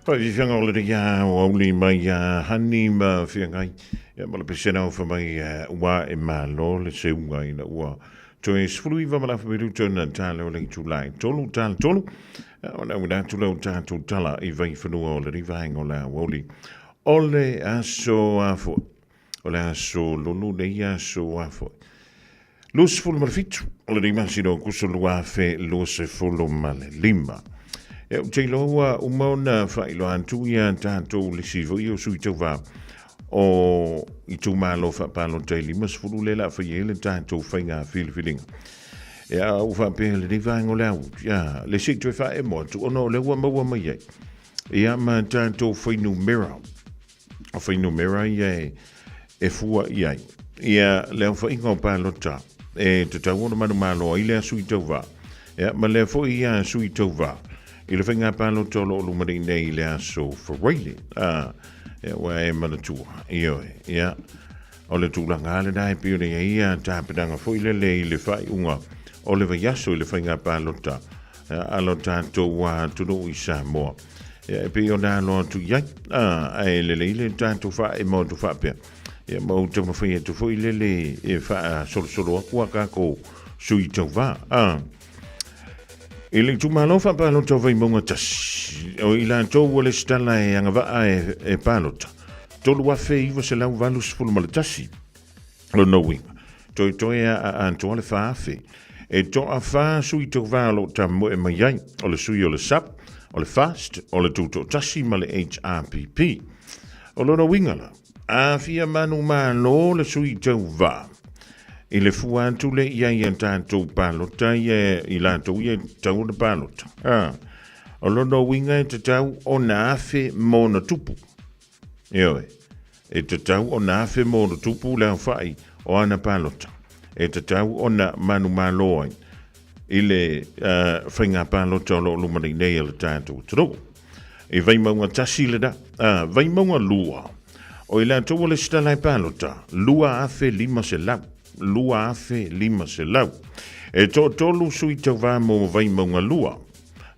Faafiafiaga o le ia o auli mai ia hani ma feagai ia ma le pesena o mai ua e malo le seuga ina ua toe 19 ma le afa minuta na tala o le itulai tolu tala tolu ona ua atu lau tatou tala i vaifanua o le rivaenga o le aoauli o le aso afo o le aso lulu nei aso afo 27 o lenei masina o Aokuso 2025. Ia, ou te iloa ua uma ona faailoa atu ia tatou le isi foi o sui tauva o itumalo faapalota e 50 lea o le a faia ai le tatou faiga filifiliga. Ia, a ua faapea lenei vaega o le au, ia, le se i toe faaemo atu ona o lea ua maua mai ai. Ia, ma tatou fuainumera o fuainumera ia e fua i ai. Ia le aofaiga o palota e tatau ona manumalo ai lea sui tauva. Ia, ma lea foi ia sui tauva i le faiga palota o lo o luma nei nei i le aso Faraile. A, ia, ua e manatua, ioe, ia, o le tulaga lava lena e pei ona i ai ia tapenaga foi lele i le faaiuga o le vaiaso i le faiga palota a lo tatou atunuu i Samoa. Ia, e pei ona alo atu i ai, ae lelei le tatou faaemo atu faapea. Ia, ma ou taumafai atu foi lele e faasolosolo atu a kākou sui tauva. I le itumalo faapalota o Vaimauga 1, o i latou ua lesitala e agavaa e palota, 3,981. Lona uiga, toetoe a a atoa le 4,000. E toa fa sui tauva o lo o tamoe mai ai, o le sui o le SUP, o le FAST, o le Tutoatasi ma le HRPP. O lona uiga la, a fia manumalo le sui tauva i le fua atu le i ai a tatou palota ia i latou ia e tatau ona palota. A, o lona uiga e tatau ona afe ma ona tupu. Ioe, e tatau ona afe ma ona tupu le aofai o ana palota e tatau ona manumalo ai i le faiga palota o lo o luma nei nei a le tatou atunuu. I Vaimauga 1 lena, Vaimauga 2, o i latou ua lesitala e palota, 2,500, 2,500. E toatolu sui tauva mo Vaimauga 2,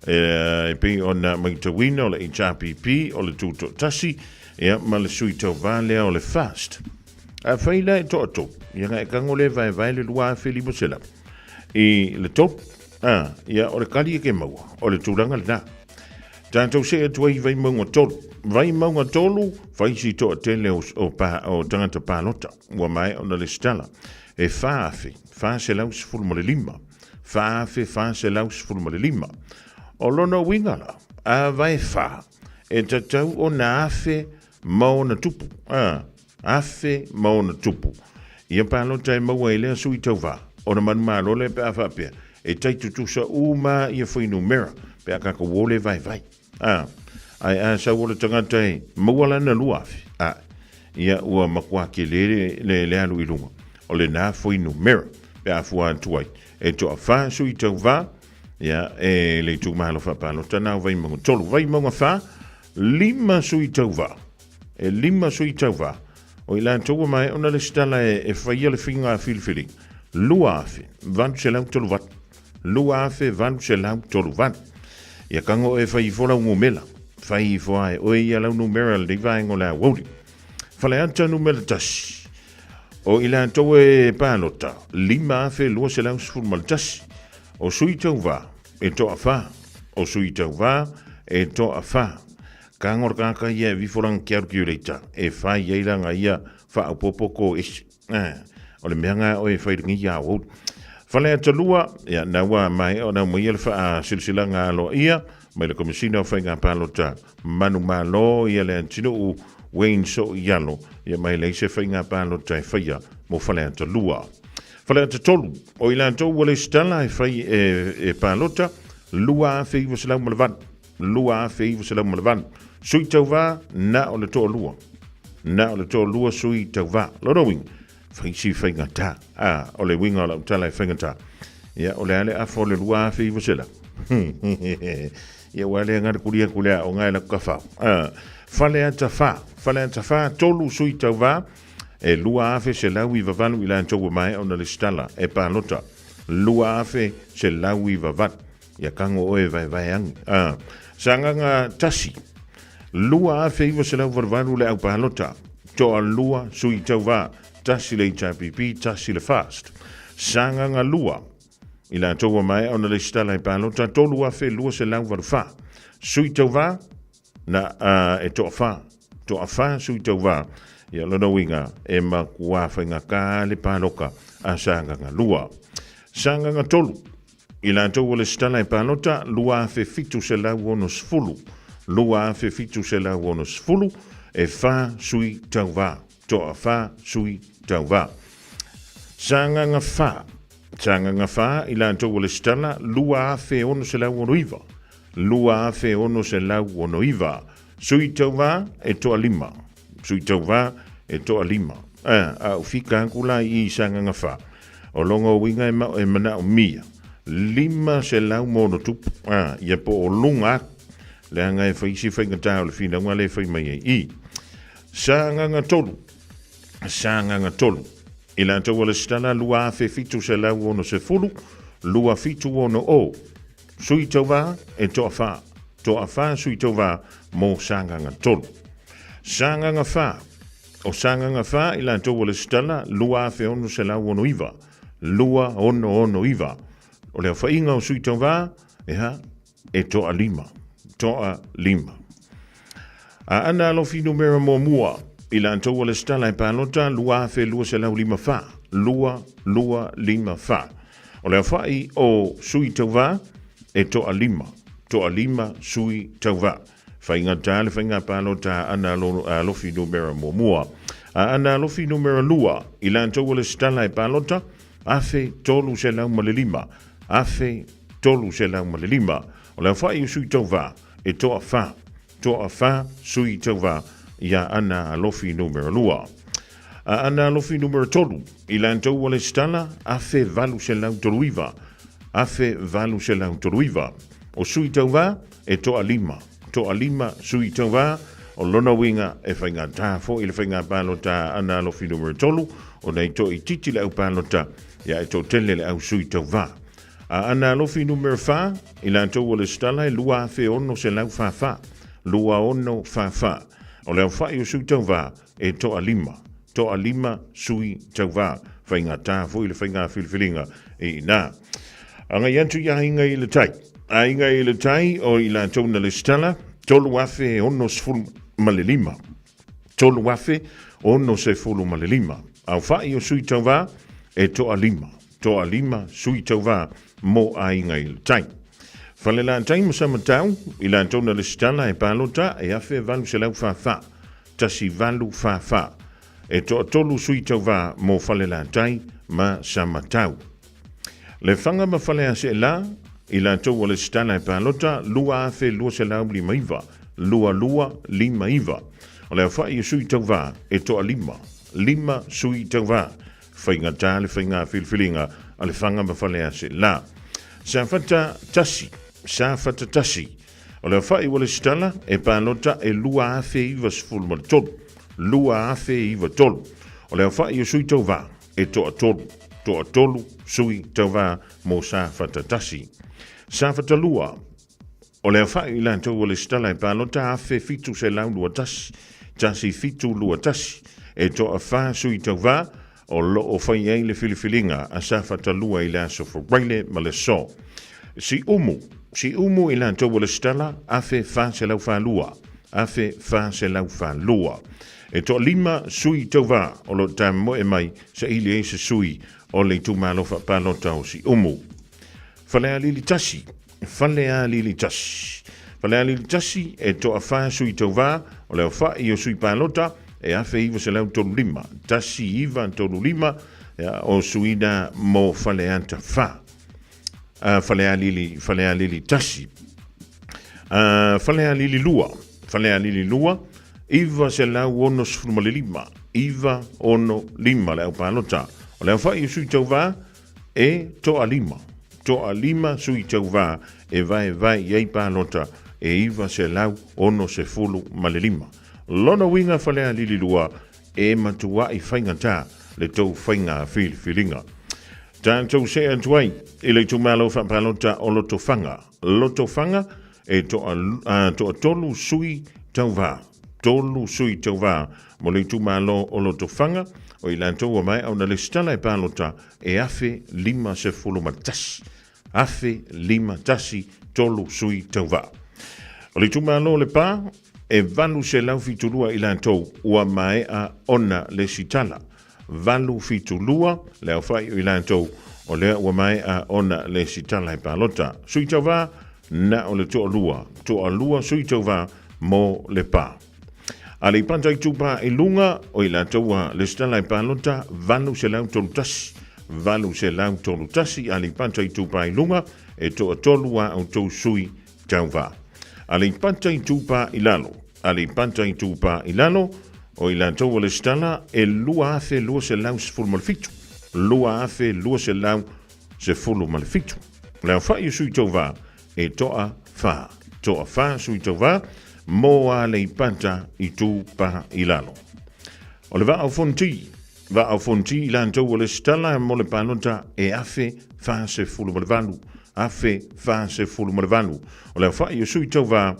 E pei ona matauina o le HRPP, o le Tutoatasi, ia, ma le sui tauva lea o le FAST. Afai la e toatolu, ia na e tago lea e vaevae le 2,500 i le tolu, a, ia, o le tali e ke maua, o le tulaga lena. Tatou see atu ai i Vaimauga 3. Vaimauga 3, fai si toatele o, o, pa, o tagata palota, ua maea ona lesitala. E 4,415. 4,415. O lona uiga la, a vae whā, e tatau ona afe ma ona tupu. A, afe ma ona tupu. Ia pālota e maua i lea sui tauvā, ona manumalo lea pe a faapea, e tai tutusa uma ia fuainumera, pe a kākou o le vaevae. A, ae a sau o le tagata e maua lana 2,000, a, ia ua matua tele le, le, le alu i luga o lena fuainumera pe a fua atu ai. E toawhā sui tauvā, ia, e le itumalo faapalota na o Vaimauga 3. Vaimauga 4, lima sui tauvā. E lima sui tauvā. O i latou ua maea ona lesitala e, e faia le faiga filifiliga. 2,838. 2,838. Ia kago e fai ifo lau numera. Fai ifo a e oe ia lau numera lenei vaega o le aoauli. Faleata numera 1. O i latou e palota, 5,211. O sui tauvā, e toawhā. O sui tauvā, e toawhā. Kago le kaka ia e vifolanga ki aru ki ureita. E whai ai ranga ia whaaupopo ko esi. Eh, o le mea ngā oe e whai rangi ia o. Whale ata lua, ia, na ua mai o na mai le wha silsila ngā aloa ia, mai le komisina o whai ngā pālota manu malo ia le antino u Wayne So Ialo, ia mai le ise whai ngā pālota e whaia mo whale ata lua. Whale ata tolu, o i latou ua le stala e whai e, e pālota, lua a whiwa selau malavan, lua afe iwa selau ma le valu. Sui tauvā, na o le toalua. Na o le toalua sui tauvā. Lona uiga, fai si faigata. A, o le uiga o lau tala e faigata. Ia, o le a le afa o le 2,900. Ia, ua le ngana kuli aku le a o ngai la kawhau. A, fale ata wha, fale ata wha, tolu sui tauvā, e 2,198 i latou ua maea ona lesitala e palota. 2,198. Ia kago oe vaevae angi. A, Sagaga tasi. 2,988 le aupalota, toalua sui tauvā, tasi le HRPP, tasi le FAST. Sagaga 2, i latou ua maea ona lesitala i palota, 3,284. Sui tauvā, na, e toafa, toafa sui tauvā, ia lona uiga e makuā faigata le paloka a Sagaga 2. Sagaga 3, I latou ua lesitala e palota, 2,760, 2,760, e wha sui tauvā, toa wha sui tauvā. Sagaga wha, sagaga wha i latou ua lesitala, 2,669, 2,669, sui tauvā e toa lima, sui tauvā e toa lima. A, a ufika aku la i sagaga wha. O longa uiga e mao e manao mia. 500 ma ono tupu, a, ia po o luga aku, leaga e fai isi faigata o le finauga lea e fai mai ai i. Sagaga 3, Sagaga 3, i latou a lesitala 2760, 2760, sui tauvā e toafa, toafa sui tauvā mo Sagaga 3. Sagaga 4, o Sagaga 4 i latou a lesitala 2669, 2669. O le aofaiga o sui tauvā, ea, e toalima, toalima. Aana Alofi numera muamua, i latou a lesitala e palota 2254, 2254. O le aofai o sui tauvā, e toalima, toalima sui tauvā. Faigata le faiga palota a Aana Alofi numera muamua. A Aana Alofi numera lua, i latou o lesitala e palota, 1305, 1305. O le aofai o sui tauvā, e toafa, toafa sui tauvā ia Aana Alofi numera lua. A Aana Alofi numera tolu, i latou o lesitala, 1839, 1839. O sui tauvā, E toalima, toalima sui tauvā, o lona uiga e faigata foi le faiga palota a Aana Alofi numera 3, ona i toaitiiti le au palota, ia e toatele le au sui tauvā. A Aana Alofi numera 4, i latou o lesitala e 2644, 2644. O le aofai o sui tauvā, e toalima, toalima sui tauvā. Faigata foi le faiga filifiliga i ina. Agai atu i Aiga i le Tai. Aiga i le Tai o i latou na lesitala, 3065. 3065. Aofai o sui tauvā, e toalima. Toalima sui tauvā mo Aiga i le Tai. Falelatai ma Samatau, i latou na lesitala e palota e 1844. 1844. E toatolu sui tauvā mo Falelatai ma Samatau. Lefaga ma Faleaseela, i latou o lesitala e palota, 2259, 2259. O le aofai o sui tauvā e toalima, lima sui tauvā. Faigata le faiga filifiliga a Lefaga ma Faleaseela. Safata tasi, Safata tasi. O le aofai ua lesitala e palota e 2093, 2093. O le aofai o sui tauvā e toatolu, toatolu sui tauvā mo Safata tasi. Safata lua, o le aofai i latou ua lesitala e palota 1721, 1721, e toafa sui tauvā o lo o fai ai le filifiliga a Safata lua i le aso Faraile ma le aso. Siumu, Siumu i latou ua lesitala 1442, 1442. E toalima sui tauvā o lo o tamoe mai saili ai se sui o le itumalo faapalota o Siumu. Falealili tasi, Falealili tasi. Falealili tasi, e toafa sui tauvā, o le aofai o sui palota, e 1935, 1935, o suina mo Faleata fa. Falealili, Falealili tasi. Falealili lua, Falealili lua, 965, 965 le au palota. O le aofai o sui tauvā, E toalima, toalima sui tauvā e vaevae i ai palota e 965. Lona uiga Falealili 2, e matuaʻi faigata le tou faiga filifiliga. Tatou see atu ai i le itumalo faapalota o Lotofaga. Lotofaga e toa, toatolu sui tauvā. Tolu sui tauvā mo le itumalo o Lotofaga, o i latou ua maea ona lesitala e palota e 1051. 1051, tolu sui tauvā. O le itumalo o Lepa, e 872 i latou ua maea ona lesitala. 872 le aofai o i latou o lea ua maea ona lesitala e palota. Sui tauvā, na o le toalua, toalua sui tauvā mo Lepa. Aleipata Itupa i Luga, o i latou ua lesitala e palota 831, 831 Aleipata Itupa i Luga, e toatolu a outou sui tauvā. Aleipata Itupa i Lalo, Aleipata Itupa i Lalo, o i latou ua lesitala e 2,217, 2,217. Le aofai o sui tauvā e toa whā. Toa whā sui tauvā mō Aleipata Itupa i Lalo. O le Vaa o Fonoti, Vaa o Fonoti i latou o lesitala mo le palota e 1048, 1048. O le aofai o sui tauvā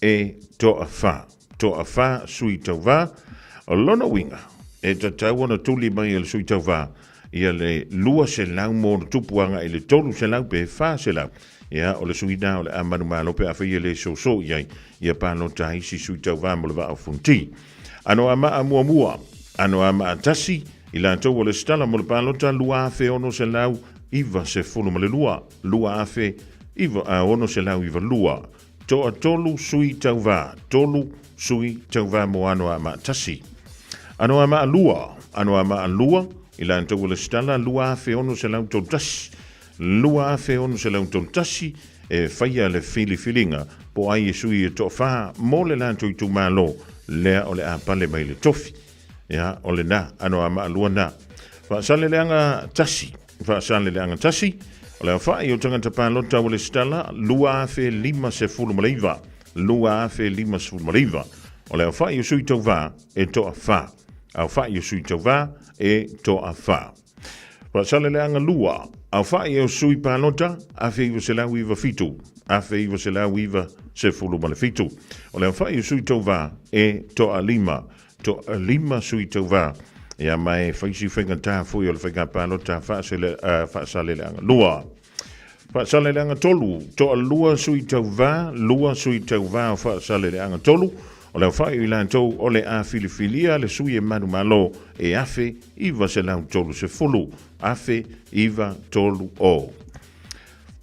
e toa whā. Toa whā sui tauvā. O lona uiga, e tatau ona tuli mai e le sui tauvā ia le 200 mo ona tupu aga i le 300 pe 400. Ia, o le sui na o le a manumalo pe afai e le soso i ai ia palota ai isi sui tauvā mo le Vaa o Fonoti. Ano a maa muamua, ano a maa tasi, i latou o lesitala mo le palota 2692, 2692. Toa tolu sui tauvā, tolu sui tauvā mo ano a maa tasi. Ano a maa lua, ano a maa lua, i latou o lesitala 2631, 2631 e faia le filifiliga po o ai e sui e toafa mo le latou itumalo lea o le a pale mai le tofi. Ia, o lena, ano a maalua na. Faasaleleaga tasi, Faasaleleaga tasi, o le aofai o tagata palota ua lesitala 2059, 2059. O le aofai o sui tauvā e toafa. Aofai o sui tauvā e toafa. Faasaleleaga lua, aofai o sui palota 1997, 1997. O le aofai o sui tauvā e toalima, toalima sui tauvā. Ia ma e fai si faigata foi o le faiga palota faasaleleaga lua. Faasaleleaga tolu, toalua sui tauvā, lua sui tauvā o faasaleleaga tolu. O le aofai o i latou o le a filifilia le sui e manumalo e 1930, 1930.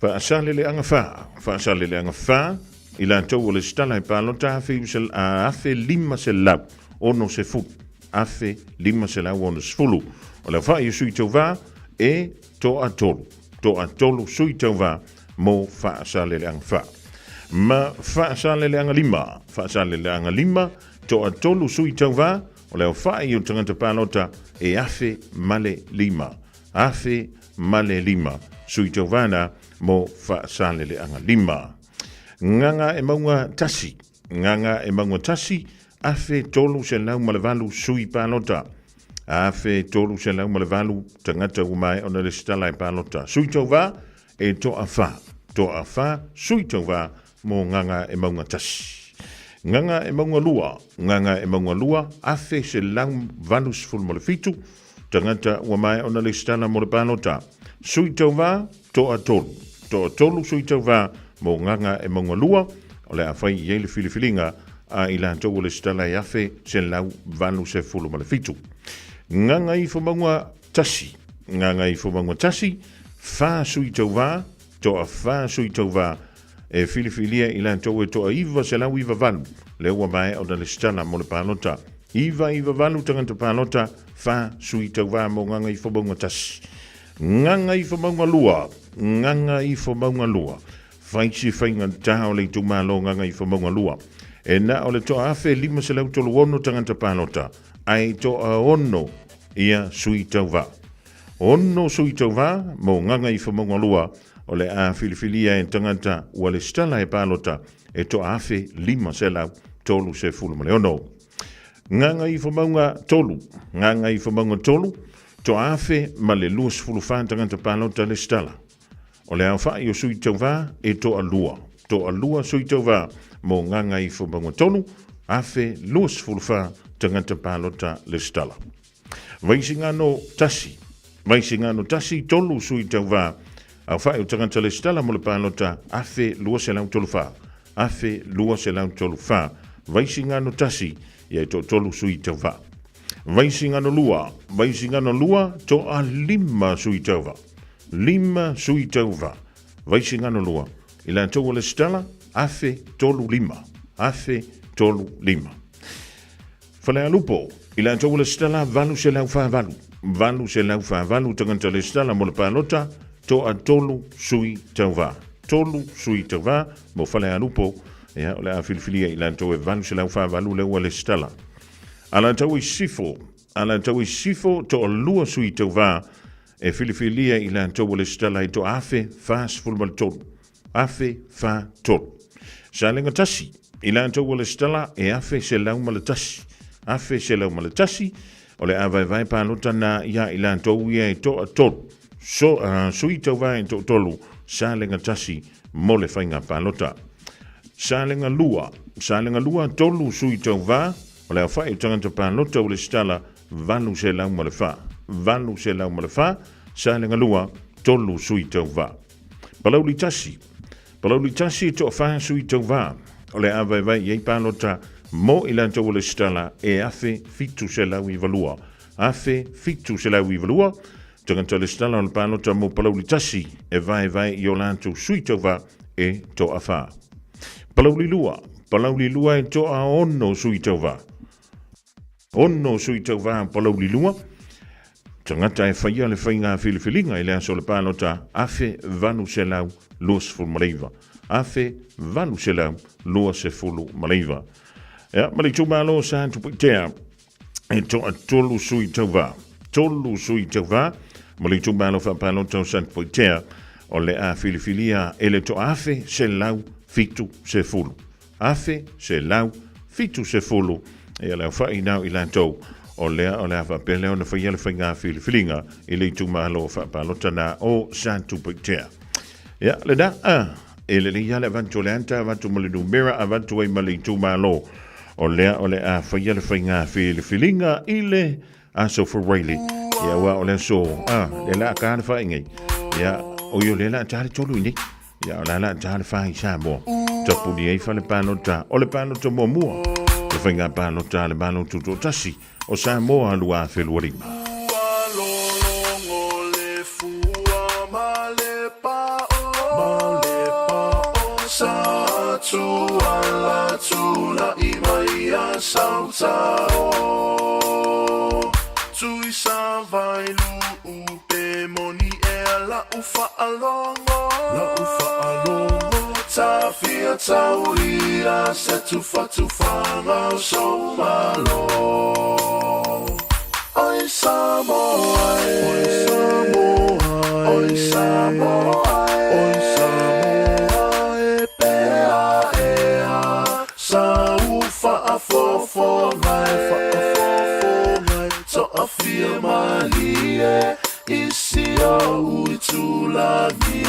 Faasaleleaga fa, faasaleleaga fa, i latou o le sitala e palota 1560, 1560. O le aofai o sui tauvā e toatolu, toatolu sui tauvā mo Faasaleleaga fa. Ma Faasaleleaga lima, Faasaleleaga lima, toatolu sui tauvā, o le aofai o tagata palota e 1005, 1005 sui tauvā na mo Faasaleleaga lima. Gagaemauga tasi, Gagaemauga tasi, 1308 sui palota. 1308 tagata ua maea ona lesitala e palota. Sui tauvā, e toafa, toafa sui tauvā mo Gagaemauga tasi. Gagaemauga lua, Gagaemauga lua, 1187 tagata ua maea ona lesitala mo le palota. Sui tauvā, toatolu, toatolu sui tauvā mo Gagaemauga lua, o le a fai i ai le filifiliga a i latou o lesitala e 1187. Gagaifomauga tasi, Gagaifomauga tasi, fa sui tauvā, toa fa sui tauvā, e filifilia i latou e toa 998, lea ua maea ona lesitala mo le palota. 998 tagata palota, fa sui tauvā mo Gagaifomauga tasi. Gagaifomauga lua, Gagaifomauga lua, Fai si faigata o le itumalo Gagaifomauga 2. E na o le toa 1536 tagata palota, ae toa ono ia sui tauvā. Ono sui tauvā mo Gagaifomauga 2 o le a filifilia e tagata ua lesitala e palota e toa 1536. Gagaifomauga 3, Gagaifomauga 3, toa 1024 tagata palota lesitala. O le aofai o sui tauvā e toalua. Toalua sui tauvā mo Gagaifomauga 3, 1024 tagata palota lesitala. Vaisigano 1, Vaisigano 1, tolu sui tauvā, aofa'i o tagata lesitala mo le palota 1234, 1234, Vaisigano 1, ia e toatolu sui tauvā. Vaisigano 2, Vaisigano 2, toalima sui tauvā, lima sui tauvā, Vaisigano 2, i latou ua lesitala, 1035, 1035. Falealupo, i latou ua lesitala, 848, 848 tagata lesitala mo le palota, toatolu sui tauvā, tolu sui tauvā mo Falealupo, ia, o le a filifilia i latou e 848 lea ua lesitala. Alataua i Sisifo, Alataua i Sisifo, toalua sui tauvā, E filifilia i latou ua lesitala ai toa 1043, afe fa tolu. Salega tasi, i latou ua lesitala e 1101, 1101, o le a vaevae palota na ia i latou ia e toa tolu. So, sui tauvae e toatolu, salega tasi mo le faiga palota. Salega lua, salega lua, tolu sui tauvā, o le aofai o tagata palota ua lesitala 804, 804, Salega lua, tolu sui tauvā. Palauli tasi, Palauli tasi, toafa sui tauvā, o le a vaevae i ai palota mo i latou ua lesitala e 1792, 1792, tagata lesitala o le palota mo Palauli tasi e vaevae i o latou sui tauvā e toafa. Palauli lua, Palauli lua e toaono sui tauvā. Ono sui tauvā o Palauli lua, tagata e faia le faiga filifiliga i le aso o le palota 1829. 1829. Ia, ma le itumalo sa Tupuitea, e toatolu sui tauvā. Tolu sui tauvā, ma le itumalo faapalota o Satupaitea, o le a filifilia e le toaafe selau fitu sefulu. 1170, ia le aofa'i nao i latou, o lea o le a faapea lea ona faia le faiga filifiliga i le itumalo faapalota na o Satupaitea. Ia, lena, a, e lelei lava le avatu o le ata, avatu ma le numera, avatu ai ma le itumalo, o lea o le a faia le faiga filifiliga i le aso Faraile. Ia, aua o le aso, a, le la ka le whaingai. Ia, o i o le la tā le tolu i nei. Ia, o la la tā le whai Samoa. Tapuni ai whale pālota, o le pālota muamua. Le whainga pālota le malo tūtōtasi o Samoa 2025. Sa tuala tula i mai a sautao Tui sa vai lu pe moni e la ufa alongo La ufa alongo Tawhia tauria se tufa tufanga o so malo Oi Samoa e Oi Samoa e Oi Samoa e Oi Samoa e Pea ea Sa ufa a fofonga e Whaafofonga e Toafia malie I si o ui tūlagi e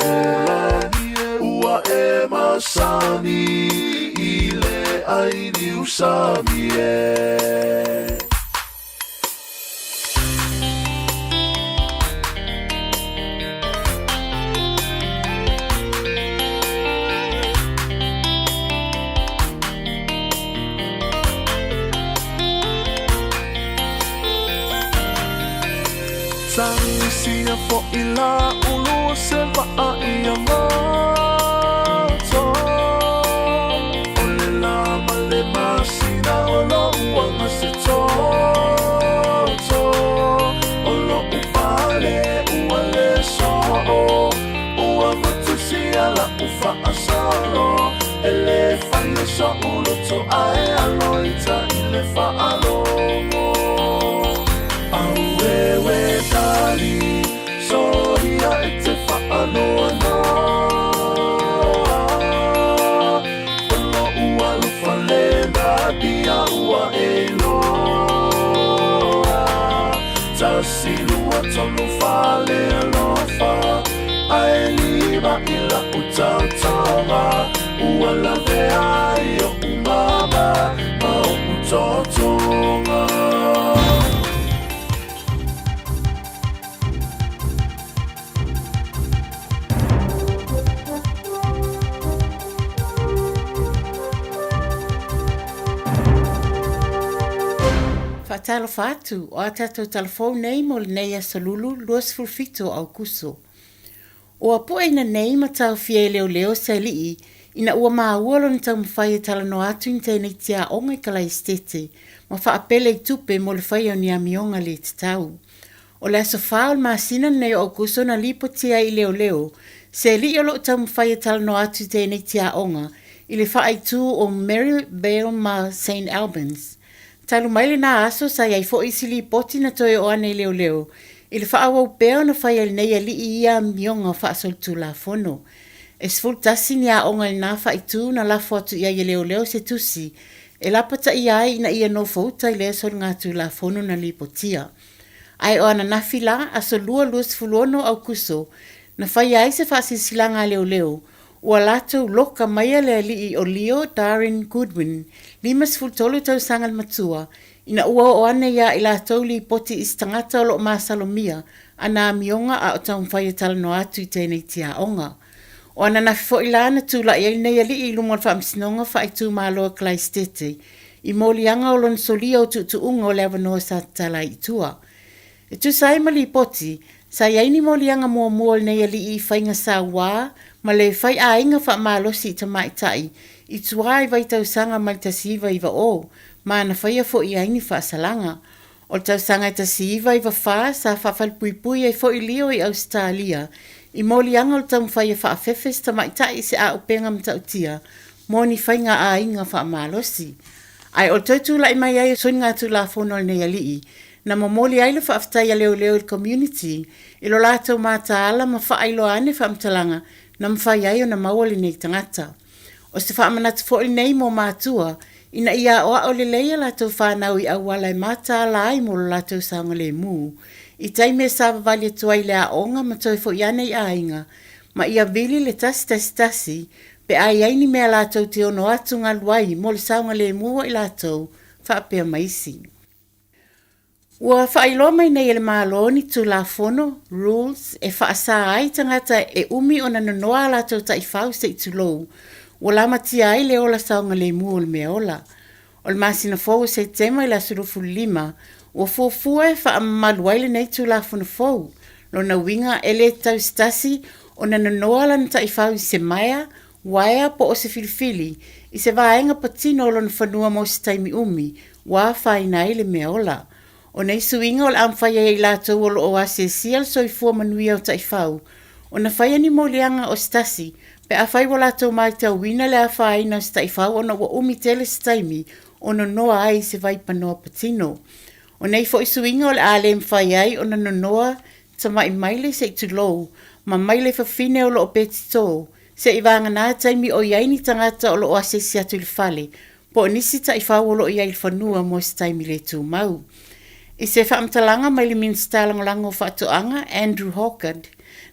Tūlagi e Ua e masani I le ai niu sami e. Tagisia fo'i la ulu o se va'a ia moto O le la ma le masina o lo'u aga se toto O lo'u pale ua le so'o Ua matusia la'u fa'asolo E lē faia so'u loto ae alo ita i le fa'alogo Auewe tali soia e te fa'anoanoa O lo'u alofa le natia ua e iloa Tasi lua tolu fale alofa Ae lima i la'u taotaoga Ua lavea ai o'u mama. otootoga. Faatalofa atu, o a tatou talafou nei mo lenei aso lulu 27 o Aukuso. Ua pueina nei ma taofia e leoleo se alii ina ua maua lona taumafai e talanoa atu i ni teineiti aoga i Kalaesetete ma faapele i tupe mo le faia o ni amioga le tatau. O le aso 4 o le masina lenei o Aukuso na lipotia ai i leoleo se alii o lo o taumafai e talanoa atu i teineiti aoga i le faaitu o Maryvale ma St Albans. Talu mai lena aso sa i ai foi isi lipoti na toe oo ane i leoleo i le faaauau pea ona fai e lenei alii ia amioga faasolitulafono. E 11 ni aoga i lena faaitu na lafo atu i ai e leoleo se tusi e lapataia ai ina ia nofouta i lea soligatulafono na lipotia. Ae o ananafi la, aso 2 26 Aukuso, na faia ai se faasilasilaga a leoleo Ua latou loka maia le alii o Leo Darren Goodwin, 53 tausaga le matua, ina ua oo ane iā i latou lipoti i se tagata o lo o masalomia ana amioga a o taumafai e talanoa atu i tēnei tiaoga. O ananafi foi la na tula'i ai lenei alii i luma o le Faamasinoga Faaitumalo a Kalaesetete i moliaga o lona solia o tuutuuga o le avanoa sa tatala ai i tua. E tusa ai ma lipoti, sa i ai ni moliaga muamua o lenei alii i faiga sauā ma le fai aiga faamalosi i tamaitai i tuā i vaitausaga mai le 1990, ma na faia foi i ai ni faasalaga. O le tausaga e 1994 sa faafalepuipui ai foi Leo i Ausetalia i moliaga o le taumafai e faafefe se tamaitai i se auupega matautia mo ni faiga aiga faamalosi. Ae o le toe tulai mai ai o soligatulafono a lenei alii, na momoli ai le faafetai a leoleo i le community i lo latou mataala ma faailoa ane faamatalaga na mafai ai ona maua lenei tagata. O se faamanatu foi lenei mo matua ina ia aoao lelei a latou fanau i auala e mataala ai mo lo latou saogalemu i taimi e savavali atu ai i le aoga ma toe foi ane i aiga ma ia vili le 111 pe a i ai ni mea latou te ono atugalu ai mo le saogalemu o i latou faapea ma isi. Ua faailoa mai nei e le Malo ni Tulafono, rules, e faasā ai tagata e umi ona nonoa a latou taifau se i tulou, ua lamatia ai le ola saogalemu o le meaola. O le masina fou o Setema i le aso 25, ua fuafua e faamamalu ai lenei Tulafono fou. Lona uiga, e le tatau i se tasi ona nonoa lana taifau i se maea, uaea po o se filifili i se vaega patino o lona fanua mo se taimi umi ua afaina ai le meaola. O nei suiga o le a mafai ai e i latou o lo o asiasia le soifua manuia o taifau ona faia ni moliaga o se tasi pe afai ua latou matauina le afaina o se taifau ona ua umi tele se taimi o nonoa ai i se vaipanoa patino. O nei foi suiga o le a le mafai ai ona nonoa tamai maile se i tulou ma maile fafine o lo o petitō se'i vagana taimi o i ai ni tagata o lo o asiasi atu i le fale po o nisi taifau o lo o i ai i le fanua mo se taimi le tumau. I se faamatalaga mai le Minisita Lagolago o Faatoaga, Andrew Hawgood,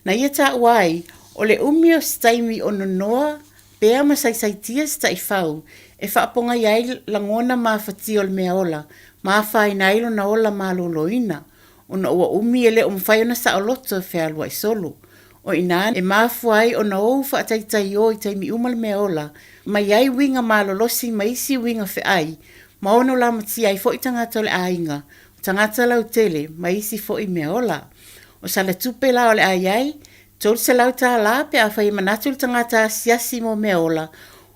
na ia taua ai, o le umi o se taimi o nonoa pea ma saisaitia se taifau e faapogaia ai lagona mafatia o le meaola ma afaina ai lona ola maloloina, ona ua umi e le o mafai ona saoloto e fealuai solo. O i inā e mafua ai ona ou faataitaiō i taimi uma le meaola, mai ai uiga malolosi ma isi uiga feai, ma ono lamatia ai foi tagata o le aiga, o tagata lautele ma isi foi meaola. O sala tupe la o le a i ai, $300 pe afai e manatu le tagata asiasi mo meaola,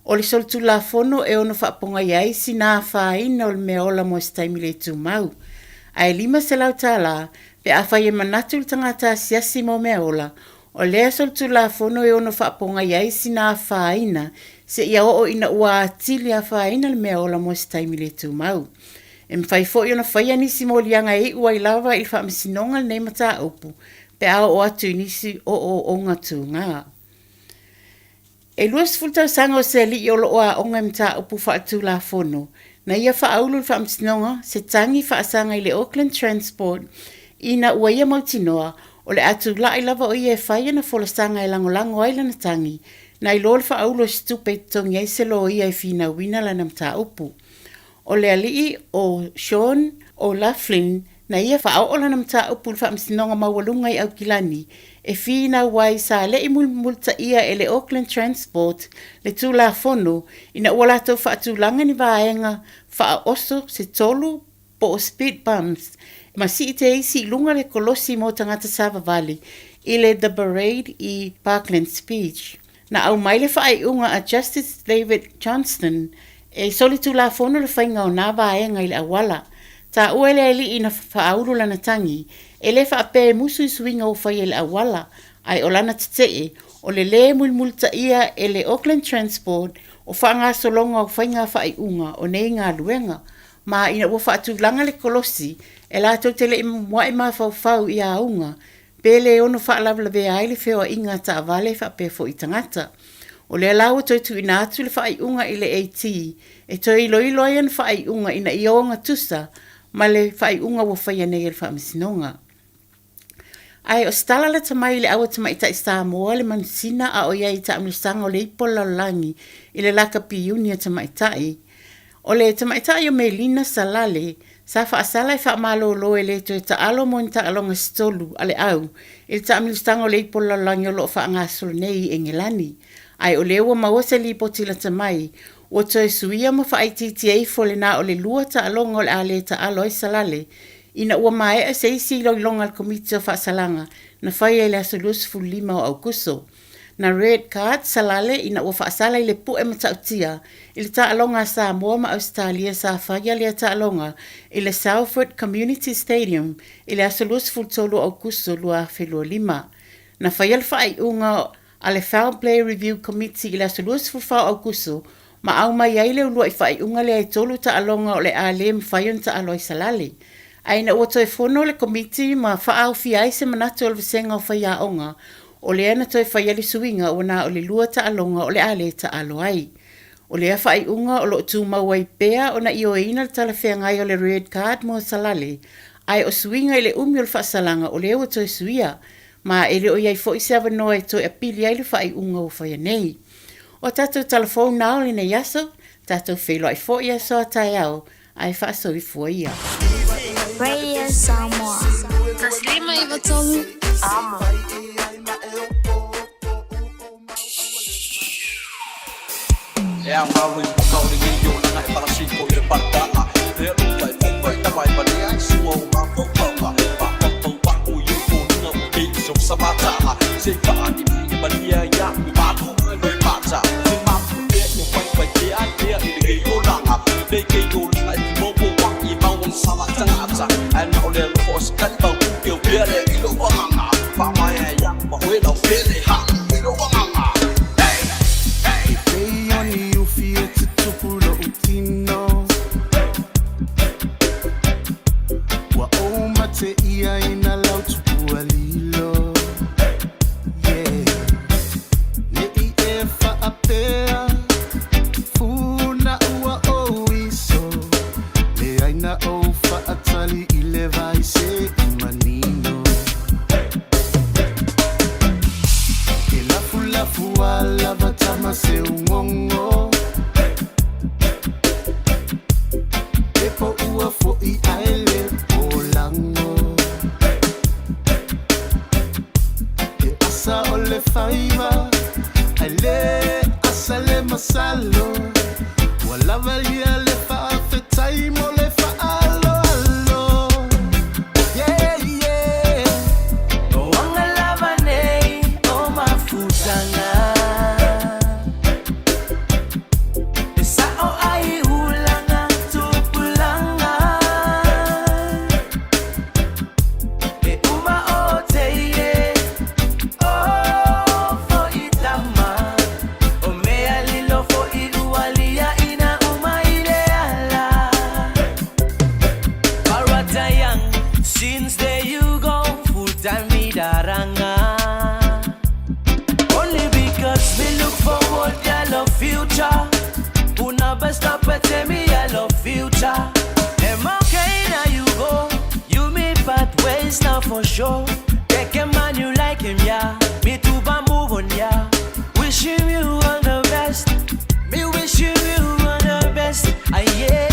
o le solitulafono e ono faapogai ai sina afaina o le meaola mo se taimi le tumau. Ae $500 pe afai e manatu le tagata asiasi mo meaola, o lea solitulafono e ono faapogai ai sina afaina seia oo ina ua atili afaina le meaola mo se taimi le tumau. E mafai foi ona faia nisi moliaga e iu ai lava i le faamasinoga lenei mataupu pe a oo atu i nisi ooooga tugā. E 20 tausaga o se alii o lo o aoga i mataupu faaletulafono, na ia faaulu i le faamasinoga se tagi faasaga i le Auckland Transport ina ua ia mautinoa o le a tula'i lava o ia e fai ana folasaga e lagolago ai lana tagi, nai lo le faaulu o se tupe e totogi ai se loia e finauina lana mataupu. O le aliʻi ʻo Sean O'Loughlin na ia faaoo lana mataupu i le Faamasinoga Maualuga i Aukilani e finau ai sa leʻi mulimulitaʻia e le Auckland Transport le Tulafono ina ua latou faatulaga ni vaega faaoso se tolu po o speed bumps ma sii te isi i luga le kolosi mo tagata savavali i le The Parade i Parklands Beach. Na aumai le faaiuga a Justice David Johnston e solitulafono le faiga o nā vaega i le auala. Taua e le aliʻi na faaulu lana tagi, e le faapea e musu i suiga ua faia i le auala, ae o lana tetee, o le lē mulimulitaʻia e le Auckland Transport o faagasologa o faiga faaiuga o nei galuega, ma ina ua faatulaga le kolosi e latou te le i muaʻi mafaufau i auga pe le ono faalavelavea ai le feoaiga a taavale faapea foi i tagata. O lea la ua toe tuuina atu le faaiuga i le AT e toe iloilo ai ana faaiuga ina ia ogatusa ma le faaiuga ua faia nei e le Faamasinoga. Ae o se tala lata mai i le aua tamaitai Samoa le manusina a o i ai i taamilosaga o le ipu o le lalolagi i le lakapi iuni a tamaitai. O le tamaitai o Melina Salale sa faasala e faamalolo e le toe taalo mo ni taaloga se tolu a le au i le taamilosaga o le ipu o le lalolagi o lo o faagasolo nei i Engelani. Ae o lea ua maua se lipoti lata mai, ua toe suia ma faaitiitia ifo le na o le lua taaloga o le a le taalo ai Salale ina ua maea se isi iloiloga a le Komiti o Faasalaga na faia i le aso 25 o Aokuso. Na red card Salale ina ua faasala i le pu'e matautia i le taaloga a Samoa ma Ausetalia sa faia lea taaloga i le Salford Community Stadium i le aso 23 o Aokuso 2025. Na faia le faaiuga a le Foul Play Review Committee i le aso 24 o Aokuso ma aumai ai le uluai faaiuga lea e tolu taaloga o le a le mafai ona taalo ai Salale. Ae ina ua toe fono le Komiti ma faaaofia ai se manatu o le Vasega o Faiaoga, o lea na toe faia le suiga ua na o le lua taaloga o le a le taalo ai. O lea faaiuga o lo o tumau ai pea ona ioeina le talafeagai o le red card mo Salale, ae o suiga i le umi o le faasalaga o lea ua toe suia, ma e le o i ai foi se avanoa e toe apili ai le faaiuga ua faia nei. O tatou tala fou na o lenei aso, tatou feiloai foi i aso a taeao, ae faasoifua ia. Radio Samoa. 153 Amo. E a ngau i puka o le ngei o langa e palasi ko i le parata'a. Lea lupa e pupa i tama e palea i sua o mafau pauka. Pa pa pau pa o i o kōnunga o kei i so sa mata'a. Se i whaa ni mi e malia ia u māku mai loe pata. Me māku pea i o pai pai te a tea i le ngei o langa. Nei kei o langa e te mopo wa i mau o sala tangata. Ai na o le alofa o se kali pau puke o pea le i lo wanganga. Wha mai ai ia ma oe lau pele ha i lo wanganga. Hey! Hey! E pei o ni ufi e tutupu loʻu tino Ua ou mate ʻia i nā lau tupua lilo Yeah Neʻi e faapea Funa ua ou iso Leai na ou faatali i le vai se i manino E lafulafu a lava tama se ugongo E po ua foʻi ae le polago E asa o le faiva ae le asa le masalo Ua lava ia le faafetai mo le faaaloalo Yeah, yeah O anga lava nei o mafutaga E sa'o ai ulaga tupulaga E uma o teie O fo'i tama O mea lilo fo'i ua liaʻina uma i le ala Paratayang Since there you go Full time mi daranga Only because we look forward yellow future Una best up at me yellow future Am okay now you go You me part ways now for sure Take a man you like him yeah Me too ba move on yeah Wishing you all the best Me wishing you all the best Ah yeah.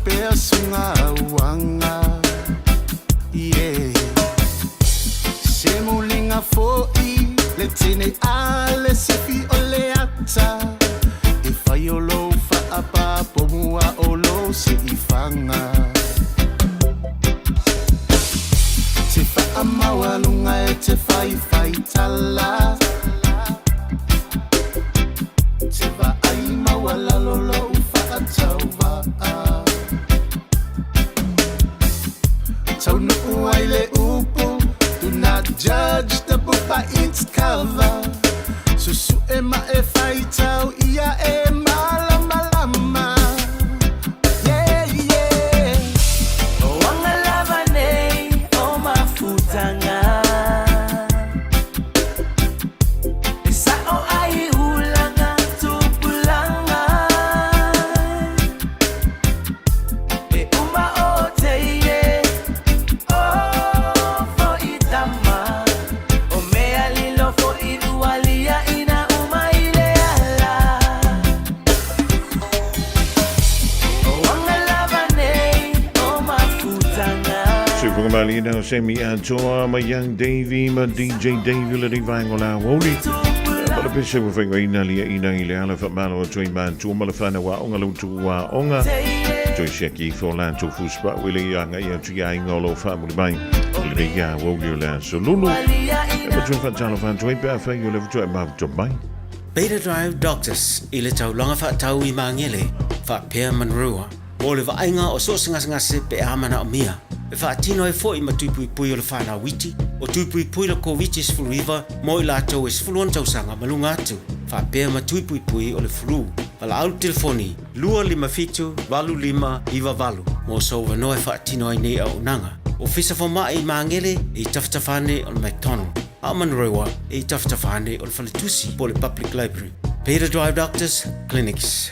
pea sugauaga. Yeah. Se muliga fo'i le tine a le sifi o le ata e fai o lou faapapo mua o lou se'ifaga. Te faamaualuga e te faifaitala te vaai maualalo lou faatauva'a. Taunuu ai le upu, do not judge the book by its cover. Susu'e ma e faitau ia e malamalama. Yeah, yeah. O anga lava nei o mafutanga. E sa'o ai ulaga tupulaga. E uma o teie o fo'i tama. O mea lilo fo'i ualia ina uma i le ala. O anga lava nei o mafutanga. Sifugamalina o Semi Atoa ma Young Davy ma DJ Davy le rivaengo la woli. Ma le pese ua whainga ina lia ina i le ala whamalo o toi mātua ma le whana wa onga lutu wa onga. Toi siaki ifo la tō fuspa wile i anga i atu ia inga o lo whamuli mai. Le le ia woli o le aso lulu. E ma tui whatalo whantua i pea whai o le vutua e mahuto mai. Beta Drive Doctors i le taulaga fa'atau i Magele, fa'apea Manrua, mo le va'aiga o so o se gasegase pe a mana'omia, e fa'atino ai fo'i ma tuipuipui o le fa'alauiti, o tuipuipui le Koviti-19 mo i latou e 16 tausaga ma luga atu, fa'apea ma tuipuipui o le flu. Vala'au le telefoni 257 8598 mo sou avanoa e fa'atino ai nei auaunaga. Ofisa Foma'i i Magele e i tafatafa ane o le McDonald, a o Manurewa e i tafatafa ane o le Faletusi po o le Public Library. Beta Drive Doctors Clinics.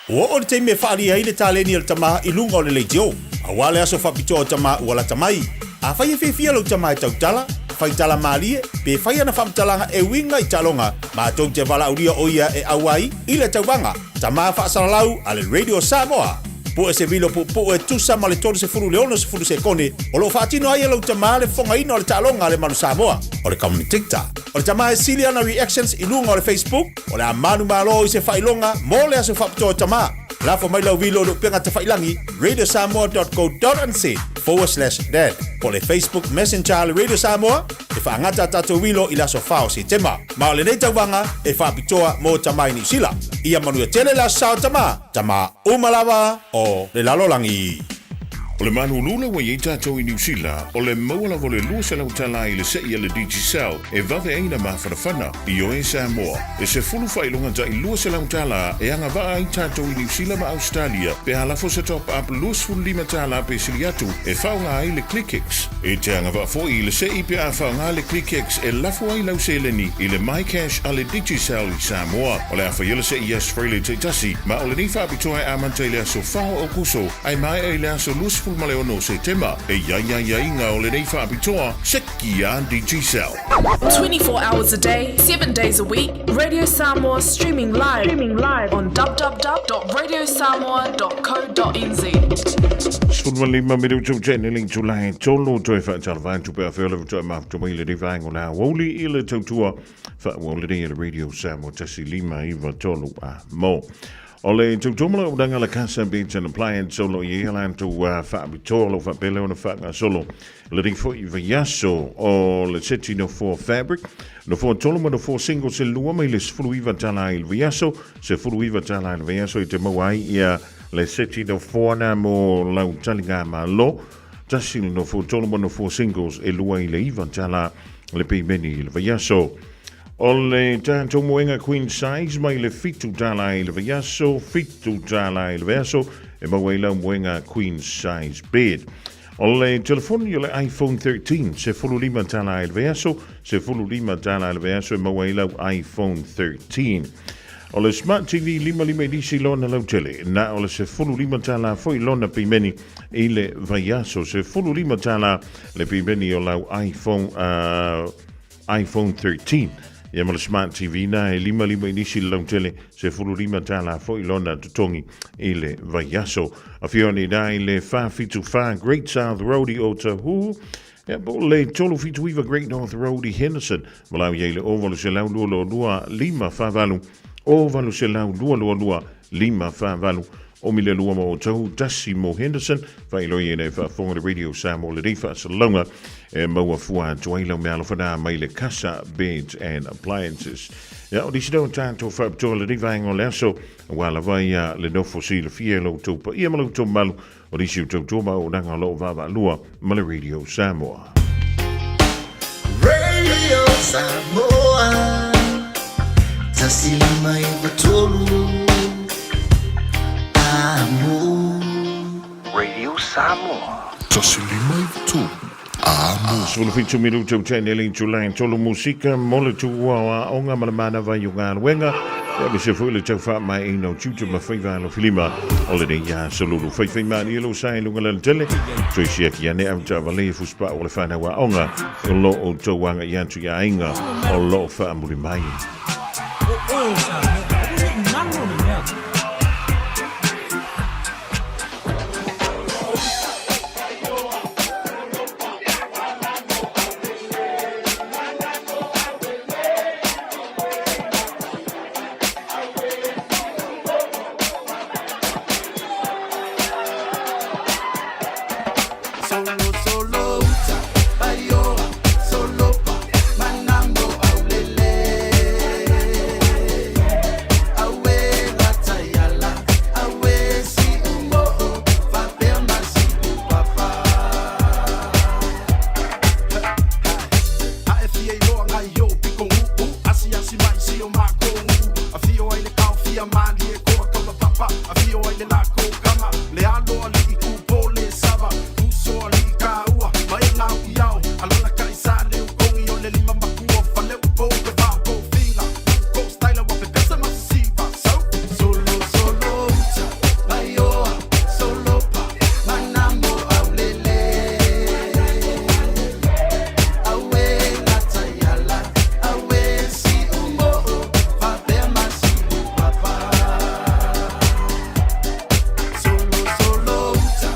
Ua oo le taimi e faaalia ai le taleni a le tama i luga o le leitio, aua le aso faapitoa o tama ua lata mai. Afai e fiafia lou tama e tautala, faitala malie, pe fai ana faamatalaga e uiga i taaloga, matou te valaaulia o ia e auai i le tauvaga Tama Faasalalau a le Radio Samoa. Pue se vilo puupuu e tusa ma le 30 i le 60 sekone o lo o faatino ai e lou tama le fofogaina o le taaloga a le Manu Samoa, o le commentator. O le tama e sili ana reactions i luga o le Facebook, o le a manumalo i se faailoga mo le aso faapitoa o tama. Lafo mai lau vilo i le upega tafailangi radiosamoa.co.nz/dad po o le Facebook Messenger a le Radio Samoa e faagata a tatou vilo i le aso 4 o Setema. Ma o lenei tauvaga e faapitoa mo tama i Niu Sila. Ia manuia tele le aso sa o tama, tama uma lava o le lalolagi. O le malulu ua i ai tatou i Niu Sila, o le maua lava o le 200 tala i le se'i a le Digicel e vave ai na mafanafana i oe Samoa. E sefulu faailoga ta'i 200 tala e agava'a ai tatou i Niu Sila ma Ausetalia pe a lafo se top up 25 tala pe sili atu e faaaoga ai le ClickX. E te agava'a fo'i i le se'i pe a faaaoga le ClickX e lafo ai lau seleni i le MyCash a le Digicel i Samoa. O le a faia le se'i aso Faraile taitasi, ma o lenei faapitoa e amata i le aso 4 o Aokuso ae maea i le aso 26 o Setema. E i ai aiaiga o lenei faapitoa, seki a Digicel. 24 hours a day, 7 days a week, Radio Samoa streaming live, streaming live on www.radiosamoa.co.nz. 15 minutu tene le itula e tolu toe faatalava atu pe afea le futoa mafuta mai lenei vaega o le aoauli i le tautua faaauau lenei e le Radio Samoa 1 5 9 3 a mo. O le tautua ma le auaunaga a la Casa Beds and Appliance o lo o i ai a latou faapitoa o lo o faapea lea ona faagasolo lenei foi vaiaso o le seti nofoa fabric, nofoa tolu ma nofoa single se lua mai le $19 i le vaiaso, $19 i le vaiaso e te maua ai ia le seti nofoa na mo lau taligamalo. Tasi le nofoa tolu ma nofoa singles e lua i le $9 le pimeni i le vaiaso. O le tatou moega queen size mai le $7 i le vaiaso, $7 i le vaiaso e maua ai lau moega queen size bed. O le telefoni o le iPhone 13, $15 i le vaiaso, $15 i le vaiaso e maua ai lau iPhone 13. O le Smart TV 55 inisi lona lautele, na o le $15 foi lona pimeni i le vaiaso, $15 le pimeni o lau iPhone 13. Ia ma le Smart TV na e 55 inisi le lautele, $15 foi lona totogi i le vaiaso. Afio ane i le 474 Great South Road i Otahuhu, ia po o le 379 Great North Road i Henderson. Valaau i ai le 0800 222 548, 0800 222 548. O mile lua ma o tau tasi mo Henderson, faailoa i ina e faafofoga le Radio Samoa lenei faasalalauga e maua fua atu ai lau meaalofa na mai le Casa Beds and Appliances. Ia, o nisi lea o tatou faapitoa lenei vaega o le aso, aua lava ia le nofo silafia e lo outou paia ma lo outou mamalu o nisi o tautua ma auaunaga o lo o vaavaalua ma le Radio Samoa. Radio Samoa 153 Amo. Radio Samoa. 153 Amo. 17 minuta o tene le itulai tolu musika mo le tuua o aoga ma le manava i o galuega. Ia me se foi le tau faamaeaina o tiute ma faiva alofilima o lenei aso lulu. Faifai malie lou sa i luga lalatele. Toe siaki ane au taavale e fusipaa o le whanau aoga o lo o outou agai atu i aiga o lo o faamuli mai. Solo solo uta paioa solo pa manambo aulele awe lataiala awe si umoo fapea masi upapa. A e fia iloa ngai o piko uu Asiasi mai si o mako uu Afio ai le kao fia mali e koa kaula papa Afio ai le lako kama Le alo ali i kupo le sava Uso ali i kaua Ma e ngau i ao Alala kai sa le ukongi o le lima makua Fale upo pe vao ko finga Ko styla wa pe pesa masiva So Solo solo uta paioa solo pa manambo aulele awe lataiala awe si umoo fapea masi upapa. Solo solo uta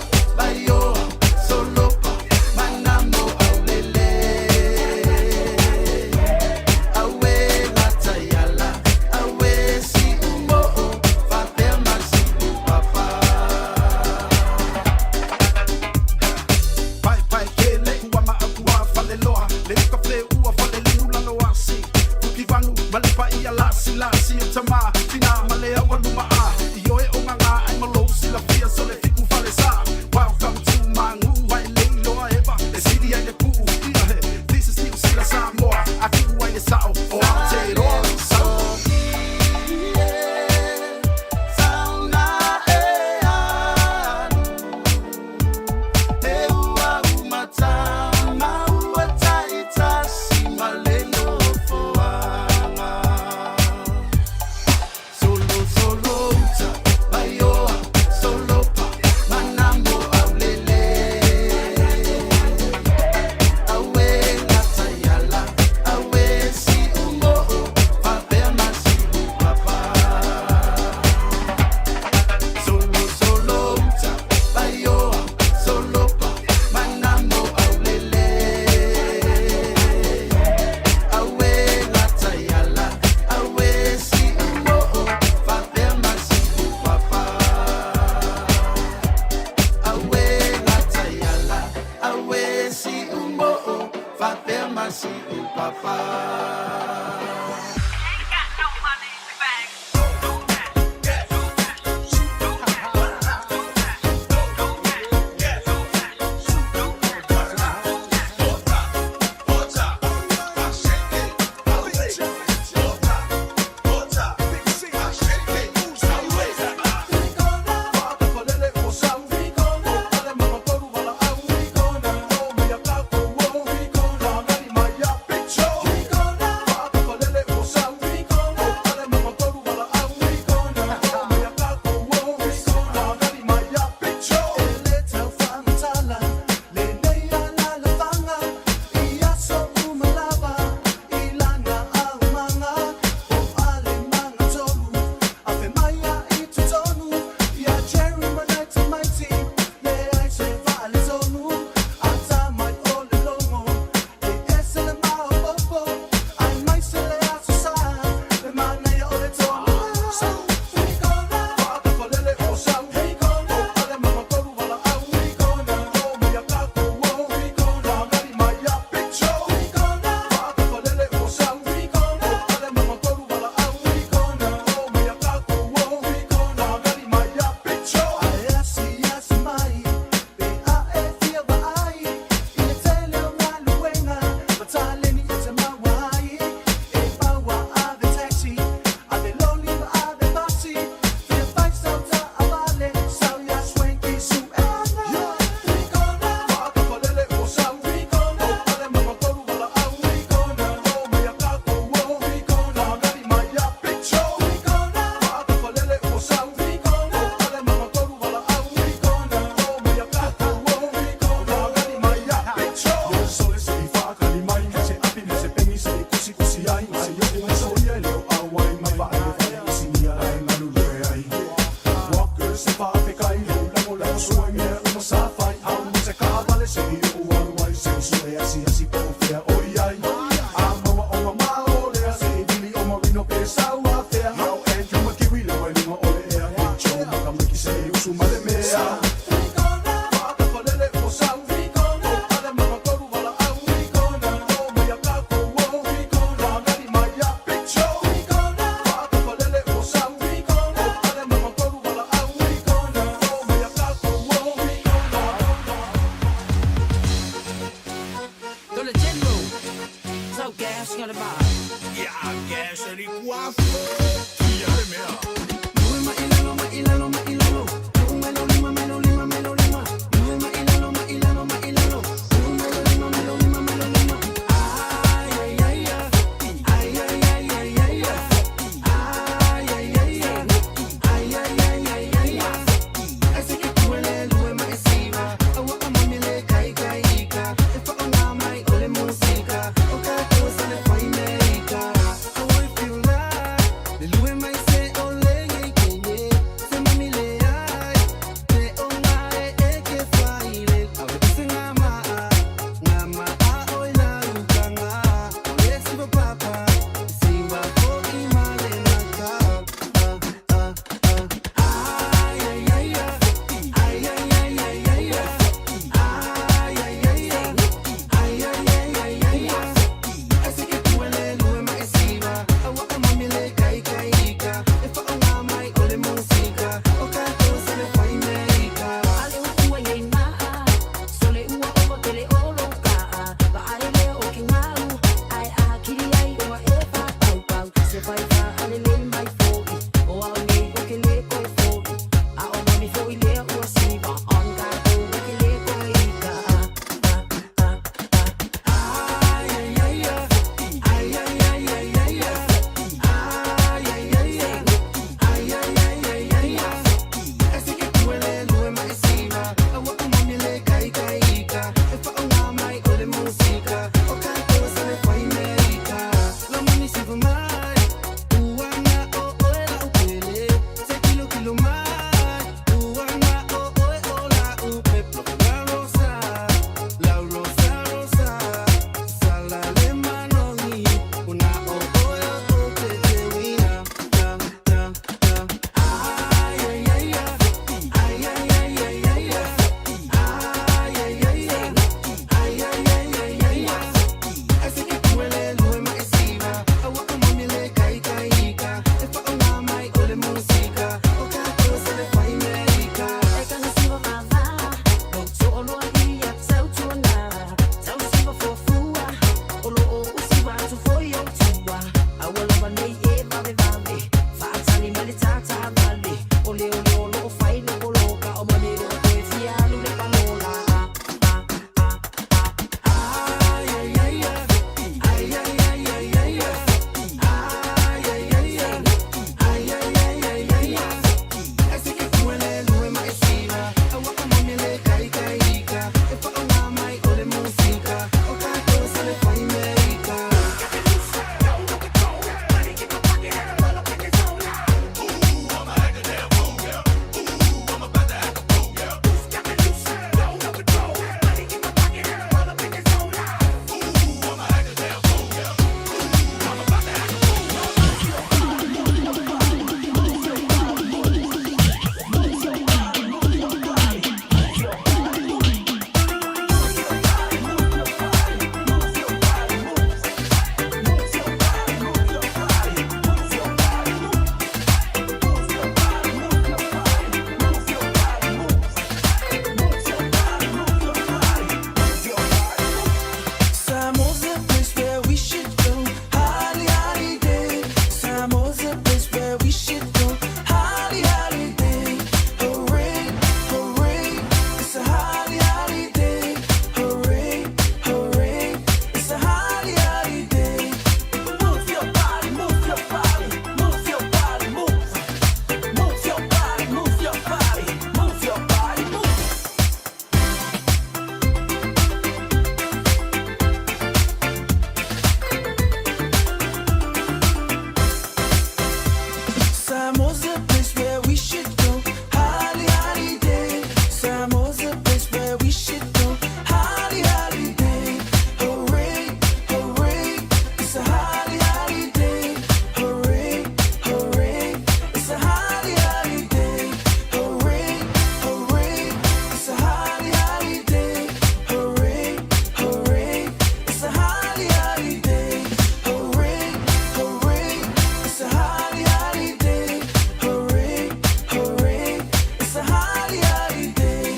Samoa's a place where we should go. Holly, holiday. Samoa's a place where we should go. Holly, holiday. Hooray, hooray. It's a holly, holiday. Hooray, hooray. It's a holly, holiday. Hooray, hooray. It's a holly, holiday. Hooray, hooray. It's a holly, holiday. Hooray, hooray. It's a holly, holiday. Hooray, hooray. It's a holly, holiday.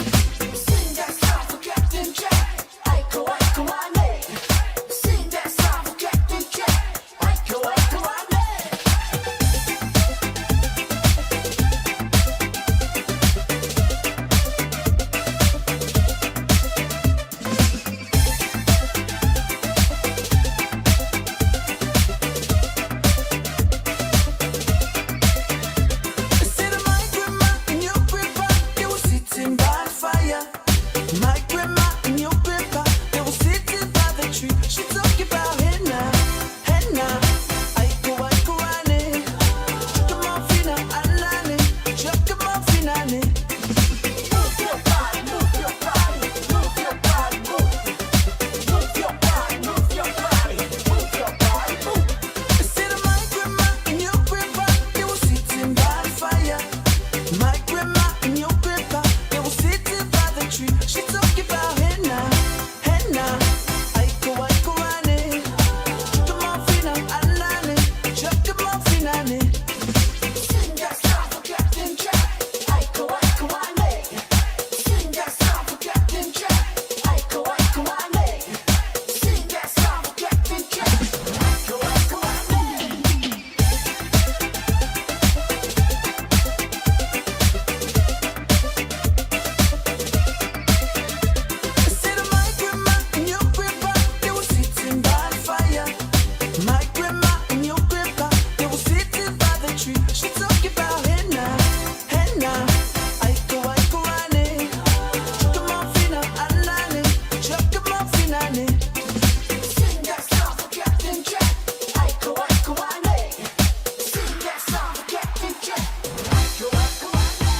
Sing that song for Captain Jack. Aiko, aiko, ane. Sing that song for Captain Jack. Aiko, aiko, ane. Said my grandma and your grandpa, they were sitting by the fire. My grandma and your grandpa, they were sitting by the tree. She talking about henna, henna. Aiko, aiko, ane. Chuka mafina, alane. Chuka mafina, ane. Move your body, move your body, move your body, move. Move your body, move your body, move your body, move. Said my grandma and your grandpa, they were sitting by the fire. My grandma and your grandpa, they were sitting by the tree. She talking about henna, henna. Aiko, aiko, ane. Chuka mafina, alane. Chuka mafina, ane. Sing that song for Captain Jack. Aiko, aiko, ane. Sing that song for Captain Jack. Aiko, aiko, ane. Sing that song for Captain Jack. Aiko, aiko, ane. Said my grandma and your grandpa, they were sitting by the fire. My grandma and your grandpa, they were sitting by the tree. She talking about henna, henna. Aiko, aiko, ane. Chuka mafina, alane. Chuka mafina, ane. Sing that song for Captain Jack. Aiko, aiko, ane. Sing that song for Captain Jack. Aiko, aiko, ane.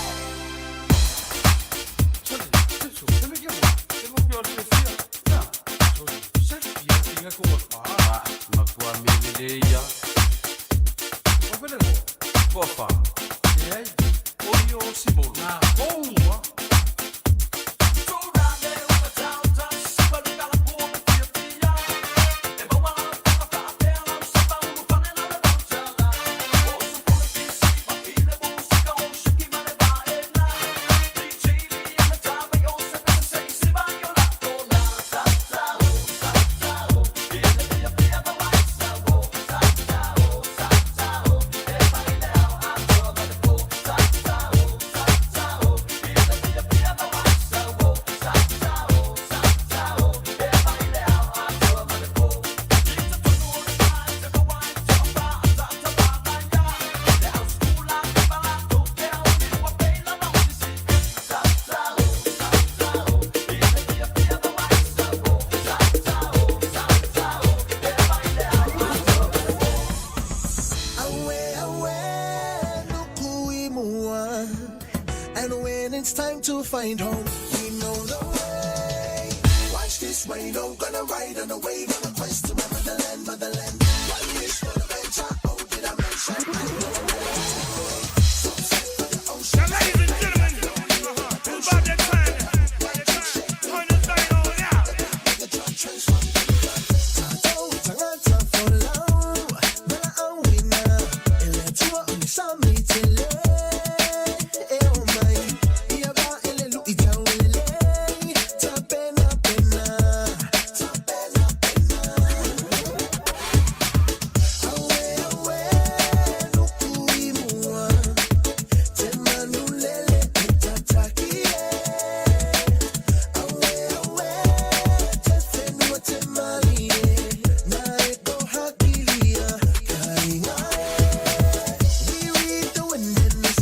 Awe, awe, nukui mua. And when it's time to find home, we know the way. Watch this rain, I'm gonna ride on a wave on a quest to my motherland, motherland. One wish for the venture, oh, did I mention? I know where to go. Sunset for the ocean. Now, ladies and gentlemen, it's about that time. Turn this thing on out. We read the wind in the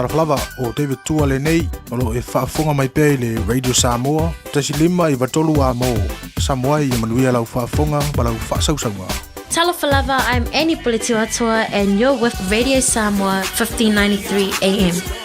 Talofa lava, o David Tua lenei, o lo e faafofoga mai pea i le Radio Samoa, 1 5 9 a mo. Samoa ia manuia lau faafofoga ma lau faasausauga. Talofa lava, I'm Annie Puletiwatua and you're with Radio Samoa 1593 AM.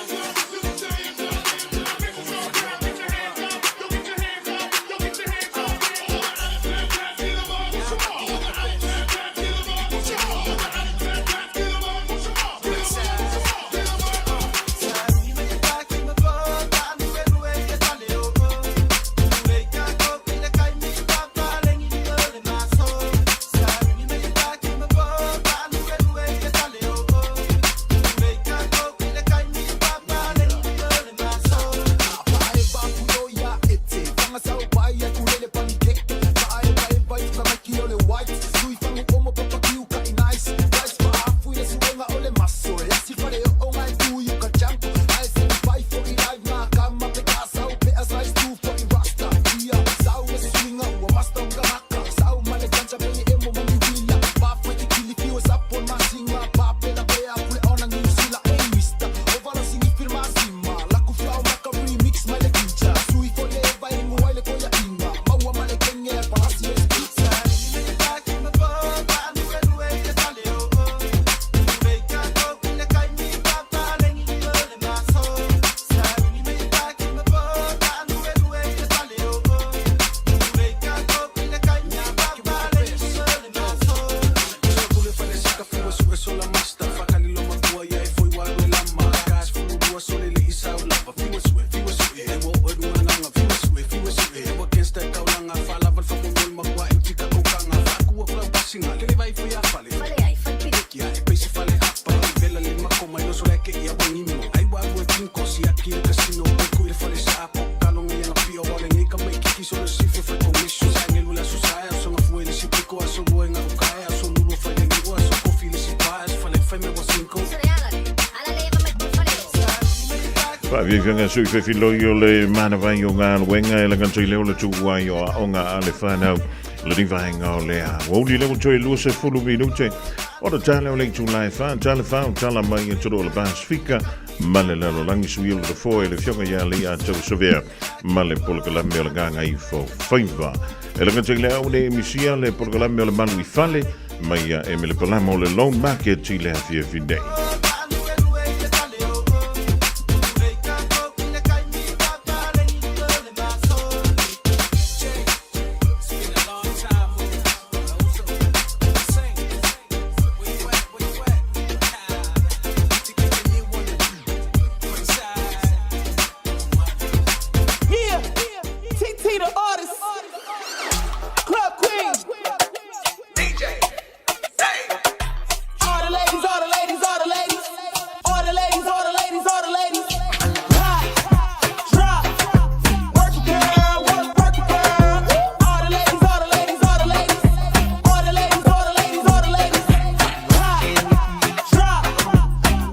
Faafiafiaga sui fefiloi o le manavai o galuega e lagatoi lea o le tuuai o aoga a le fanau. Lenei vaega o le aoauli lea ua toe 20 minute ona tala o le itula e 4 tala 4 o tala mai atunuu o le Pasifika ma le lalolagi suia o le nofoa i le Afioga ia Leiatau Savea ma le polokalame o le Gagaifo Faiva. E le gata i le au nei misia le polokalame o le Malu i Fale mai ia Emile Palama o le Loan Market i le afiafi nei. Yeah, TT the artist, Club Queen, DJ, all the ladies, all the ladies, all the ladies, all the ladies, all the ladies, all the ladies. Pop, drop, work it, girl, work, work it, girl. All the ladies, all the ladies, all the ladies, all the ladies, all the ladies, all the ladies. Pop, drop,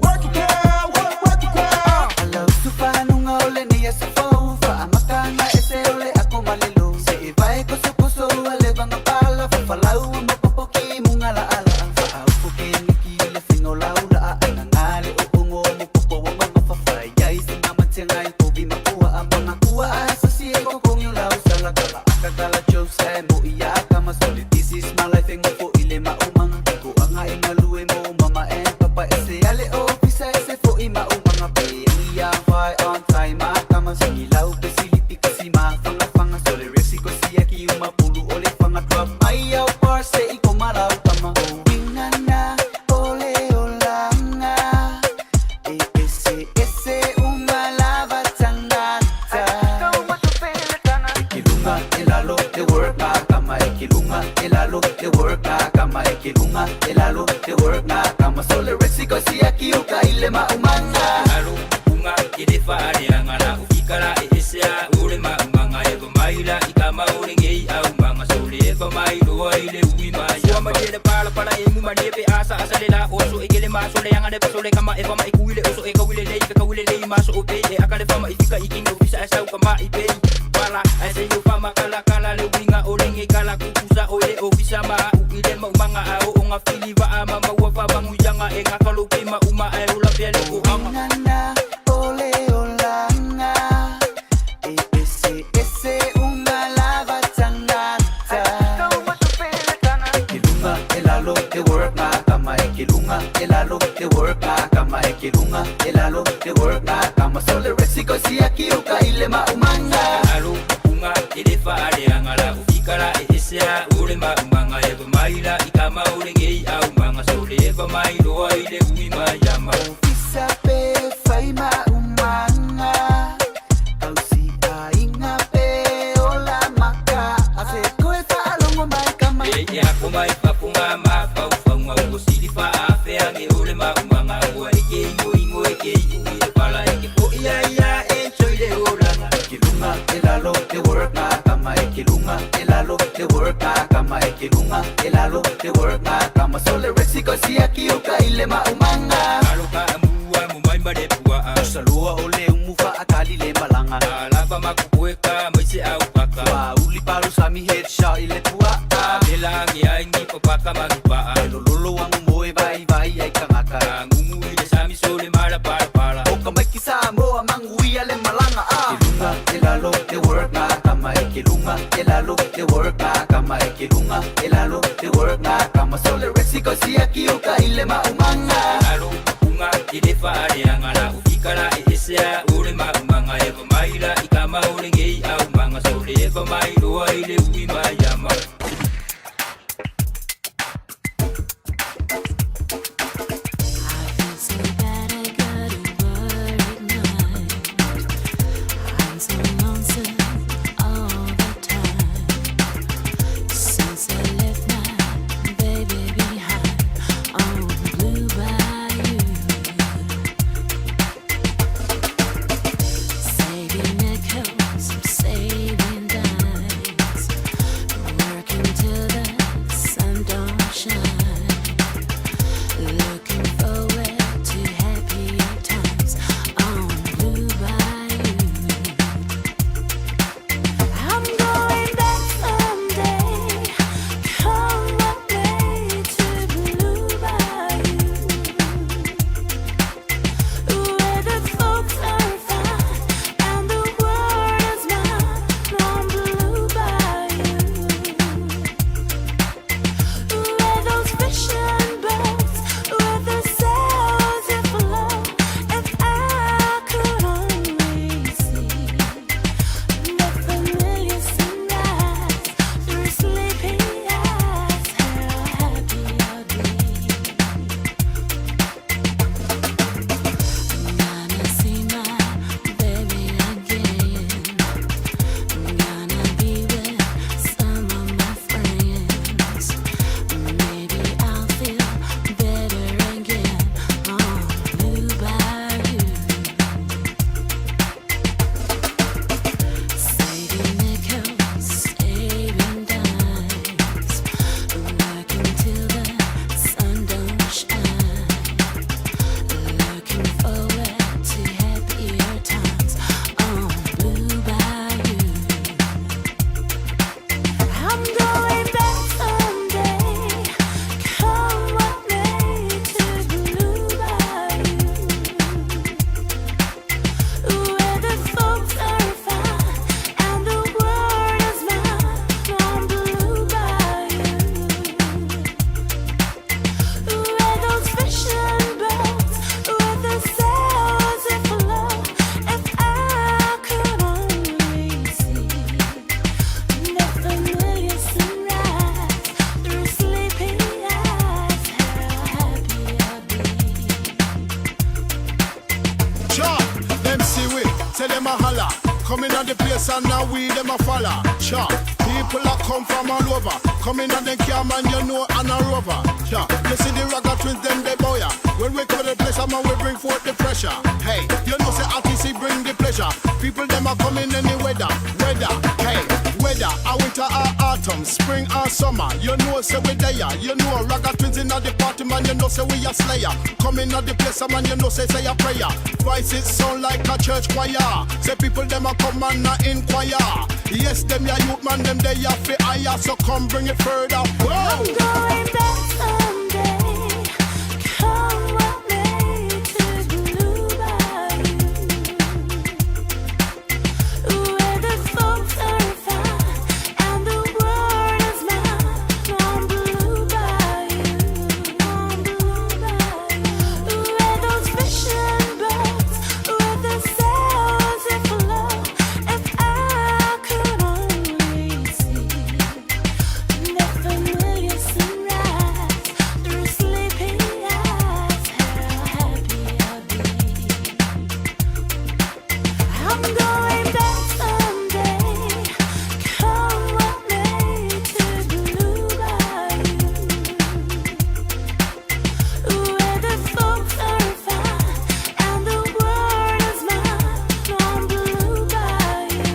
work it, girl, work, work it, girl. Alau sufahanunga o le nia sa fau Faamatanga ese o le ako malilo Se i vai kuso kuso a le vanga pala Fafalau a mapopoki munga la ala Faaupo ke niki le fingo lau la a Anga le o ongo mo popo o mama fafai Yai se mama tenga i povi makua A manga kua a sasi e kokongi o lau sala Kala aka kala jokes e mo ia kama Soli this is my life e ngofo i le maumanga Ko anga e ngalue mo mama e papa E se ale o pisa e se fo i maumanga Pe ia vai on time a kama Singi lau pe silipi kasi ma fanga fanga Sole resi ko siya ki uma pulu ole fanga Drop mai au par se i koma lau kama O winana ole olanga E ese ese uma lava tangata Ekilunga elalo le work na kama Ekilunga elalo le work na kama Ekilunga elalo le work na kama Sole resi ko siya ki uka ile maumanga Alo unga i le faaleaga la ufikala e ese a o le maumanga e vamaila i kama o le gei aumanga so le e vamailoa i le ui mai ma le pala pala e mu ma le pe asa asa le la oso e kele ma so le anga le so le kama e fama i kuile oso e kawile le fe kawile le ma so o pe e aka le fama i fika i kinga o fisa e sau kama i pe pala e se yo fama kala kala le winga o le nge kala kukusa o le ofisa ma u i le maumanga a o nga fili va a ma ma wa fa mangu yanga e nga kalo pe ma uma e o la pe le ko anga Nana ole olanga E ese ese uma lava tangata Ekilunga elalo le work na kama Ekilunga elalo le work na kama Ekilunga elalo le work na kama Sole resi ko siya ki uka ile maumanga Alo unga i le faaleaga la ufikala e ese a o le maumanga e vamaila i kama o le gei aumanga so le e vamailoa i le ui mai ama Ofisa pe fai maumanga Kausi ainga pe ola maka Ase koe whaalongo mai kama E e ako mai papunga ma paufaunga ua sili faaafeage o le maumanga ua e ke ingoingo e ke iui le pala e ke fo'i ai ia e toi le olaga Ekilunga elalo le work na kama Ekilunga elalo le work na kama Ekilunga elalo le work na kama Sole resi ko siya ki uka ile maumanga Alo ka amua mo mai ma le pua'a Saloa o le umu faakali le malanga Alava makukueka mai se au paka Wa uli palu sami headshot ile pua'a Vela ange ai ni papaka mangipa'a Lololo wangu moe vai vai ai kangaka Ngungu i le sami so le mala pala pala O ka maiki Samoa manguia le malanga ah. Ekilunga elalo le work na kama Ekilunga elalo le work na kama Ekilunga elalo le work na kama Sole resi ko siya ki uka ile maumanga Alo unga i le faaleaga la ufikala e ese a o le maumanga e vamaila i kama o le gei aumanga so le e vamailoa i le ui mai ama I'm so lonesome all the time. Since I left my baby behind on the blue bayou, saving nickels, saving dimes, working. and we them a follow. Cha. People that come from all over. Coming on them car man, you know, and a rover. Cha. You see the ragga twins, them they boya. When we come to the place, man, we bring forth the pressure. Hey, you know say RTC bring the pleasure. People them a coming any weather, weather. Hey, weather, a winter or autumn, spring or summer. You know say we there. You know ragga twins inna the party, man. You know say we a slayer. Come inna the place, man. You know say say a prayer. Voices sound like a church choir. Say people them a come and a inquire. Yes, them ya youth man, them they a fi higher. So come bring it further. Whoa. I'm going back someday. Come what may to Blue Bayou, where the folks are fine and the world is mine. On Blue Bayou, on Blue Bayou, where those fishing boats with the sails that flow. If I could only see the familiar sunrise through sleepy eyes, how happy I'd be. I'm going back someday. Come what may to Blue Bayou, where the folks are fine and the world is mine. On Blue Bayou,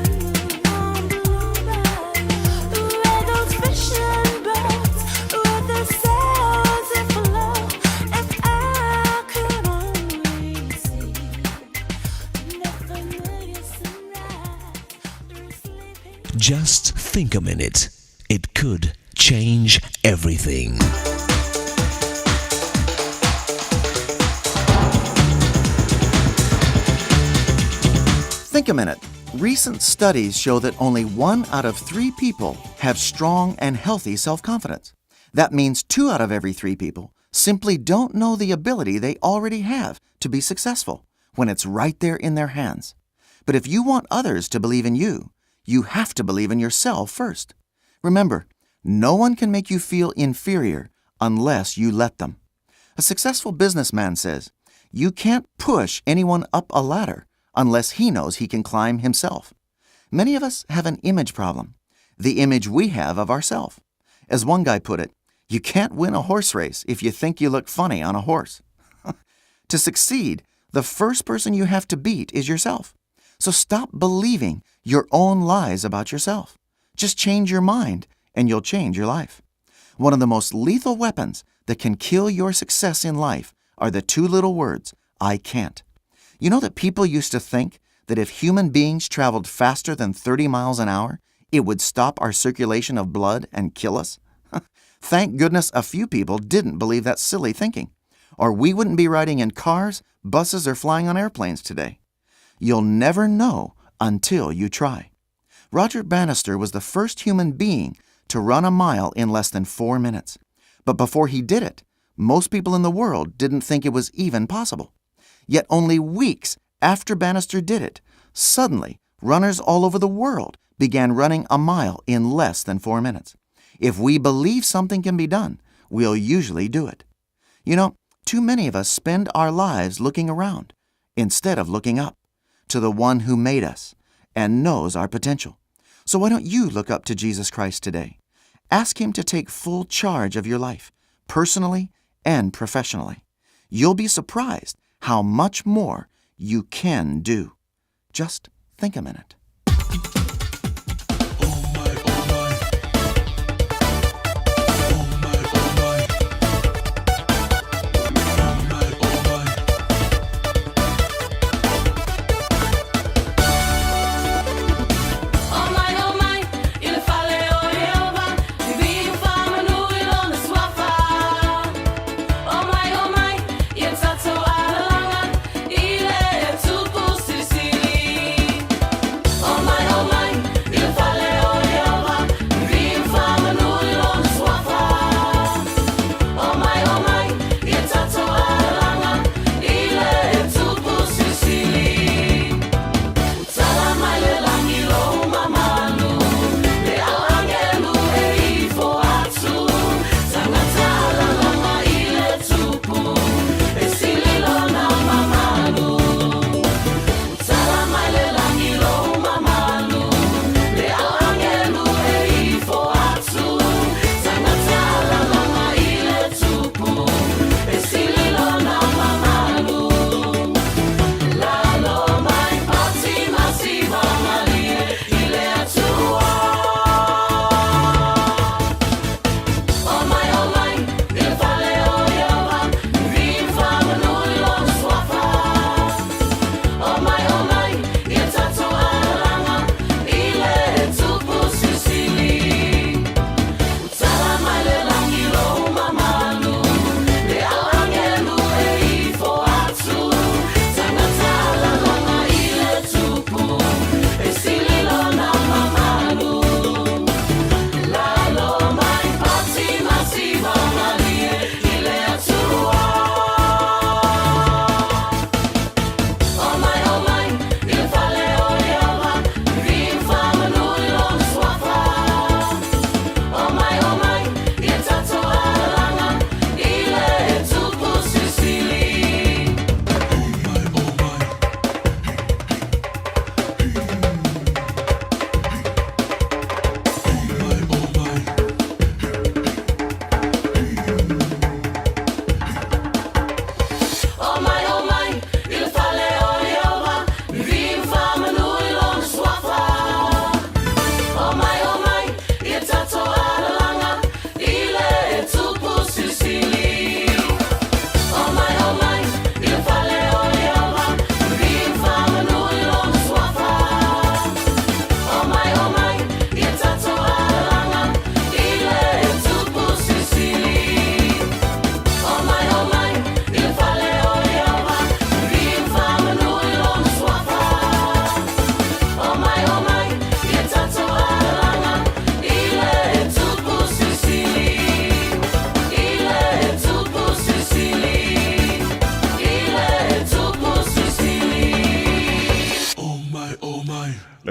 on Blue Bayou, where those fishing boats with the sails that flow. If I could only see the familiar sunrise through sleepy. Just think a minute. It could change everything. Think a minute. Recent studies show that only one out of three people have strong and healthy self confidence. That means two out of every three people simply don't know the ability they already have to be successful when it's right there in their hands. But if you want others to believe in you, you have to believe in yourself first. Remember, no one can make you feel inferior unless you let them. A successful businessman says, You can't push anyone up a ladder unless he knows he can climb himself. Many of us have an image problem, the image we have of ourselves. As one guy put it, you can't win a horse race if you think you look funny on a horse. To succeed, the first person you have to beat is yourself. So stop believing your own lies about yourself. Just change your mind and you'll change your life. One of the most lethal weapons that can kill your success in life are the two little words, I can't. You know that people used to think that if human beings traveled faster than 30 miles an hour, it would stop our circulation of blood and kill us? Thank goodness a few people didn't believe that silly thinking, or we wouldn't be riding in cars, buses, or flying on airplanes today. You'll never know until you try. Roger Bannister was the first human being to run a mile in less than 4 minutes. But before he did it, most people in the world didn't think it was even possible. Yet only weeks after Bannister did it, suddenly runners all over the world began running a mile in less than 4 minutes. If we believe something can be done, we'll usually do it. You know, too many of us spend our lives looking around instead of looking up to the one who made us and knows our potential. So why don't you look up to Jesus Christ today? Ask Him to take full charge of your life, personally and professionally. You'll be surprised how much more you can do. Just think a minute. Oh my, oh my, i le fale o Ieova, viviu whamanu i lona suafa. Oh my, oh my, ia tatou alalanga, i le tupu silisili.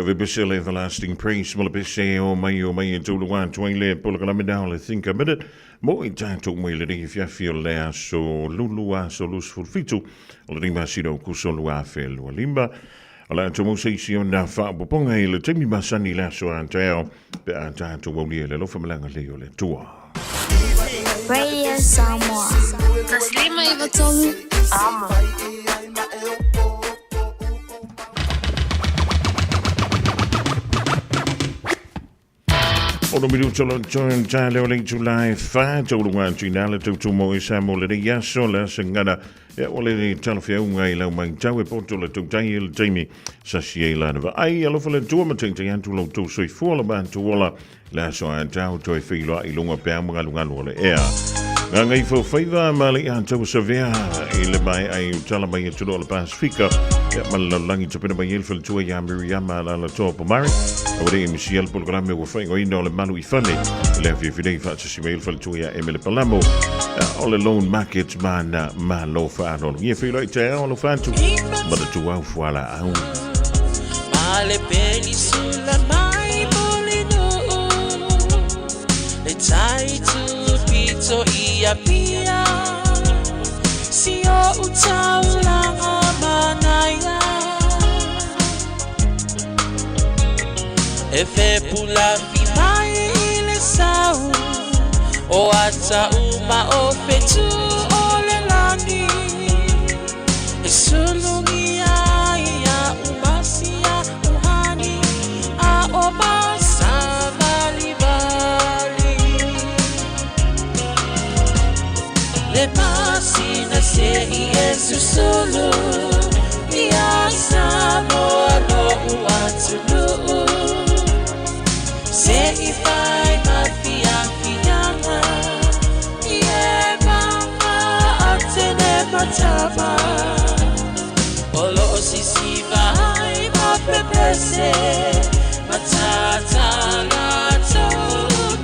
Ave pese le Everlasting Praise ma le pese o mai o mai e tūlu atu ai le polokalame nā o le Think a Minute mo i tātou mai le nei fiafi o le aso lulu aso 27 o le masina o Kuso 2025. O le atu mo se isi o nā whaapoponga i le taimi masani le aso a te ao pe a tātou aulia le alofa malaga lei o le Atua. Radio Samoa. Taslima Ivatolu. Amo. Ono minuto lo toin ta leo le tu lai fa tau lunga atu ina le tau tumo i sa mo le nei aso le asa ngana e o le talo whiaunga i lau mai tau e poto le tau tai i le taimi sa si e lana va ai alofa le tua ma tei atu lau tau soifua la mātu ola le aso a tau toe whiloa i lunga pe amu ngalu ngalu o le ea. Ngā ngai fau whaiva ma le ia tau savea i le mai ai o tala mai e tulu o le Pasifika. Ia ma le lalagi tapena mai e le faletua ia Miriama la la toa pomari. A wale e misi al polokalame ua whaingo ina o le malu i fale. I le awhia whinei whaatasi mai e le faletua ia Emele Palamo. O le loan market mana ma lo whaalolo. Ia whiloa i te ao lo whātu. Ma le tuau fuala au. Ma le penisula mai Mulinuu, Le tai tu pito i Apia, Si o utaulanga manaia. E fepula fi mai i le sau, O ata uma o fetu o le lani. E sulungi ai ia umasia uhani, A o masavali vali. Le masina se i e susulu, Ia Samoa lo uatunuu. Se i fai ma fiafiaga, I e manga atene matava. O lo o sisiva ai ma pepese, Matata la tau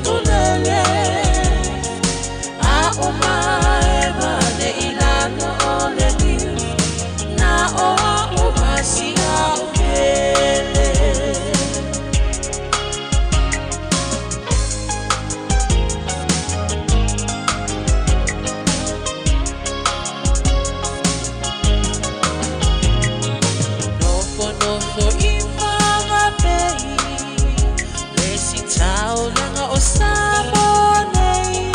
tulele. A o mae mane i lalo o le niu, Na o a o masia o pele. Nofo nofo i whangapei, Le si taulaga o Samoa nei.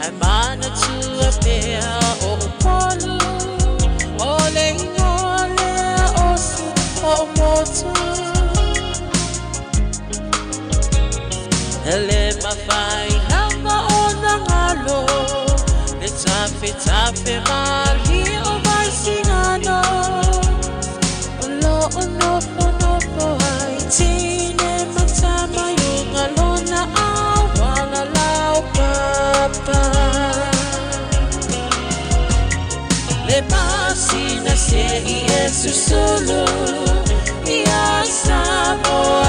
Ai mana tua pea o Upolu, O le ingoa lea o si o motu. E le mawhai lava o nangalo, Le tafe tafe mali o Vaisigano. O lo o nofo nofo ai tine matama i unga lona awala lau papa. Le masina se i e susulu, Ia Samoa